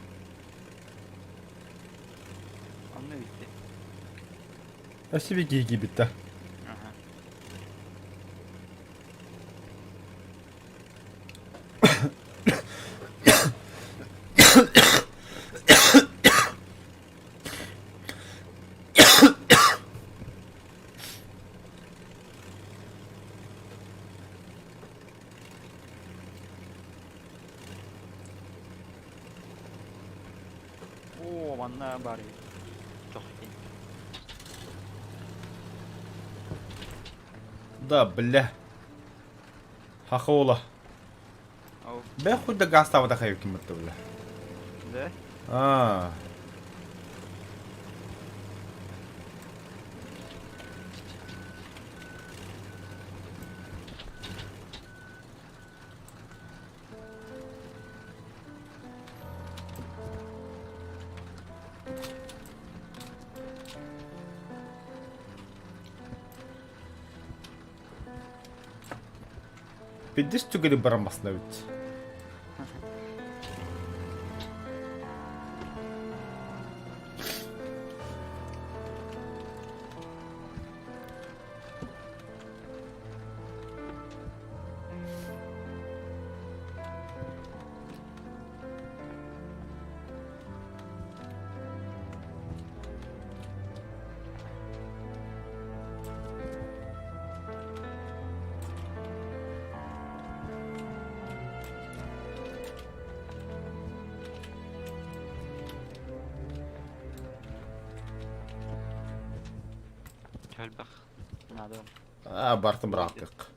Онно бүттэ. Өссө bir киһи киирбиттэ. Аха. Оо, манна баар эбит. Чох диэн. Да, бля. Хахола. Ол. Бэ хуй да газ табата хайы ким бля. Да? А. Пиддис түгэни баран басына бит. Кэлбэх. Надо. А, бартым быраактык.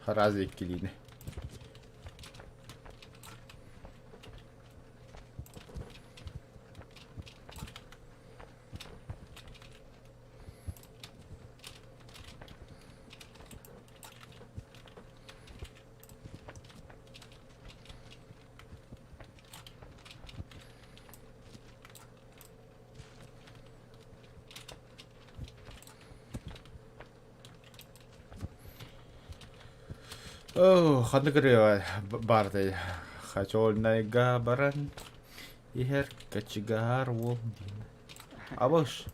Харазы иккилиини. Оо, ханна көрүө баартай. Хочольнайга баран иһэр кочегар уол диэн. Абыш.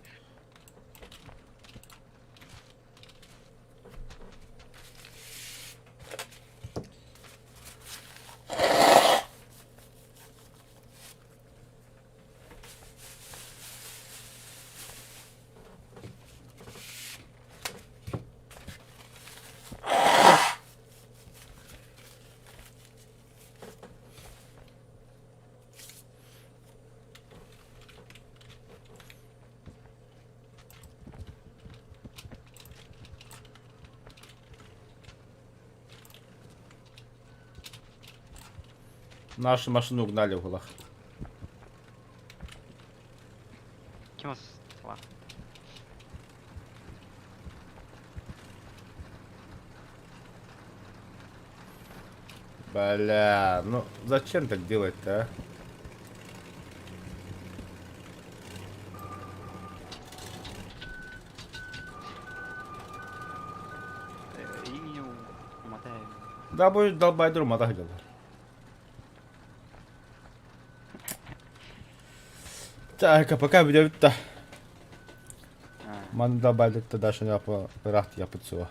Нашу машину угнали в углах. Ким сала? Бля, ну зачем так делать-то, а? Да, будет долбайдер мата делать. Так, а пока видео-то. Маны долбайдер-то даже не рахт я подсула.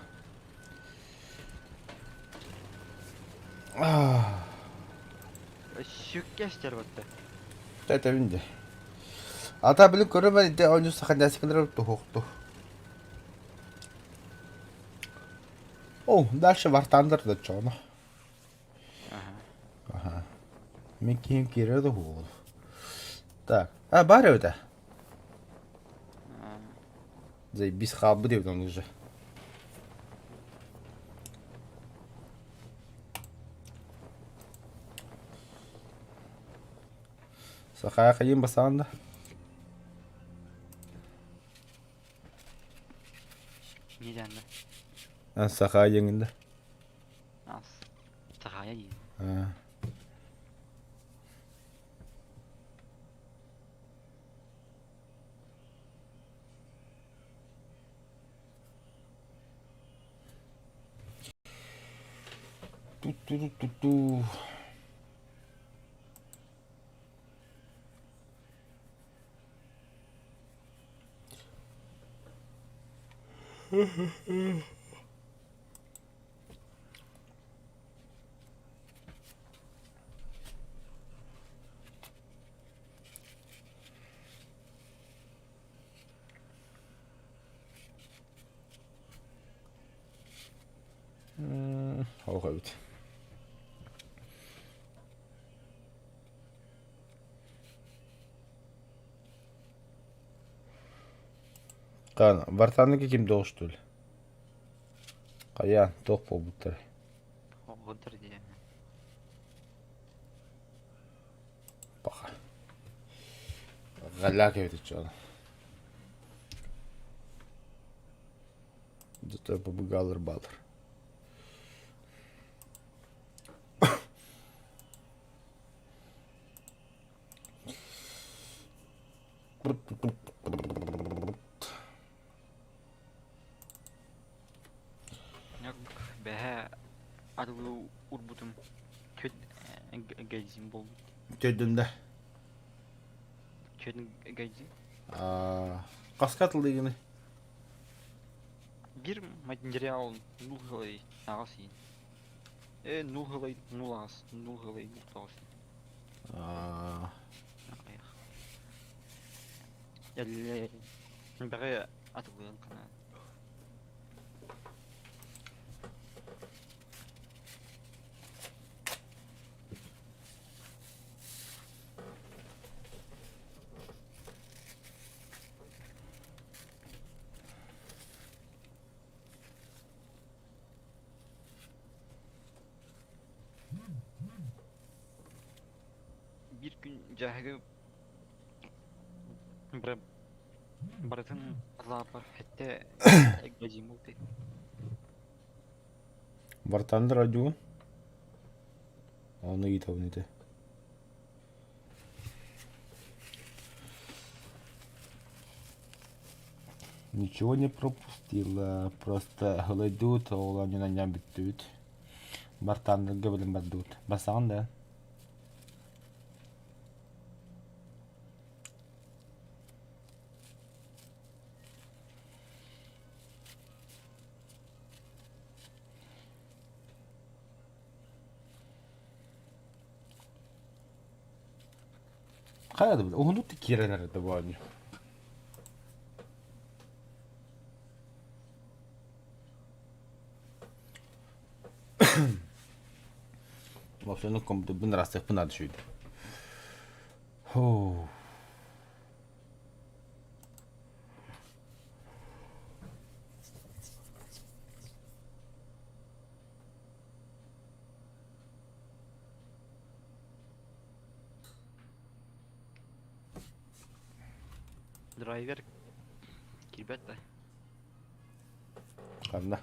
Сүккэстер батта. Это винде. Ата били көрөмөр ити оонньуу саханьаасыкалары туһуохту. О, дальше вартандыр да чоно. Ага. Мин киһим киирэр да уол. Так. А, бар эбитэ. Заебись хаалбыт эбит он уже. Сахая хайын басаан да? Не да? Сахая диэҥин да? Ас. Сахая диэн. Ту-ту-ту-ту. Ох эбит. Кан, Вартаныгы ким доҕуштул? Хайаан, туох буолбуттар? Оҕотор диэн. Паха. Галлаак эбит чуол. Зато побыгалар баалар. Бэһэ арылы урбутум түөрт гайдзин буолбут. Төрдүн да. Түөрт гайдзин. Хаска атылыыгыный? Биир материал нул хылай аҕас иин. Э нул хылай нул аҕас нул хылай нул тоҕус. Элбэҕи атылыан хана. Биир күн дьааһыгы барытын лааппар сэттэ гладимулты. Вартандыр одьуун. Ону ыйытабын ити. Ничего не пропустила, просто ылайдыбыт, ол анньан бүттүбүт. Бартааннарга билэн бардыбыт. Басаҕын да? Хайа да уһуннук да киирэн эрэр да бу оонньуу. Вообще, компьютербын ырастыахпын наада үчүгэй. Хоо. Драйвер киирбэт да. Ханна?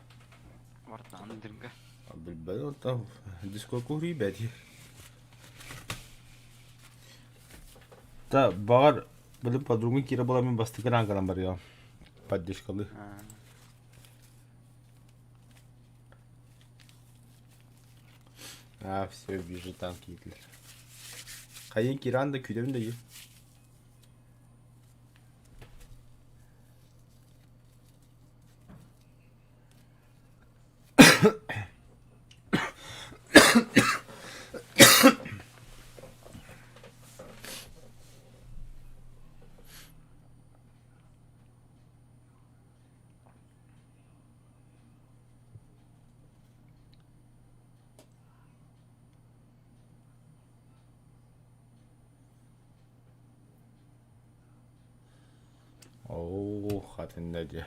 Вартаан дырга. Билбэт оттон дискоку үрүйбэт. Та баҕар били подругун киирэ буола мин бастакы ранганан барыам. Поддержкалыы. А, все, вижу там киирдилэр. Хайын киирэн да күүтэбин да Оо, хатынна дьэ.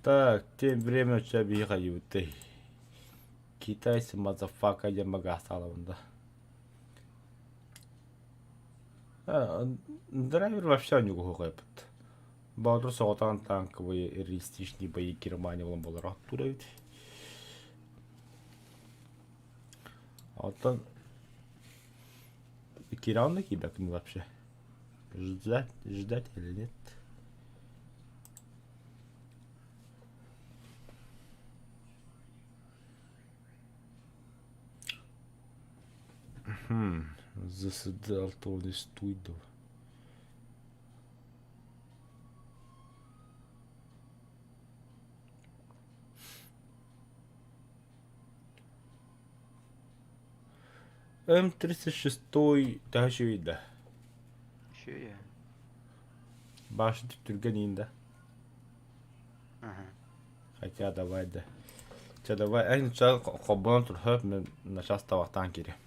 Так, тем временем чэ биһи хайыбытай. Китайцы мазафака диэн багаастаалабын да. Драйвер вообще онньугуһуохайбыт. Боотур соҕотоҕун танковые реалистичные бои Германия буолан болоро тура эбит. Оттон киирэ киирбэккин вообще. Ждать, ждать или нет? ЗСД Алтони Стуйдов. М36 төһө үчүгэй да? Үчүгэй. Башня түргэн иин да. Ага. Хотя давай да. Чэ давай, эн чэ холбонон турһап, мен начаас табахтаан киириэм.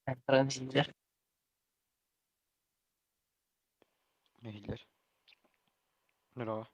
Транзитер. Иһиллэр. Здорово.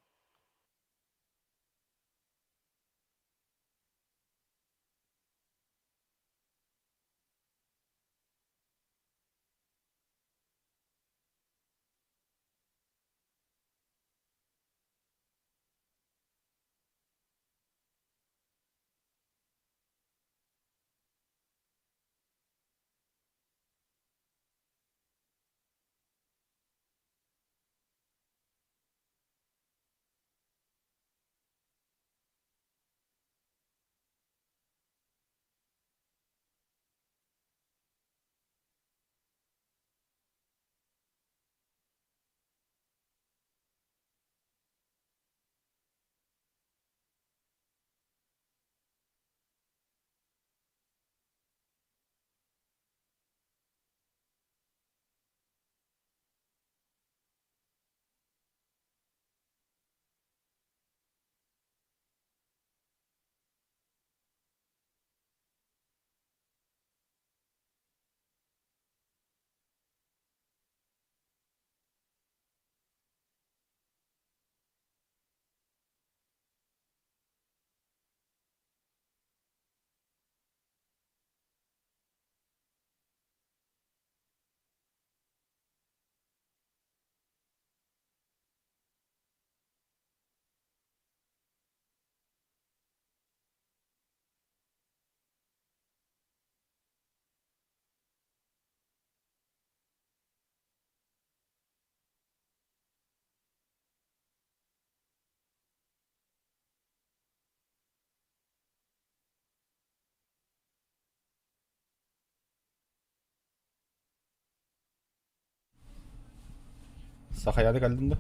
Сахаяны кэллин да?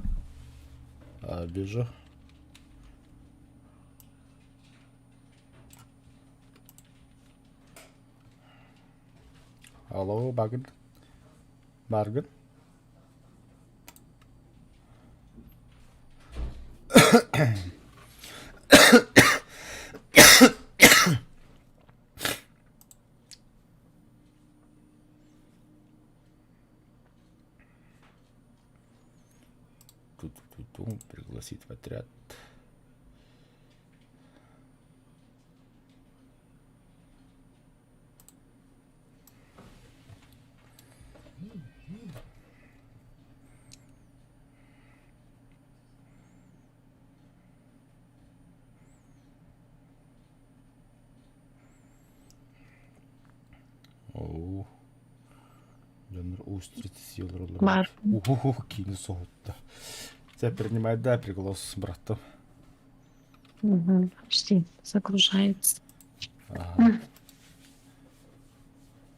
А, вижу. Алло, Багын. Баргын. Ту-ту-ту-ту, пригласить в отряд. Оо, дьоннор устриц сиэлэр Бар. Уһуһу киини соһутта. Тебя принимает, да, приглас братом. Угу. Почти загружается. Ага.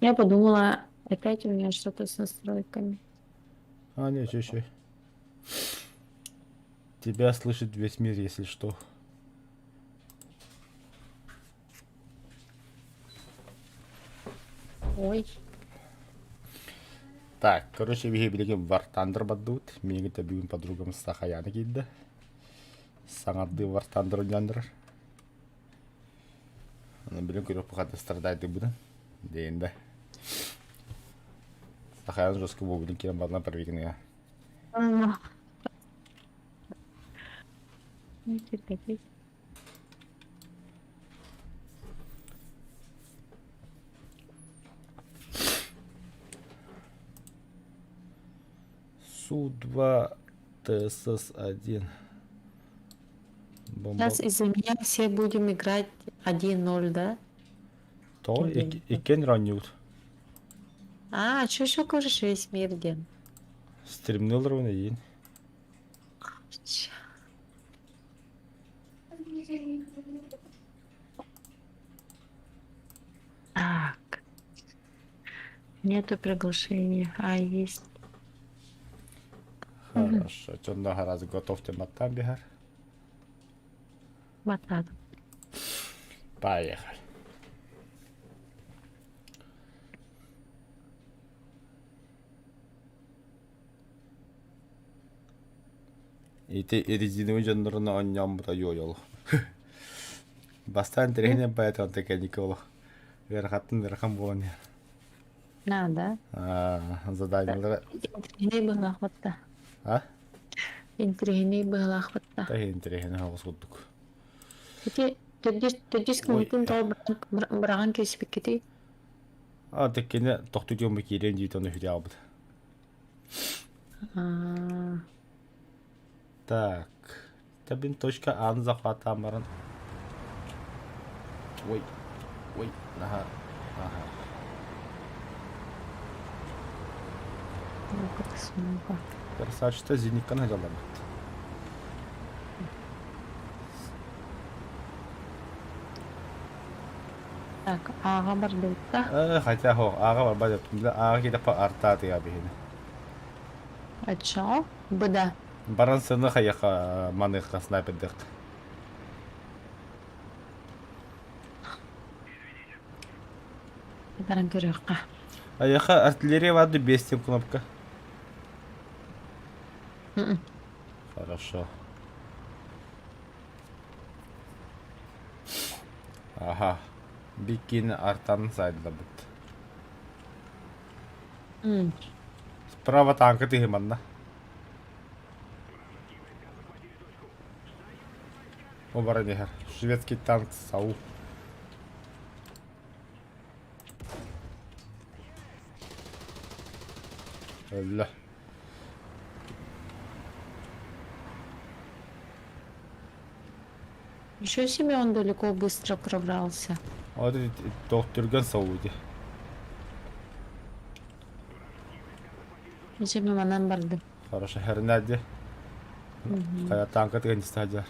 Я подумала, опять у меня что-то с настройками. А, нет, еще. Тебя слышит весь мир, если что. Ой, Так, короче, биһи билигин War Thunder бардыбыт. Миигин бүгүн подругам Сахаяна киирдэ. Саҥардыы War Thunder оонньоон Аны билин көрүөх хата страдайдыбытын. Диэн да. Сахаяна жестко буолбутун киирэн баран первигин ну, терпеть. Су-2 ТСС-1. Бомба. Сейчас из-за меня все будем играть 1-0, да? То Или- иккен ранньют. А, что еще говоришь весь мир, Ден? Стримнылар уна иин. Чё? Так. Нету приглашения. А, есть. Хорошо. Чонно харазы готовьте маттан бихар. Вот так. Поехали. Ити резиновый дьоннорун оонньооммута йо-йол. Бастаан интэриэһинэй поэтому тэкэньикэ олох ыарахаттан ыарахан буолан иһэр. Надо. Заданиелары... Интириэһинэй быһыылаах да. А? Интириэһинэй быһыылаах да. Та интириэһинэй оҕус курдук. Ити төрдүс төрдүс күҥҥүтүн тоҕо быраҕан кэбиспиккитий? А теккини тохтуу диэн киирэн дии тону хүтэ албыт. Так. Табин точка Аны захваттаан баран. Ой. Ой. Наһаа. Ага. Красавчик зенитканы жаламмыт. Так, ааҕа бардыбыт да? Хотя хо, ааҕа барбат эппин. Ааҕа китэппэ артаатыга биһини. Оччоҕо быда. Баран сыны хайаха маныхха снайпердык. Баран көрүөххэ. Айаха артиллерия барды 5 кнопка. Хорошо. Аха. Биккини артан сайдылабыт. Справа танка тыһы манна. О баран иһэр. Шведский танк САУ. Өллө. Ничего себе он далеко быстро пробрался. Вот доктор САУ дии. Дьэ манан бардым. Хорошо, херня Хайа танка тыган сылдьар.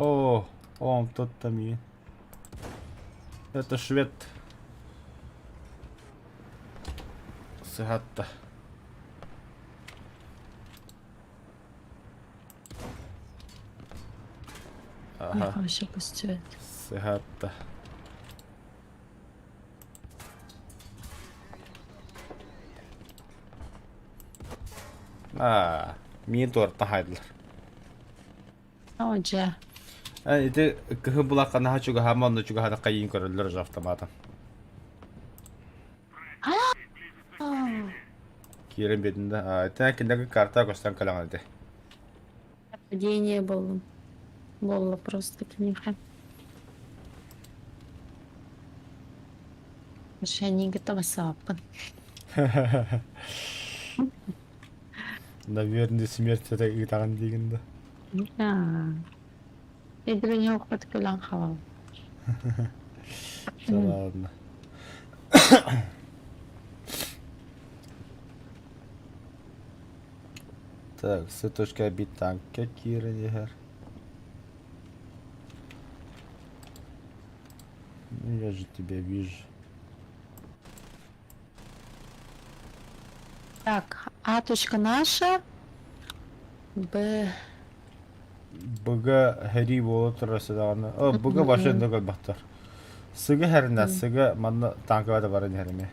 О, он тот там и. Это швед. Сыһатта. Аха. Вообще көстүбэт. Сыһатта. Аа, миин туорта хайдылар. Оо дьэ. Ити кыһы булакка наһаа чугаһаама онно чугаһаатахха иин көрөллөр уже автоматом. Киирэн биэрдин да. Ити кинилэргэ карта көстөн кэлэҕин ити. Падение было. Было просто книга. Решение готово сааппын. Наверное, смерть это ыытаҕын диигин да. Эдирине укпат кэлэн хаалабын. Да ладно. Так, с точка бит танкка киирэн иһэр. Ну, я же тебя вижу. Так, А точка наша, Б. Быга һэрии буола турар сыдаҕына. О, быга башы онно көрбөхтөр. Сыгы һэринэ, сыга манна танкаҕа да баран иһэр эмиэ.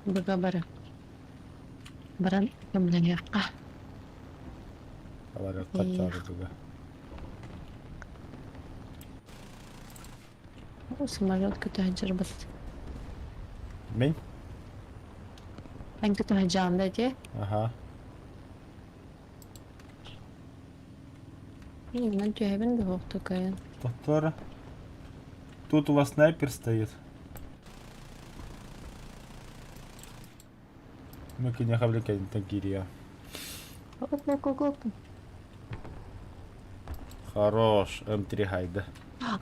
Быга бары. Баран көмөлөһүөххэ. Алары хаччаары быга. Самолет көтө сылдьарбыт. Мин? Эн көтө сылдьаҕын да ити? Аха. Мин түһэбин да такая. Повтора. Тут у вас снайпер стоит. Мы кинеха кирия. Оп, оп, оп, оп. Хорош, М3 хайда.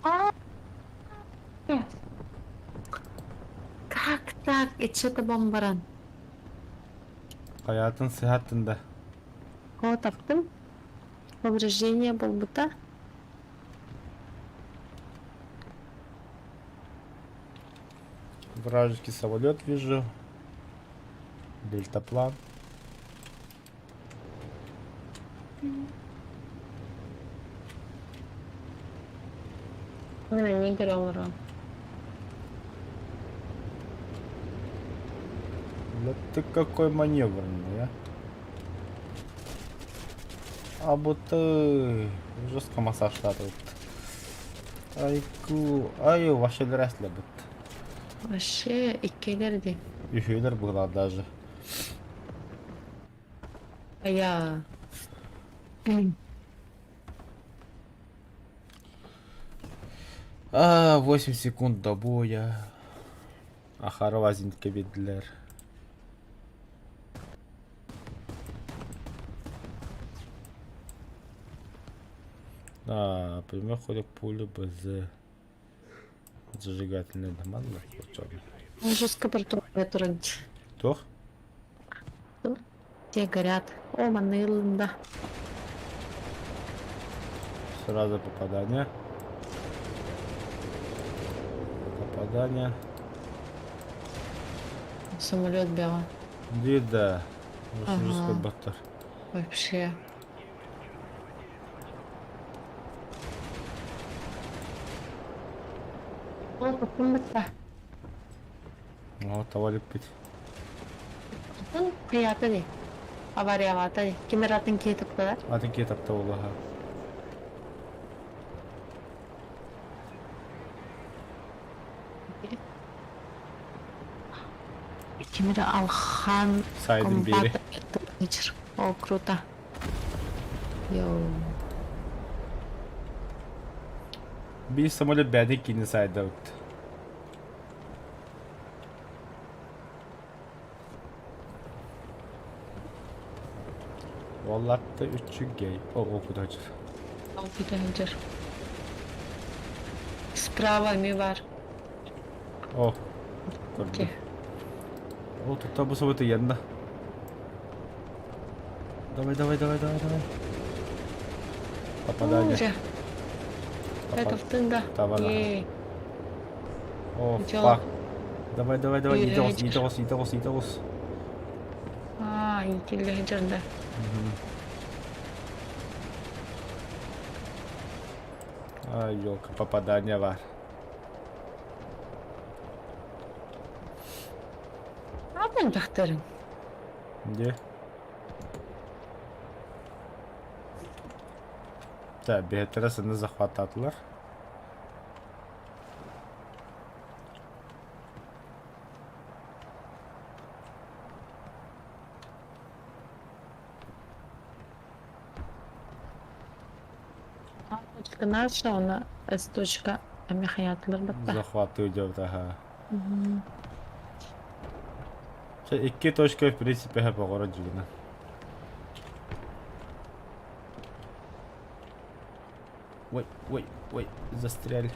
А! Как так? Иччитэ бомбаран. Хаятын сыһаттын да. О, таптым. Повреждение буолбута. Вражеский самолет вижу. Дельтаплан. Мин эмиэ көрө олоруом. Да ты какой маневренный, а? А будто жестко массажтаатыбыт. Айку, ай, вообще бит. Вообще иккилэр дии. Үһүөлэр быһылаах даже. Айа. А, 8 секунд до боя. Ахарова зинтке биэрдилэр. А, прямой ходят пули БЗ. Зажигательный манна. Жестко туран. Туох? Те горят. О, манылында. Сразу попадание. Попадание. Самолет бега. Дида. Ага. Баттар. Вообще. О, попуммата. О, тавалиппит. Атын приятели. дии. Авариялаата дии. Ким эрэ атын киһи тыктылар. Атын киһи тапта буоллаха. Ким эрэ Алхан Сайдын биэри. комбат О, круто. Йоу. Биир самолет бэйэтин киинин сайдабыт. Уоллатта үчүгэй. О, о, куда сылдьар. Ол куда сылдьар. Справа эмиэ баар. О, көрдүм. О, тут бу событа янна. Давай, давай, давай, давай, давай. Попадание. Уже. Это в тында. Давай. Ей. О, Идём. фак. Давай, давай, давай, Ей, иди ос, эй, иди ос, иди ос, иди ос. А, иитиллэ сылдьар да. А, елка, попадание бар. Аатын дьахтарыҥ. Где? Так, биһиттэрэ сыны захваттаатылар. Точка наша, она С точка эмиэ батта. Захваты идет, ага. Икки точка, в принципе, по городу. Ой, ой, ой, застряли.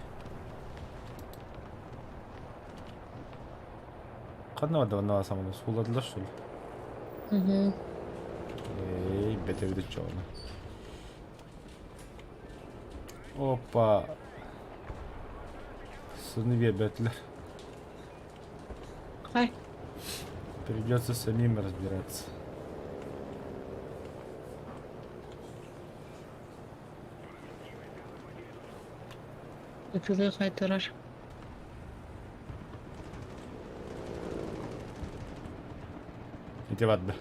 Ханна давно самого сууладылар, что ли? Угу. Эй, бэтэбит чоҕуна. Опа. Сыны биэрбэтилэр. Ай. Придется самим разбираться. Ытылыы хайтарар. Ити барда.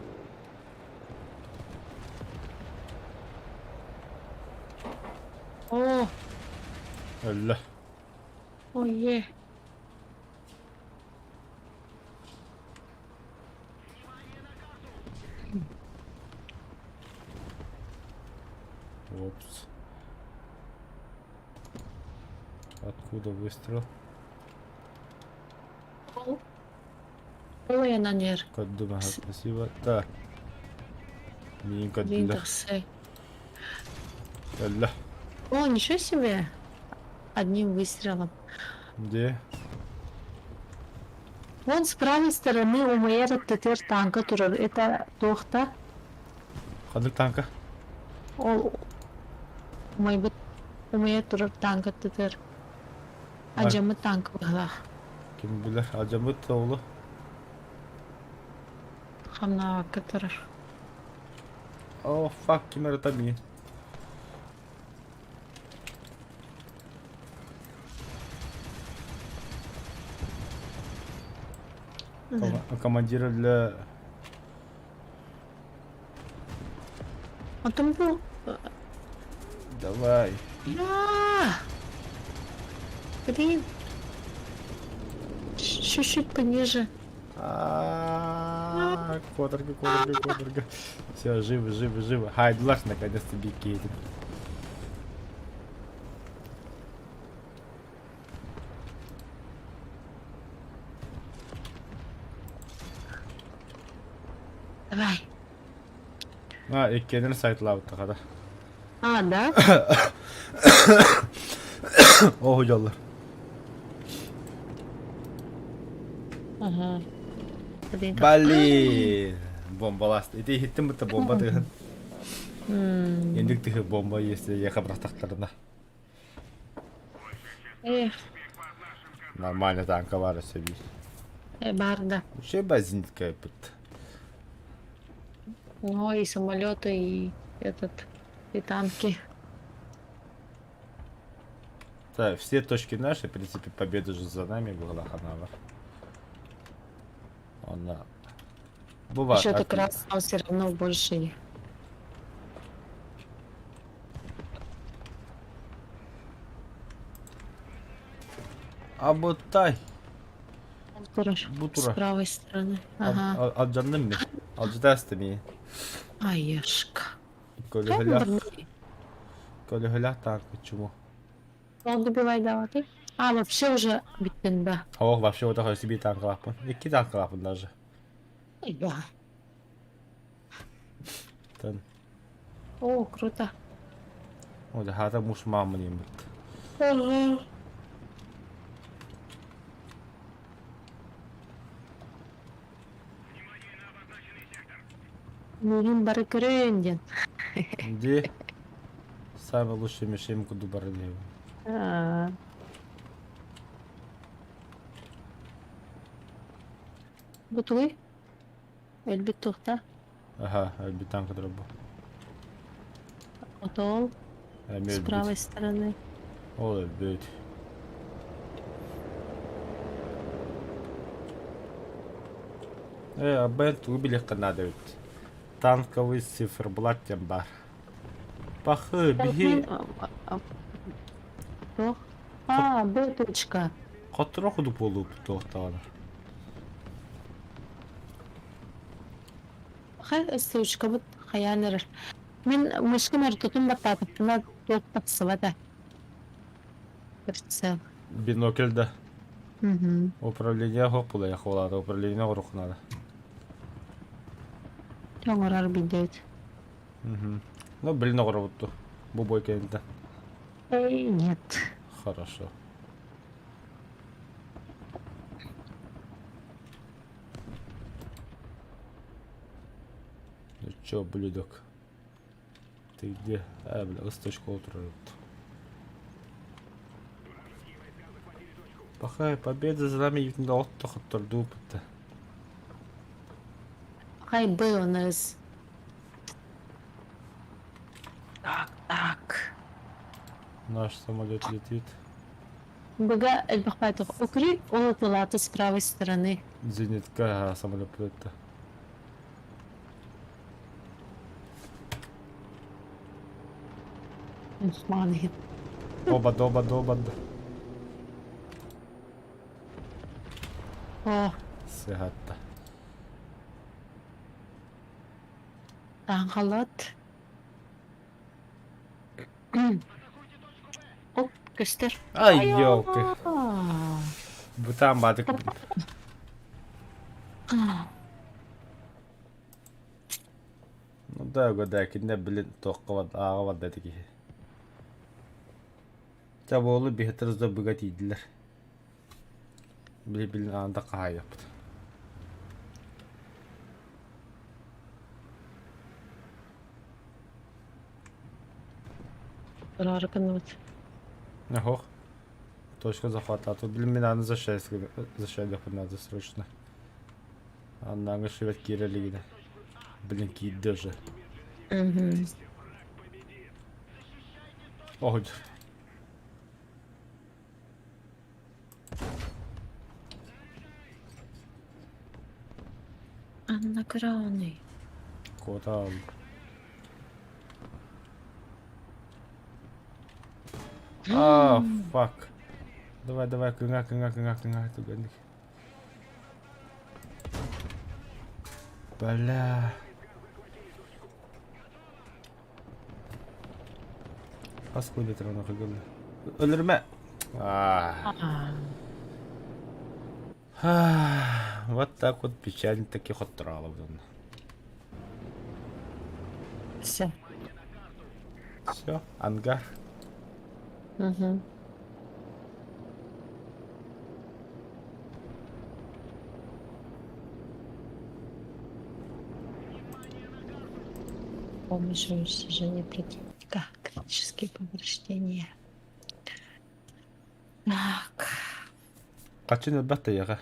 О, Өллө. ой, Опс. Откуда выстрел? Ол айанан иһэр. Көрдүм, ага, спасибо. Так. Миин Миин көрдүлэр. тахсай. Өллө. О, ничего себе! Одним выстрелом. Где? Вон с правой стороны у мэра ТТР танка турар. Это туохта. Ханнык танка? Ол умайбыт умайа турар танка ТТР. Алдьаммыт танка быһыылаах. Ким билэр? Алдьаммыт оҕолу. Хамнаабакка турар. О, фак, ким эрэ миин. Командир өллө. Оттон бу... Давай. Блин. Чуть-чуть пониже. Квадрга, квадрга, квадрга. Все, живы, живы, живы. Хайдылар наконец-то бикейтин. Давай. А, иккиэнин сайтлаабыттар хата. А, да? Оо, дьоллор. Ага. Блин. Блин! Бомбаласт. Ити иһиттим бутта бомба тыһын. Индик тыһы бомба если я хабрахтахтарына. Эх. Нормально танка бар өссө биир. Э, бар да. Вообще базинская пыт. Ну и самолеты, и этот, и танки. Да, все точки наши, в принципе, победа же за нами была, ханава. Она. Бывает. Еще так раз, но все равно больше. Абытай. Бу С тура. правой стороны. Ага. Алдьанным ми? Алдьатаста ми? Аешка. Көлөһөлөөх көлөһөлөөх танка чему? Он добивай давай. А, вообще уже бүттүн да. Ох, вообще вот такой себе танкалаахпын. Икки танкалаахпын даже. Да. Тан. О, круто. О, да хата муж мамы немет. Ага. Миигин бары көрөйүн диэн. Где самый лучший мишень куду барылева? Аа. Бутуй? Өлбүт туохта? Ага, өлбүт танка дробу. Отол с правой стороны. Ол өлбүт. Э, абен тугу билиэххэ наада эбит. Танковый циферблат диэн баар. Пахы, биһи Туох? А, Б точка. Хотторо кудук буолууппут туохтаҕына. Хай ссылочкабыт хайаан эрэр. Мин мышкам ортотун баттаатахпына туох тахсыбата. Прицел. Бинокль да. Мгм. Управление хоп булайах буолаата, управление орук надо. Оҥорор билдиэбит. Мгм. Ну, блин, оҕоробутту. Бу бой кэнниттэн. Эй, нет. Хорошо. Ну чё, блюдок? Ты где? А, бля, листочку отырып. Пахай, победа за нами ютында отто хотторду бітті. Хай был у нас. Так, так. Наш самолет летит. Быга элбэхпайтых укри ол тылаты с правой стороны. Зенитка самолет полетті. Маны. Оба, оба, оба. О, Сыгатта. таҥхалат. Оп, көстөр. Ай, елки. Бутан бадык. Ну да, угадай, кинне блин туохха ааҕа барда ити киһи. Чэ буолу биһиттэр да быга тиийдилэр. Били билин аанда хаһаайыахпыт. Тураары гынныбыт. Ох. Точка захвата. А тут, блин, мне надо защищать, защищать надо срочно. Аннаҥы шивет киирэ илигинэ. Блин, киирдэ уже. Мгм. Ой. Ханна көрөҕүнүй? Куотал. А, fuck. Давай, давай, кыҥа, кыҥа, кыҥа, кыҥа, түгэнник. Бля. Хас километр аны кыгылы. Өлөрмө. А. Вот так вот печально таки хотторалабыт онно. Все. Все, ангар. Угу. Помощь в уничтожении противника. Критические повреждения. Так. Хачын элбэх тэйэҕэ.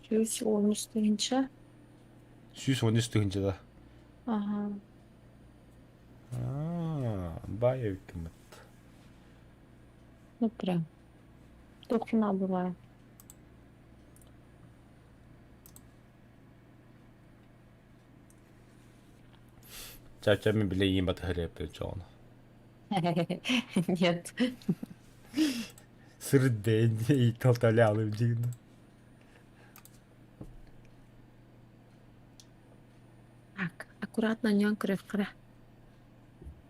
113 тыһыынча. 113 тыһыынча да. Ага. Аа, баай эбиккин Ну прям. Тухна была. Чача мин билэ иин батыһырыаппын чоҕону. Нет. Сырдeen ииталталаалым дигин. Так, аккуратно ньон көрөххөрө.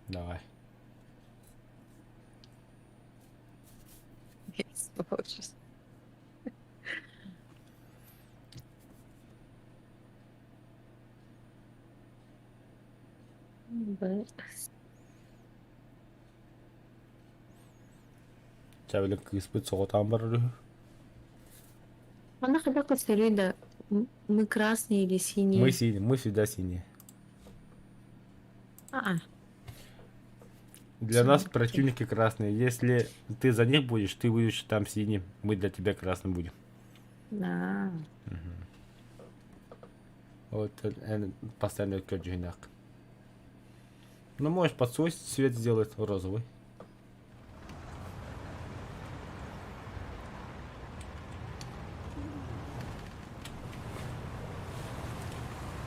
Давай. Сейчас. Б. Чабилин кыыспыт соҕотоон барар үһү. Она хотя бы да мы красные или Мы синие. синие, мы всегда синие. А, Для нас Синие. противники красные. Если ты за них будешь, ты будешь там синим. Мы для тебя красным будем. Да. Вот постоянно көрдьүһүнээх. Ну, можешь под свой цвет сделать розовый.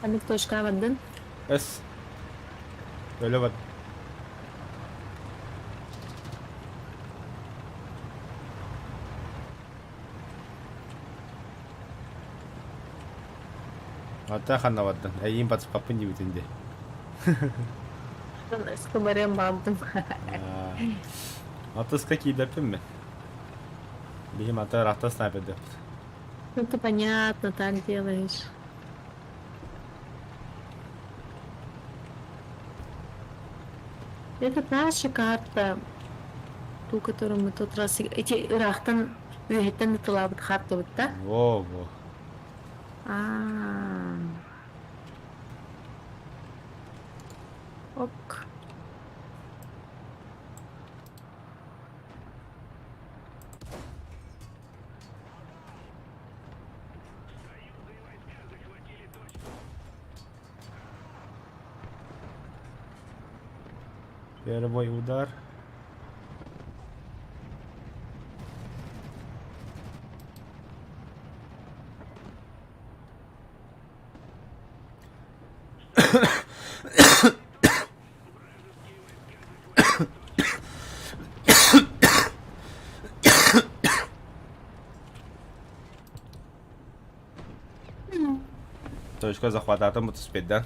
Ханнык точка бардын? С. Өлө бар. Ата ханна бардын. Эйин батыспаппын диэбитин дии. Барыам бардым. Атыска киирбэппин мин. Биһим ата ырахта снайпердээхпит. Ну ты понятно, так делаешь. Это наша карта, ту, которую мы тот раз... Эти ыраахтан үөһэттэн ытылаабыт картабыт да? Во, во. А. Ок. Первый удар. Точка захвата мотоспеддан.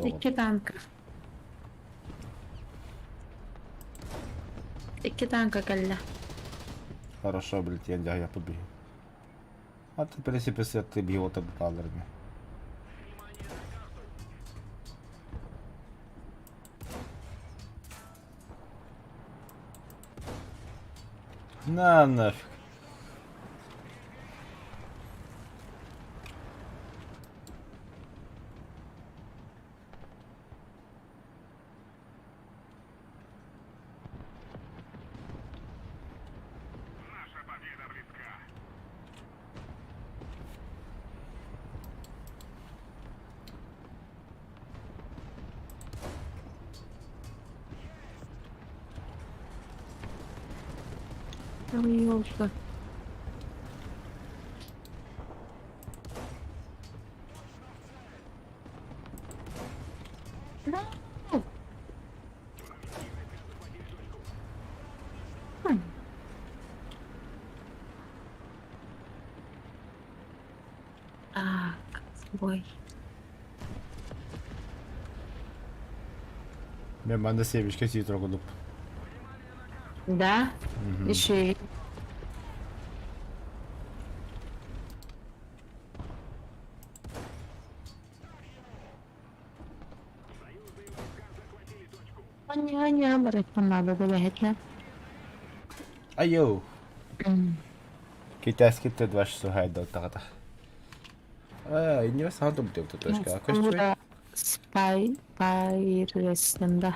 Икки танка. Икки танка кэллэ. Хорошо, блядь, я я побегу. А ты, в принципе, ты бьет баллерами. На нафиг. Ой, елка. Бой. Мен манна семечка сии турар Да? Еще и Аня, барыттан надо дэбэһэтинэ. Айо! Китайский Т-26 хайда тағата. А, иннибэ саҥа тумтуйбут точка. Көстүбэт. Спай, Пайресында.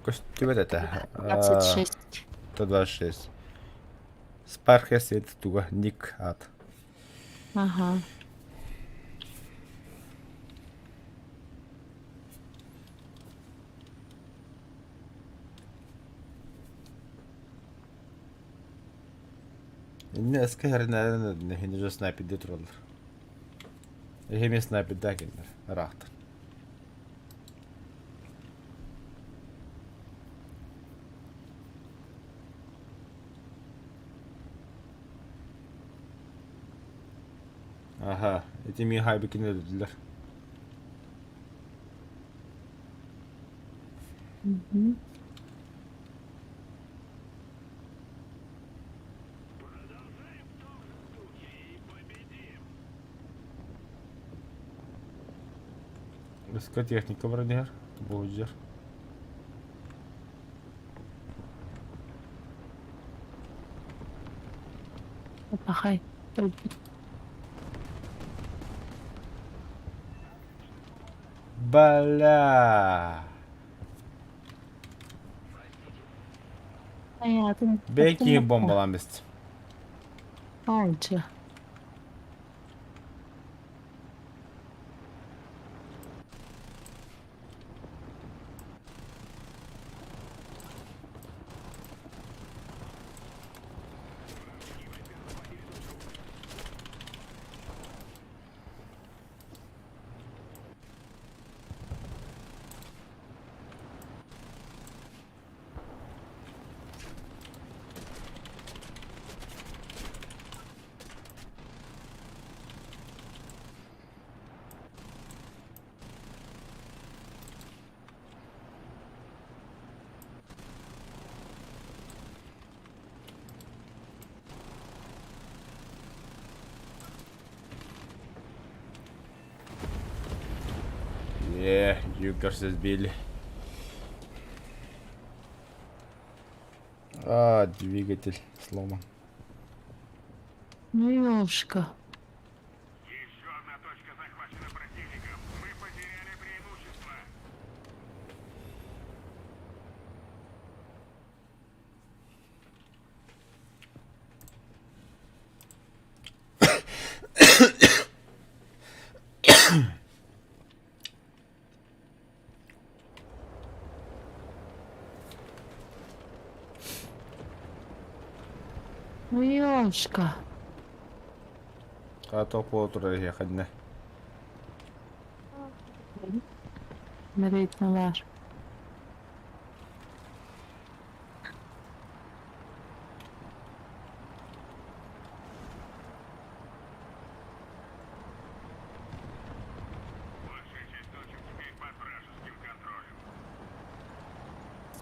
Көстүбэт этэ. 26. Т-26. Спархес это туга ник ат. Ага. Инне эски хэрнэрэн хинже снайперде тураллар. Эһэми снайперда кинилэр ыраахтан. Аха, ити мин хайбыкын өлдүлэр. Өскө техника баран иһэр, буһудьар. Пахай. Бля! Hayatım. Бэки бомбалаан бистим. Olcu. Е, Юнкерса сбили. А, двигатель сломан. Ну, ёлушка. Ну, ёлушка. А то полутора ехать. Meritmeler.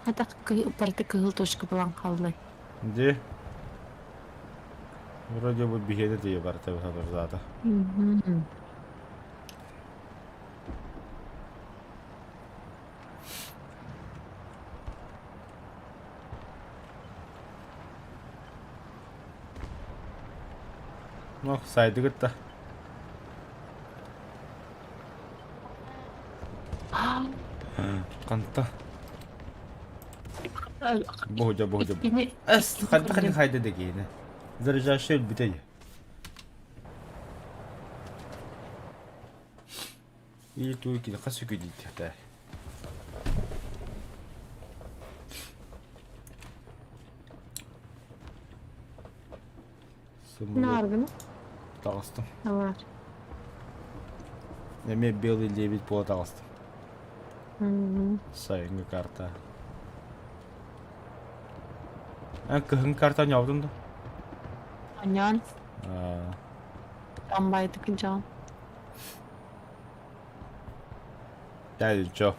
Хата барыта кыһыл точка булан хааллай. Где? Вроде бы беседа тебе барта выхождата. Ну, сайды кытта. Канта. Боһудьа, боһудьа. Эс, ханта ханна хайда дегене. Заряжающий бүтей. Или туйки хас үкүдит. Наргын. Таҕыстым. Бар. Эме белый лебедь буола таҕыстым. Сайыҥҥы карта. Эн кыһын карта оонньообутун да? Оонньоон. Амбайдык жан. Да, ничего.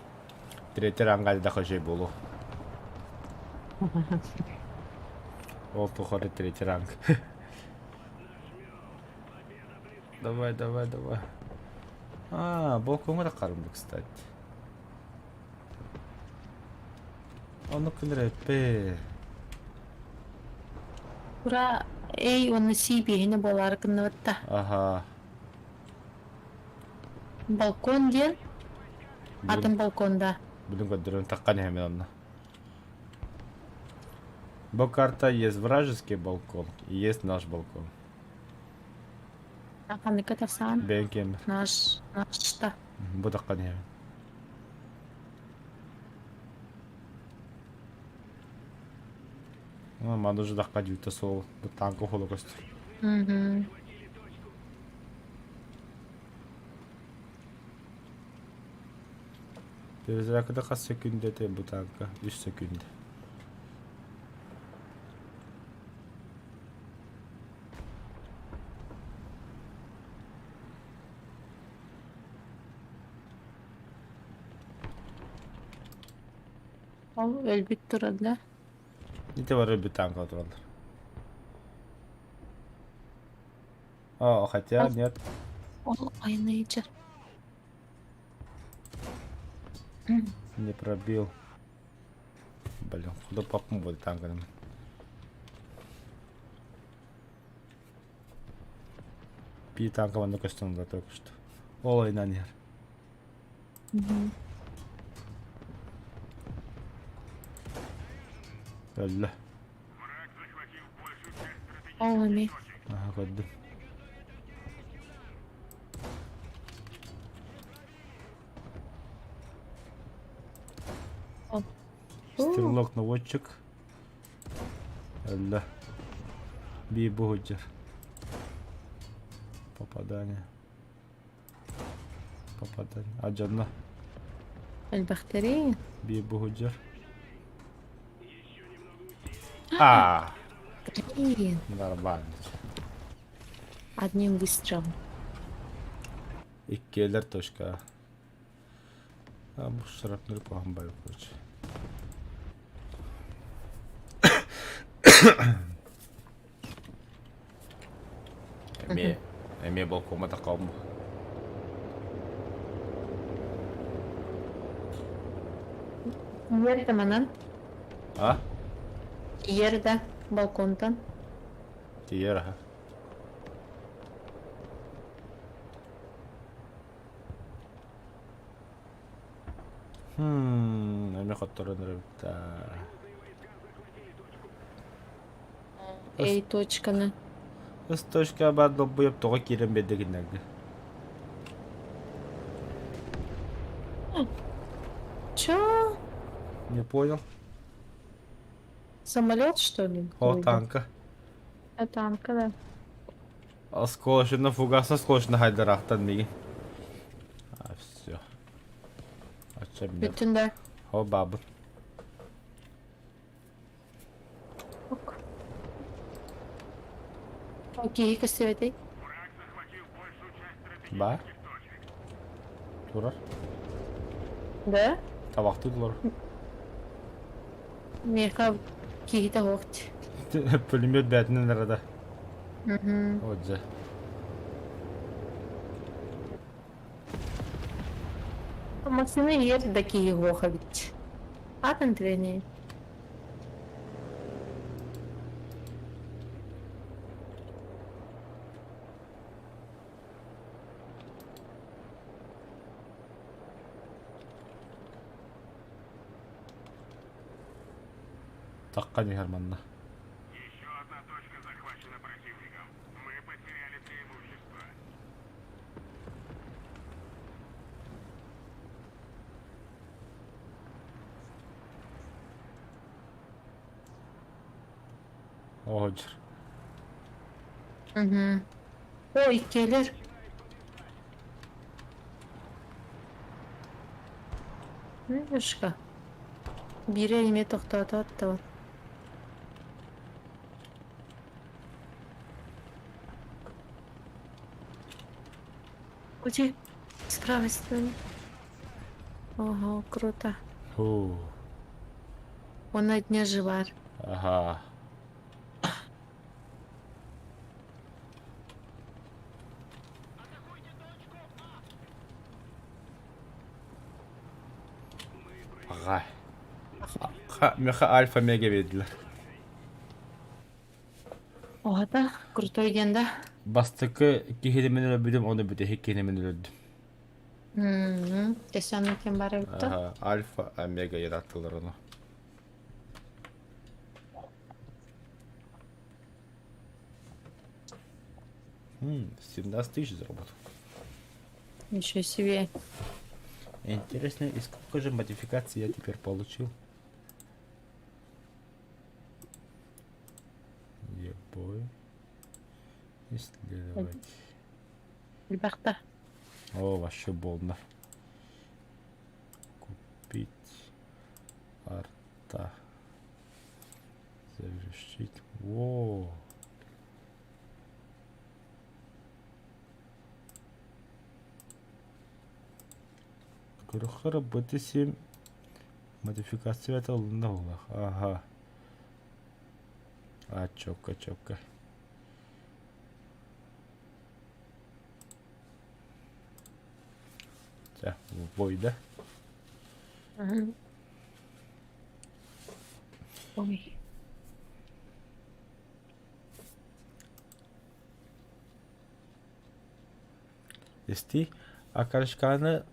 Третий ранга да хожей буолуо. Ол тухары третий ранг. Давай, давай, давай. А, балкоҥҥа да харымды, кстати. Оннук күннэр эппэ. Ура, эй, уонна сии биэһини буолаары гынныбыт да. Аха. Балкон диэн, атын Бүгүн, балкон да. бүгүн көрдөрөн таххан иһэмин онно. Бу карта есть вражеский балкон и есть наш балкон. Ханныка тахсаан? Бэйэҥ киэммэр. Наш, наш-та. Бу таххан иһэбин. Маны уже дахха дьүүтэ суол. Бу танка уһула көстөр. Мгм. Перезарядкада хас секүндэ этэй бу танка? Үс секүндэ. Ол өлбүт турар да. Ити бары өлбүт танка тураллар. О, хотя Ол, нет. ол айныйдьар. Не пробил. Блин, куда папам будет танками? Пи танка манна көстөн да только что. Ол айнан иһэр. Өллө. Ол эмиэ. Аха көрдүм. Ол. Стрелок наводчик. Өллө. Бии буһудьар. Попадание. Попадание. Адьанна. Элбэхтэрий. Бии буһудьар. А, Блин. нормально. Одним выстрелом. Иккиэлэр точка. А, бу шрапнель куһаҕан бай короче. Эмиэ, эмиэ балкоҥҥа таххабын. Ийэр да манан. А? Ийэр да балконтан. Тиийэр аһа. Хм, эмиэ хотторон эрэбит Эй точканы. Ыс точка баар долбуйап тоҕо киирэн биэрдэ кинилэргэ? Чё? Не понял. Самолет, что ли? О, Какой-то? танка. А танка, да. Осколочно фугас осколочно хайдарахтан миги. А, все. А чем нет? Бүтүн да. О, бабы. Ок. Окей, көстүбэтэй. Ба? Турар. Да? Табахты турар. Миэхэ киһитэ суох Пулемет бээтинэн арада. Мгм. Отже. Массыына иһэр да киһи суох эбит. Атын тренер. Таккан иһэр манна. Оһодьор. Мгм. Ой, кэлэр. Видишь-ка. Биирэ эмиэ тохтоотоот да Ути, с правой стороны. Ого, круто. Фу. Он на дне жива. Ага. Ага. Меха альфа мега биэрдилэр. Оҕото крутой диэн да? Бастакы киһини мин өлөрбүтүм, ону бүтэһик киһини мин өлөрдүм. Кэсээн ким бар эбит Ага, альфа, омега яраттылар ону. 17 тысяч заработал. Ничего себе. Интересно, и сколько же модификаций я теперь получил? Ебой. Исследовать. Ребята. О, вообще больно. Купить арта. Завершить. Во. Көрөхөр БТ-7 модификация ылынна буоллах. Ага. А, чётко, чётко. Чэ, бой да? Ой. Исти, окорочканы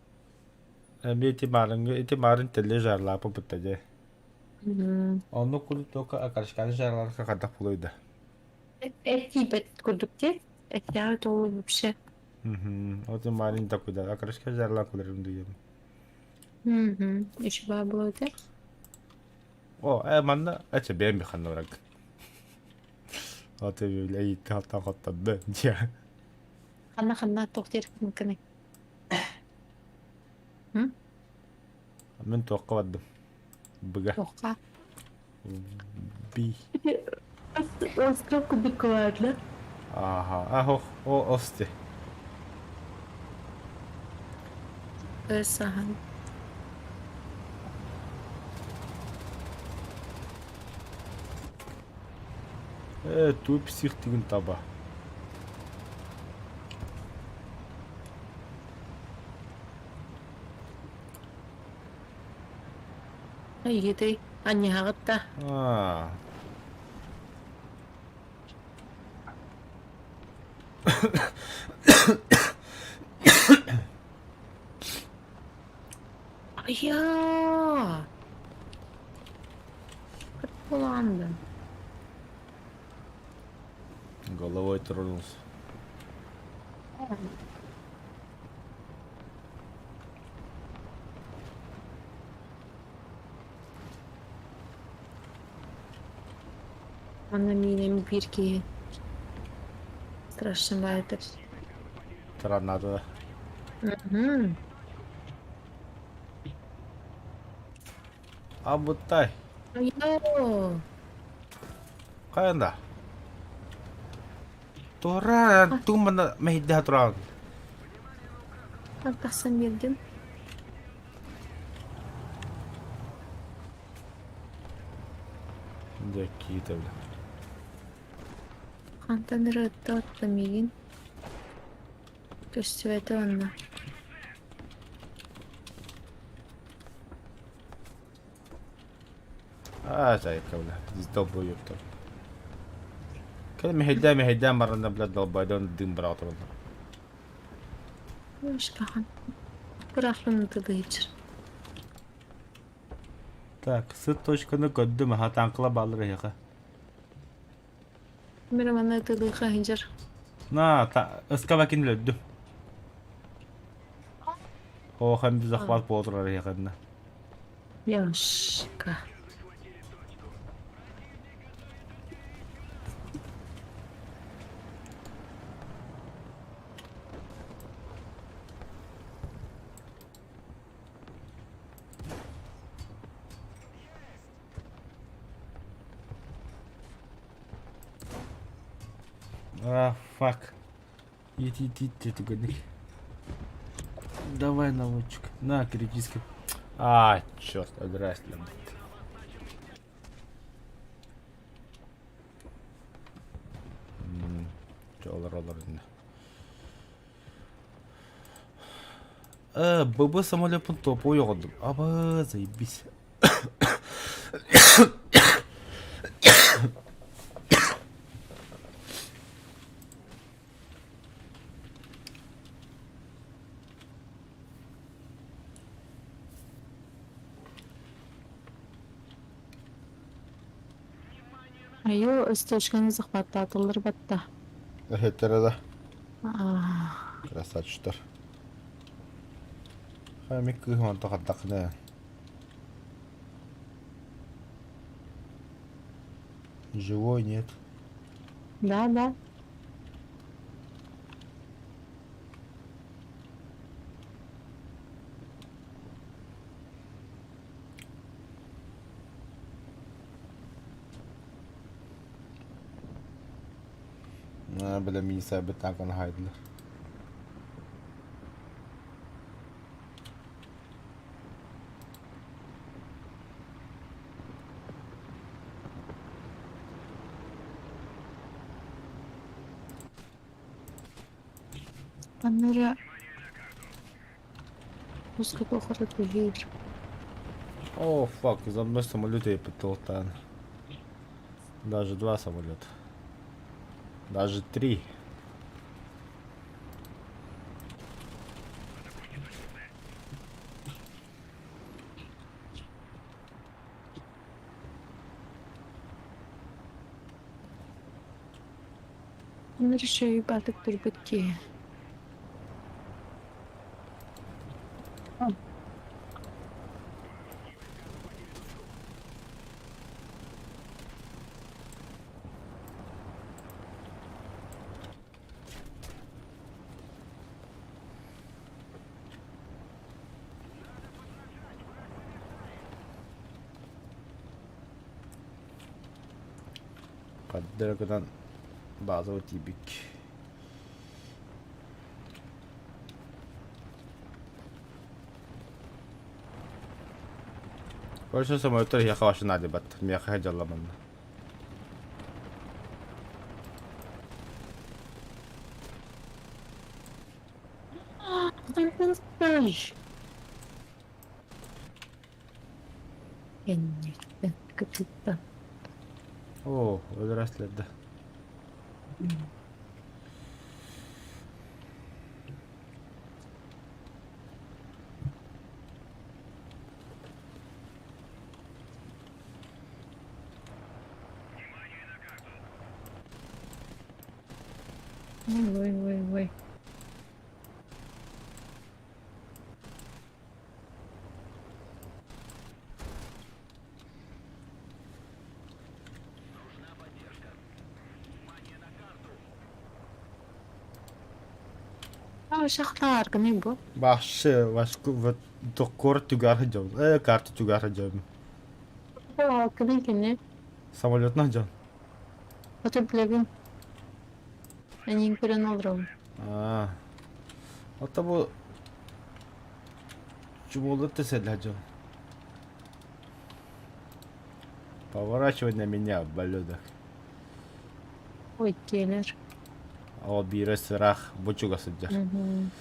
эмиэ ити маарыҥҥы ити маарын тэллэй жарлаапа бытта дьэ. Оннук курдук только окорочканы жарлаанка хайдах буолуой да? Эт тиийбэт курдук дии. Эттээх толу вообще. Вот и маарын такой да. Окорочка жарлаан куларым дуйем. Еще баа было этэ. О, манна эчэ бэйэм биханна бараг. Аты бля иитти хаттан хоттонду дьэ. Ханна ханна туох диир кыный? Мин туохха бардым? Быга. Туохха? Би. Остров курдук кылаатла. Ааха. Ахох, о ости. Сахан. Ээ, туу псих деген таба. Айгытай, анньаҕытта. Аа. Айаа! Кырпыланды. Головой тронулся. Манна миинэн биир киһи страшно баайдар. Тараннаата да. Абытай. Айоо! Хайанда? Тура, тумана мэһийдэһэ тураҕын. Тахсан биэрдим. Дьэ, киитэ бile. Хантан ырыатта отто миигин. Көстүбэтэ онно. Аа, зайка, бля, долбоёб там. Кэл мэһэйдээн мэһэйдээн баранна, бля, долбойдон дым быраҕа тураллар. Ушкахан. Бырахлын тылыйчыр. Так, сыт точканы көрдүм, аха таҥкыла бааллар эһиэхэ. Мин манна тылыйха сылдьар. На, та, ыскабакин өлөрдүм. Охан bir захват буола турар эһиэхэ Яшка. А, fuck. Иди, иди, иди, ты годный. Давай, наводчик. На, киргизский. А, черт, өлөрөөстүлэрбит. Олор олор иннэ. ББ самолеппун топу ойоҕордум. Аба, заебись. Айуу, өстөшканы захваттаатылар батта. Эһэттэрэ да Аа, красавчиктар. Хами кыыһым онто хардахына. Живой нет. Да, да. Бля, миисэ бытаакан хаайдылар. Аннара Пускай похорот бэһиир. О, фак, за мной самолет я пытал Даже два самолета. Даже три. Аннара еще батык турбут киһи. Хаддара гынан базовый тиийбик. Короче, самолеттар эһиэхэ вообще наадыйбат. Миэхэ дьалламанна. Кэнниттэн кытыттан. Оо, өлөрөөстүлэр да. Ой, ой, ой. А, шахтарканы бу. Бахшы, вашку вот кор түгәр дьон. Э, карта түгәр дьон. Арканы кини. Самолетна дьон. Ото билэбин. Эниин көрөн олоробун. А. Ото бу чумулы төсәлә дьон. Поворачивай на меня, ублюдок. Ой, кэлэр. Ол биирэ сырах бу чуга сылдьар.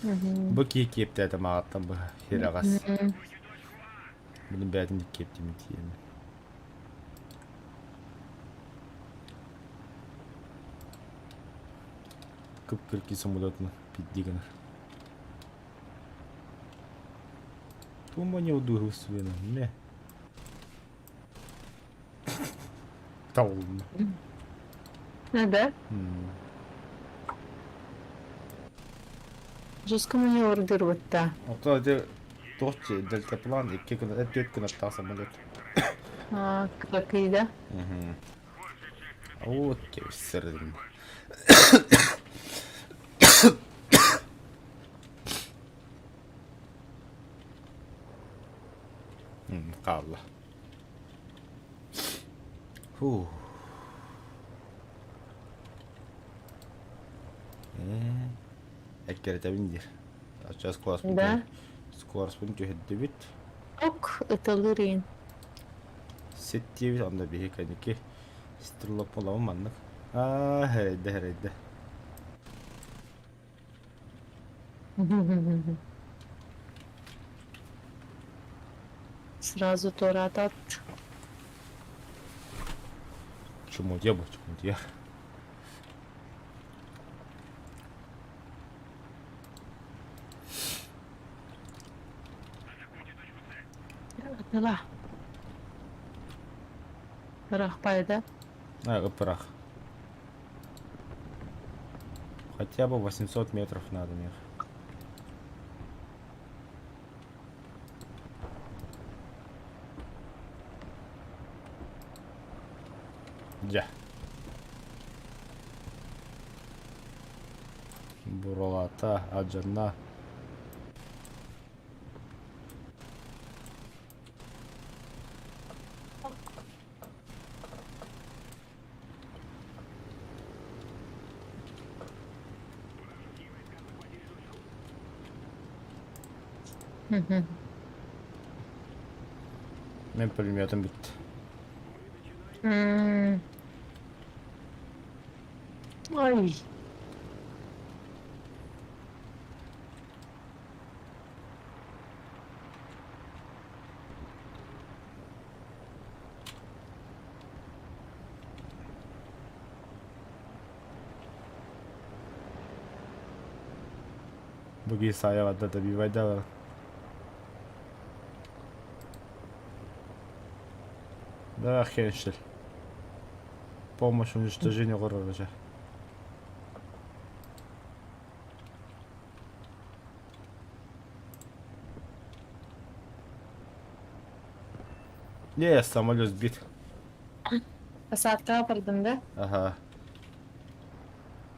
Бу киһи киэптээтэ маҕаттан бу хирэҕэс. Буну бэйэтин киэптимин тиийэмин. Кып-кырки самолетун пидди гынар. Тума не удугусвена, ме. Таулна. Да? Жестко мне ордер вот-то. Ото ити туох дельтаплан икки күн түөрт күн аттаах самолет. А, какие, да? Вот кэбиссэрин. Хаалла. Фу. Эккирэтэбин диир. Сейчас скороспун Да? скороспун түһэрдибит. Ок. Ыталыыр иин. Ситтиэбит онно биһи кэнники стрелок буолабын маннык. Аа, эрэйдэ, эрэйдэ. Сразу туораатаат. Чумудья бу, чумудья. Атыла. Ыраахпайда. А, ыпырах. Хотя бы 800 метров надо мне. Дьэ. Буралата, алдьанна. Мин пулеметым бүттэ. Ой. Буги Саева да добивай да. Да, Хеншель. Помощь уничтожению города. Не, самолет сбит. Посадкаҕа бардым да? Ага.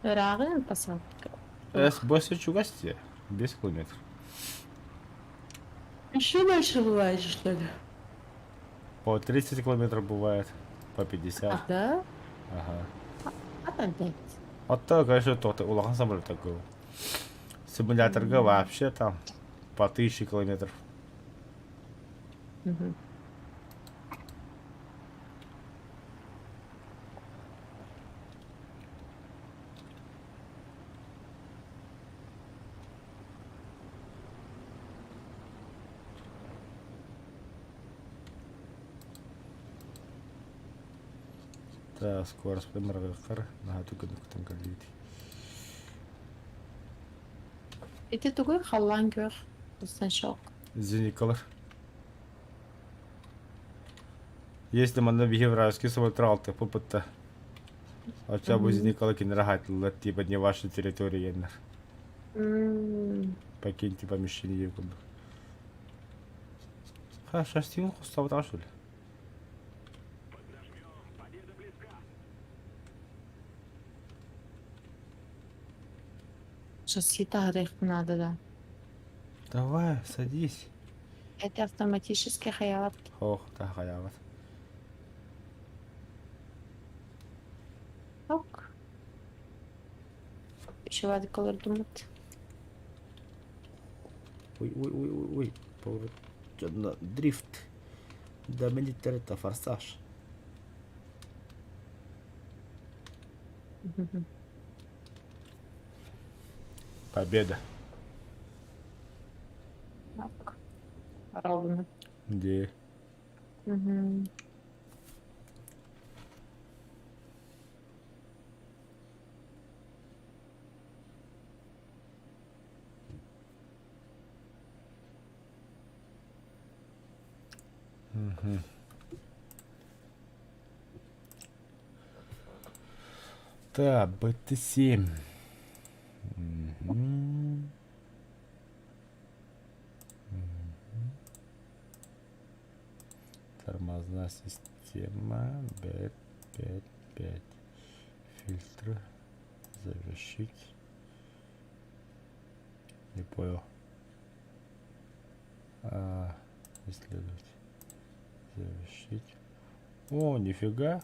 Ырааҕын посадка. Эс, больше чугасти. 5 километров. Еще дальше бывает же, что ли? По 30 километров бывает, по 50. А, да? Ага. А там 5. Вот так, конечно, тот улахан самолет такой. Симуляторга вообще там по 1000 километров. Угу. Да, скорость примерно на түгэн кэллибит. Ити тугуй халлаан күөх Значок. Зеникалар. Если манна биһи вражеский самолет попытта. Хотя бы зеникалы кинилэр аһаатыллар типа не ваша территория диэннэр. Покиньте помещение диэн курдук. Ха, шастин хостаабатаҕа что ли? Шасси таһарыахпын наада да. Давай, садись. Это автоматически хайаҕат. Ох, да хайаҕат. Ок. Еще олордуммут. Ой, ой, ой, ой, ой. Поворот. Дрифт. Да, это форсаж. Победа. Так. Ровно. Где? Угу. Угу. Так, БТ-7. Угу. Тормозная система Б5-5. Фильтры. Завершить. Не понял. А, исследовать. Завершить. О, нифига.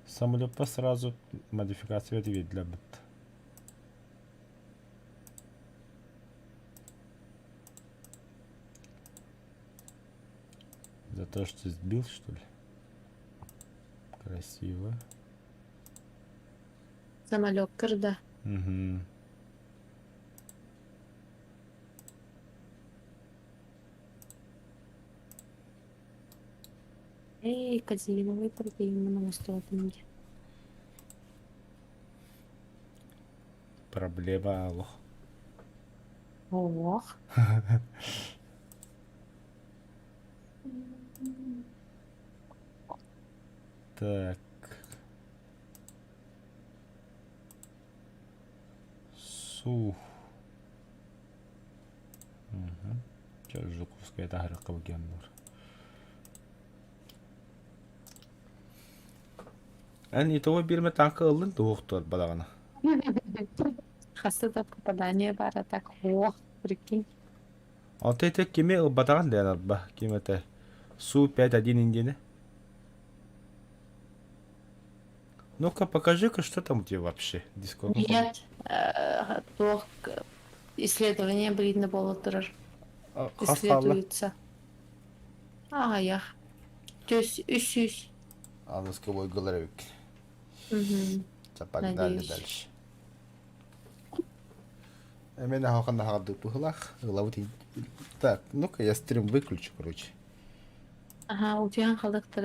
Самолет сразу модификацию вид для бит. За то, что сбил, что ли? Красиво. Самолеккар да. Угу. Эй, казиновый протеин на мостовом. Проблема алох. Ох. Так. Сух. Угу. Чё, Жуковская таһарыкка бу бур. Эн итого бирме танка ыллын туохтуор балаҕана. Хаста да попадание бара так. Ох, прикинь. Онто ити кими ылбатаҕын диэн арба. Ким это? Су 5-1 индиэни. Ну-ка, покажи-ка, что там у тебя вообще. Дискорд. Нет, туох исследование блин болотурар. Хас хаалла? Исследуется. Аҕыйах. Түс, үс үс. Аныска бойгалар эбит. Мгм. Погнали Надеюсь. дальше. Мен ахахан быһылах. Ылабыт. Так, ну-ка я стрим выключу, короче. Ага, утуйан халыктара.